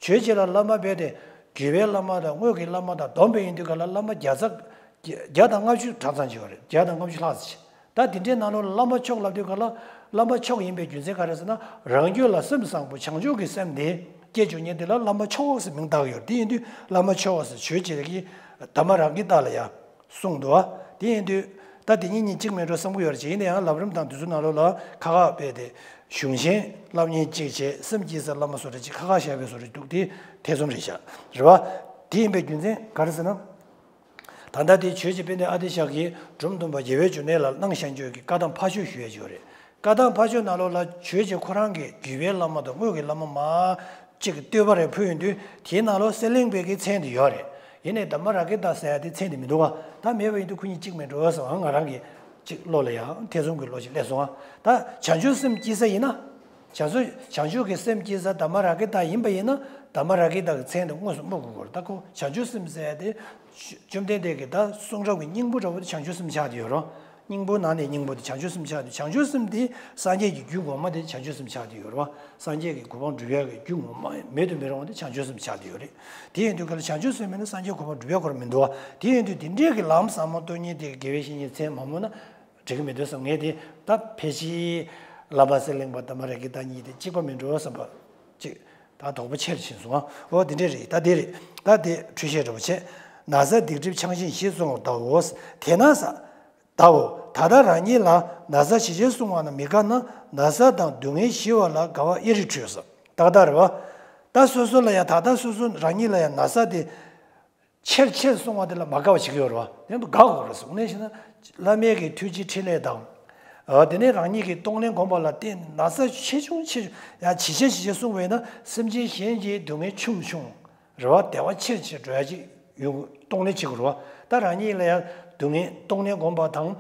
ཆོས་རྗེ་ལ་བླ་མ་རྦད་དེ་དགེ་བའི་བླ་མ་དང་དངོས་ཀྱི་བླ་མ་དང་བསྡོམས་པ་ཡིན་དུས་ག་ལ་བླ་མ་བརྒྱ་རྩ་བརྒྱ་དང་ལྔ་བཅུ་གྲངས་ཙམ་ཅིག་ཡོད་རེད། བརྒྱ་དང་ལྔ་བཅུ་ལྷག་ཙམ་ཅིག་ད་དེ་འདྲའི་ནང་ལོགས་ལ་བླ་མ་མཆོག་ལབ་དུས་ག་ལ། བླ་མ་མཆོག་ཡིན་པའི་རྒྱུ་མཚན་ག་རེ་ཟེར་ན། རང་རྒྱུད་ལ་སེམས་བཟང་པོ་བྱང་ཆུབ་ཀྱི་སེམས་དེ་སྐྱེ་བཅུག་མཁན་དེ་ལ་བླ་མ་མཆོག་ཟེར་མིང་བཏགས་ཡོད་རེད། དེ་ཡིན་དུས་བླ་མ་མཆོག་ཟེར་བརྗོད་བྱེད་ཀྱི་དྷརྨ་རཱ་གི་ཏ་ལ་ཡང་གསུངས་འདུག་བ། དེ་ཡིན་དུས་ད་དེ་གཉིས་གཉིས་གཅིག་མིན་འགྲོ་བསམ་གྱི་ཡོད་རེད། ཅེས་ཡིན་ན་ཡང་ལམ་རིམ་དང་དུས་ཚོད་ནང་ལོགས་ལ་ཁ་ཁ་སྤེལ་ཏེ་གཞུང་ཆེན་བསླབ་གཉེར་གཅིག་བྱས། སེམས་བསྐྱེད་ས་བླ་མ་བཟོ་འདྲ་ཅིག་ཁ་ཁ་བཞག་པའི་བཟོ་འདྲ་འདུག་དེ་ཐེ་ཚོམ་རེད་བཞག་རེད་བ། དེ་ཡིན་པའི་རྒྱུ་མཚན་ག་རེ་ཟེར་ན། ད་ལྟ་དེ་ཆོས་རྗེ་དཔལ་ལྡན་ཨ་ཏི་ཤ་གིས་འབྲོམ་སྟོན་པ་རྒྱལ་བའི་འབྱུང་གནས་ལ་སྣང་བཞག་འཇོག་གི་བཀའ་གདམས་ཕ་ཆོས་ཞུ་ཡས་ཅིག་ཡོད་རེད། བཀའ་གདམས་ཕ་ཆོས་ནང་ལོགས་ལ་ཆོས་རྗེ་ཁོ་རང་གི་བརྒྱུད་པའི་བླ་མ་དང་དངོས་ཀྱི་བླ་མ་མ་གཅིག་གི་བསྟོད་པ་རེ་ཕུལ་ཡོང་དུས། དེའི་ནང་ལོགས་གསེར་གླིང་པའི་གི་མཚན་དེ་ཡོད་རེད། ཡིན་ནའི་དྷརྨ་རཱ་གི་ཏ་ཟེར་ཡ་དེ་མཚན་དེ་མི་འདུག་ག་ད་མེད་པ་ཡིན་དུས་ཁོ་གཉིས་གཅིག་མིན་འགྲོ་བ་ཟེར་བ་ང་རང་གི་གཅིག་བློ་ལ་ཡང་ཐེ་ཚོམ་གྱི་བློ་ཞིག་སླེབས་སོང་ང་། ད་བྱང་ཆུབ་སེམས་བསྐྱེད་ས་ཡིན་ན། བྱང་ཆུབ་བྱང་ཆུབ་ཀྱི་སེམས་བསྐྱེད་ས་དྷརྨ་རཱ་གི་ཏ་ཡིན་པ་ཡིན་ན། དྷརྨ་རཱ་གི་ཏ་གི་མཚན་དེ་དངོས་སུ་སྨོས་དགོས་ཀྱི་རེད། ད་ཁོ་བྱང་ཆུབ་སེམས་ཟེར་ཡ་དེ་བཅོམ་ལྡན་འདས་ཀྱི་ད་གསུང་རབ་ཀྱི་སྙིང་པོ་འདྲ་བོ་དེ་བྱང་ཆུབ་སེམས་ཆགས་བསྡད་ཡོད་རེད། སྙིང་པོ་ནང་ནས་སྙིང་པོ་དེ་བྱང་ཆུབ་སེམས་ཆགས་བསྡད། བྱང་ཆུབ་སེམས་དེ་སངས་རྒྱས་ཀྱི་རྒྱུ་ངོ་མ་དེ་བྱང་ཆུབ་སེམས་ཆགས་བསྡད་ཡོད་རེད་བ། སངས་རྒྱས་ཀྱི་གོ་འཕང་སྒྲུབ་ཡག་གི་རྒྱུ་ངོ་མ་མེད་དུ་མི་རུང་བ་དེ་བྱང་ཆུབ་སེམས་ཆགས་བསྡད་ཡོད་རེད། དེ་ཡིན་དུས་ག་ལ་བྱང་ཆུབ་སེམས་མེད་ན་སངས་རྒྱས་གོ་འཕང་སྒྲུབ་ཡག་ཁོ་རང་མི་འདུག་བ། དེ་ཡིན་དུས་དེ་འདྲས་ཀྱི་ལམ་ཟབ་མོ་སྟོན་མཁན་དེ་དགེ་བའི་བཤེས་གཉེན་མཚན་མ་སྨོས་ན་འགྲིག་གི་མི་འདུག་བསམ། ངས་དེ་ད་ཕལ་ཆེར་བླ་མ་གསེར་གླིང་པ་དྷརྨ་རཱ་གི་ཏ་གཉིས་དེ་གཅིག་པ་མིན་འགྲོ་བསམ་པ་ཅིག་ད་དོགས་པ་ཆེར་ཕྱིན་སོང་ང་། འོ་དེ་འདྲས་རེད། ད་དེ་རེད། ད་དེ་འཁྲུལ་བཤད་འདྲ་པོ་བྱས། ན་ཚ་སྡིག་སྒྲིབ་བྱང་ཞིང་ཞི་གསུང་བ་དའོ། དེས་ན་ས། དའོ། ད་ལྟ་རང་ཉིད་ལ་ན་ཚ་ཇི་ཆེར་གསུང་བ་ན་མི་དགའ་ན། ན་ཚ་དང་སྡུག་བསྔལ་ཞི་བ་ལ་དགའ་བ་ཨེ་རེད་འཁྲུལ་ས། ཏག་ཏག་རེད་བ། ད་སོ་སོ་ལ་ཡང་ད་ལྟ་སོ་སོ་རང་ཉིད་ལ་ཡང་ན་ཚ་དེ་ཆེར་ཆེར་གསུང་བ་དེ་ལ་མ་དགའ་བ་བྱེད་ཀྱི་ཡོད་རེད་བ། དེ་ཚོ་དགའ་དགོས་རེད་ཟེར། དངོས་གནས་བྱས་ན་བླ་མའི་གི་ཐུགས་རྗེ་ཕྲིན་ལས་དང་། ཨ། དེ་ནས་རང་ཉིད་ཀྱི་གཏོང་ལེན་སྒོམ་པ་ལ་བརྟེན་ནས་ན་ཚ་ཆེ་ཆུང་ཆེ་ཆུང་ཡང་ཇེ་ཆེ་ཇེ་ཆེ་གསུང་བས་ན་སེམས་ཅན་གཞན་གྱི་སྡུག་བསྔལ་ཆུང་ཆུང་། རེད་བ། བདེ་བ་ཆེར་ཆེར་འགྲོ་ཡ་ཅིག་ཡོང་གཏོང་ལེན་བྱེད་དགོས་རེད་བ། ད་རང་ཉིད་ལ་ཡང་སྡུག་བསྔལ་གཏོང་ལེན་སྒོམ་པ་དང་།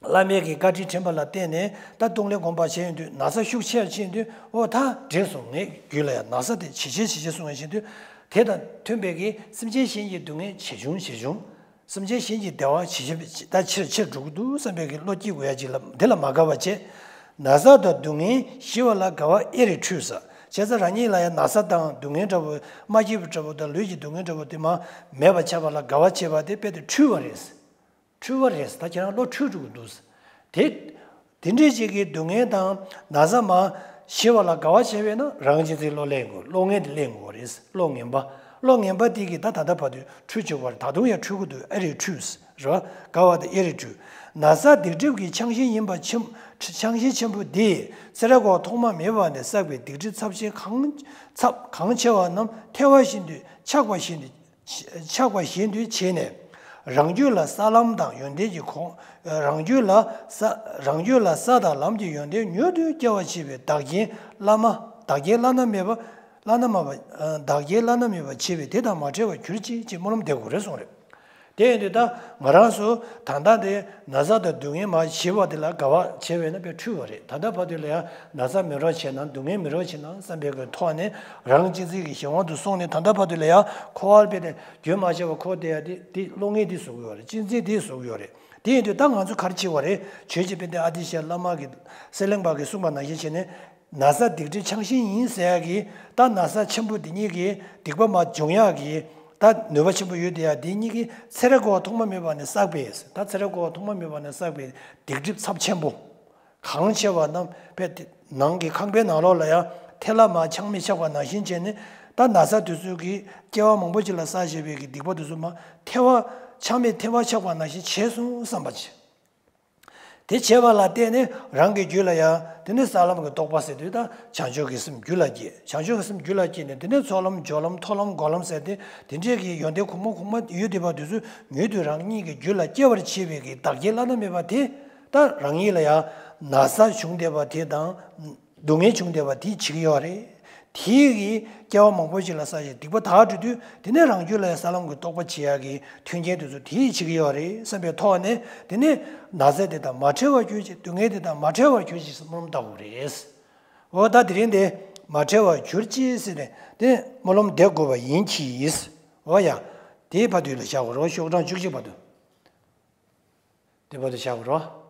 བླ་མའི་གི་བཀའ་དྲིན་དྲན་པ་ལ་བརྟེན་ནས་ད་གཏོང་ལེན་སྒོམ་པ་བྱས་ཡོང་དུས་ན་ཚ་ཤུགས་ཆེར་ཕྱིན་དུས། འོ་ད་འགྲིག་སོང་། ངའི་རྒྱུད་ལ་ཡང་ན་ཚ་དེ་ཇེ་ཆེ་ཇེ་ཆེ་སོང་བའི་ཕྱིན་དུས། དེ་དང་མཐུན་པའི་གི་སེམས་ཅན་གཞན་གྱི་སྡུག་བསྔལ་ཇེ་ཆུང་ཇེ་ཆུང་། སེམས་ཅན་གཞན་གྱི་བདེ་བ་ཇེ་ཆེ་ད་ཆེར་ཆེར་འགྲོ་གི་འདུག་བསམ་པའི་གི་བློ་སྐྱེ་དགོས་ཡ་ཅིག་ལ་དེ་ལ་མ་དགའ་བ་བྱས། ན་ཚ་དང་སྡུག་བསྔལ་ཞི་བ་ལ་དགའ་བ་ཨེ་རེད་འཁྲུལ་ས། བྱས་ཙང་རང་ཉིད་ལ་ཡང་ན་ཚ་དང་སྡུག་བསྔལ་འདྲ་བོ་མ་སྐྱིད་པ་འདྲ་བོ་དང་ལུས་ཀྱི་སྡུག་བསྔལ་འདྲ་བོ་དེ་མ་མེད་པ་བྱས་པ་ལ་དགའ་བ་བྱས་པ་དེ་དཔེ་དེ་འཁྲུལ་བ་རེད། འཁྲུལ་བ་རེད། ད་ཁྱེད་རང་བློ་འཁྲུལ་འགྲོ་གི་འདུག་དེ་དེ་འདྲའི་ཅིག་གི་སྡུག་བསྔལ་དང་ན་ཚ་མ་ཞི་བ་ལ་དགའ་བ་བྱས་པས་ན་རང་གཅེས་འཛིན་བློ་ལེན་དགོས། བློ་ངན་དེ་ལེན་དགོས་རེད། བློ་ངན་པ། བློ་ངན་པ་དེ་གིས་ད་ད་ལྟ་བར་དུ་འཁྲུལ་བཅུག་པར་ད་དུང་ཡང་འཁྲུལ་གྱི་འདུག་ཨེ་རེད་འཁྲུལ། རེད་བ། དགའ་བ་དེ་ཨེ་རེད་འཁྲུལ། ན་ཚ་སྡིག་སྒྲིབ་ཀྱི་ཆང་ཤིང་ཡིན་པ་ཆེན། ཆང་ཤིང་ཆེན་པོ་འདི། ཚེ་རབས་འཁོར་བ་ཐོག་མ་མེད་པ་ནས་བསགས་པའི་སྡིག་སྒྲིབ་ཚབས་ཆེན་གང་། ཚབས་གང་ཆེ་བ་རྣམས་ཐལ་བ་བཞིན་དུ་ཆགས་པ་བཞིན་དུ། ཆགས་པ་བཞིན་དུ་བྱས་ནས། རང་རྒྱུད་ལ་ས་ལམ་དང་ཡོན་ཏན་གྱི་གོང་། རང་རྒྱུད་ལ་ས། རང་རྒྱུད་ལ་ས་དང་ལམ་གྱི་ཡོན་ཏན་མྱུར་དུ་སྐྱེ་བར་བྱེད་པའི་བདག་རྐྱེན་བླ་མ། བདག་རྐྱེན་བླ་ན་མེད་པ། བླ་ན་མེད་པ། བདག་རྐྱེན་བླ་ན་མེད་པ་བྱེད་པས་དེ་དང་མ་བྲལ་བར་གྱུར་ཅིག་ཅེས་སྨོན་ལམ་འདེབས་དགོས་རེད་གསུངས་རེད། དེ་ཡིན་དུས་ད་ང་རང་ཚོ་ད་ལྟ་དེ་ན་ཚ་དང་སྡུག་བསྔལ་མར་ཞི་བ་དེ་ལ་དགའ་བ་བྱས་པས་ན་དཔེ་འཁྲུལ་བ་རེད། ད་ལྟ་བར་དུ་ལ་ཡང་ན་ཚ་མི་རོགས་བྱེད་ན། སྡུག་བསྔལ་མི་རོགས་བྱེད་ན་བསམ་པའི་གི་ཐོག་ནས་རང་གཅེས་འཛིན་གྱི་གཞན་དབང་དུ་སོང་ནས་ད་ལྟ་བར་དུ་ལ་ཡང་འཁོར་བ་དཔེ་དེ་རྒྱུན་མ་ཆད་པར་འཁོར་བསྡད་ཡ་དེ་དེ་བློ་ངན་དེ་བཟོ་གི་ཡོད་རེད། གཅེས་འཛིན་དེ་བཟོ་གི་ཡོད་རེད། དེ་ཡིན་དུས་ད་ང་ཚོ་ག་རེ་བྱེད་དགོས་རེད། ཆོས་རྗེ་དཔལ་ལྡན་ཨ་ཏི་ཤ་བླ་མ་གི་གསེར་གླིང་པ་གིས་གསུངས་པ་ནང་བཞིན་བྱས་ནས། ན་ཚ་སྡིག་སྒྲིབ་ཆང་ཤིང་ཡིན་ཟེར་ཡག་གི་ད་ན་ཚ་ཆེན་པོ་འདི་གཉིས་ཀྱི་སྡིག་པ་མར་སྦྱོང་ཡག་གི་ད་ནུས་པ་ཆེན་པོ་ཡོད་དེ་ཡག་འདི་གཉིས་ཀྱི་ཚེ་རབས་འཁོར་བ་ཐོག་མ་མེད་པ་ནས་བསགས་པའི། ད་ཚེ་རབས་འཁོར་བ་ཐོག་མ་མེད་པ་ནས་བསགས་པའི་སྡིག་སྒྲིབ་ཚབས་ཆེན་པོ་གང་ཆེ་བ་རྣམས་དཔེ་དེ་ནང་གི་ཁང་པའི་ནང་ལོགས་ལ་ཡང་ཐལ་བ་མར་ཆག་མེ་ཆགས་པ་ནང་བཞིན་བྱས་ནས། ད་ན་ཚ་དེ་ཚོ་གི་སྐྱེ་བ་མང་པོ་ཅིག་ལ་བསགས་བཞག་པའི་གི་སྡིག་པ་དེ་ཚོ་མར་ཐལ་བ་ཆག་མེ་ཐལ་བ་ཆགས་པ་ནང་བཞིན་བྱས་སོང་བསམ་པ་བྱེད། དེ་བྱས་པ་ལ་བརྟེན་ནས་རང་གི་རྒྱུད་ལ་ཡང་དེ་ནས་ས་ལམ་གྱི་རྟོགས་པ་ཟེར་དུས་ད་བྱང་ཆུབ་ཀྱི་སེམས་རྒྱུད་ལ་སྐྱེས། བྱང་ཆུབ་ཀྱི་སེམས་རྒྱུད་ལ་སྐྱེས་ནས་དེ་ནས་ཚོགས་ལམ་སྦྱོར་ལམ་མཐོང་ལམ་སྒོམ་ལམ་ཟེར་ཏེ་དེ་འདྲས་ཀྱི་ཡོན་ཏན་གོང་མ་གོང་མ་ཡོད་བསྡད་པ་དེ་ཚོ་མྱུར་དུ་རང་ཉིད་ཀྱི་རྒྱུད་ལ་སྐྱེ་བར་བྱེད་པའི་གི་བདག་རྐྱེན་བླ་ན་མེད་པ་དེ། ད་རང་ཉིད་ལ་ཡང་ན་ཚ་བྱུང་བསྡད་པ་དེ་དང་། སྡུག་བསྔལ་བྱུང་བསྡད་པ་དེ་བྱེད་ཀྱི་ཡོད་རེད། དེའི་གི་སྐྱེ་བ་མང་པོ་ཞིག་ལ་བསགས་ཤིང་སྡིག་པ་དག་འགྲོ་དུས་དེ་ནས་རང་རྒྱུད་ལ་ཡང་ས་ལམ་གྱི་རྟོགས་པ་བྱེད་ཡག་གི་མཐུན་རྐྱེན་དེ་ཚོ་དེས་བྱེད་ཀྱི་ཡོད་རེད་བསམ་པའི་ཐོག་ནས། དེ་ནས་ན་ཚ་དེ་དང་མ་བྲལ་བར་གྱུར་ཅིག་སྡུག་བསྔལ་དེ་དང་མ་བྲལ་བར་གྱུར་ཅིག་སྨོན་ལམ་བཏབ་དགོས་རེད། འོ་ད་དེ་རིང་དེ་མ་བྲལ་བར་གྱུར་ཅིག་ཟེར་ནས་དེ་སྨོན་ལམ་འདེབས་དགོས་པ་ཡིན་གྱིས། འོ་ཡ། དེའི་བར་དུ་ལ་བཞག་དགོས་རེད། ཤོག་གྲངས་བཅུ་གཅིག་བར་དུ། དེ་བར་དུ་བཞག་དགོས་རེད།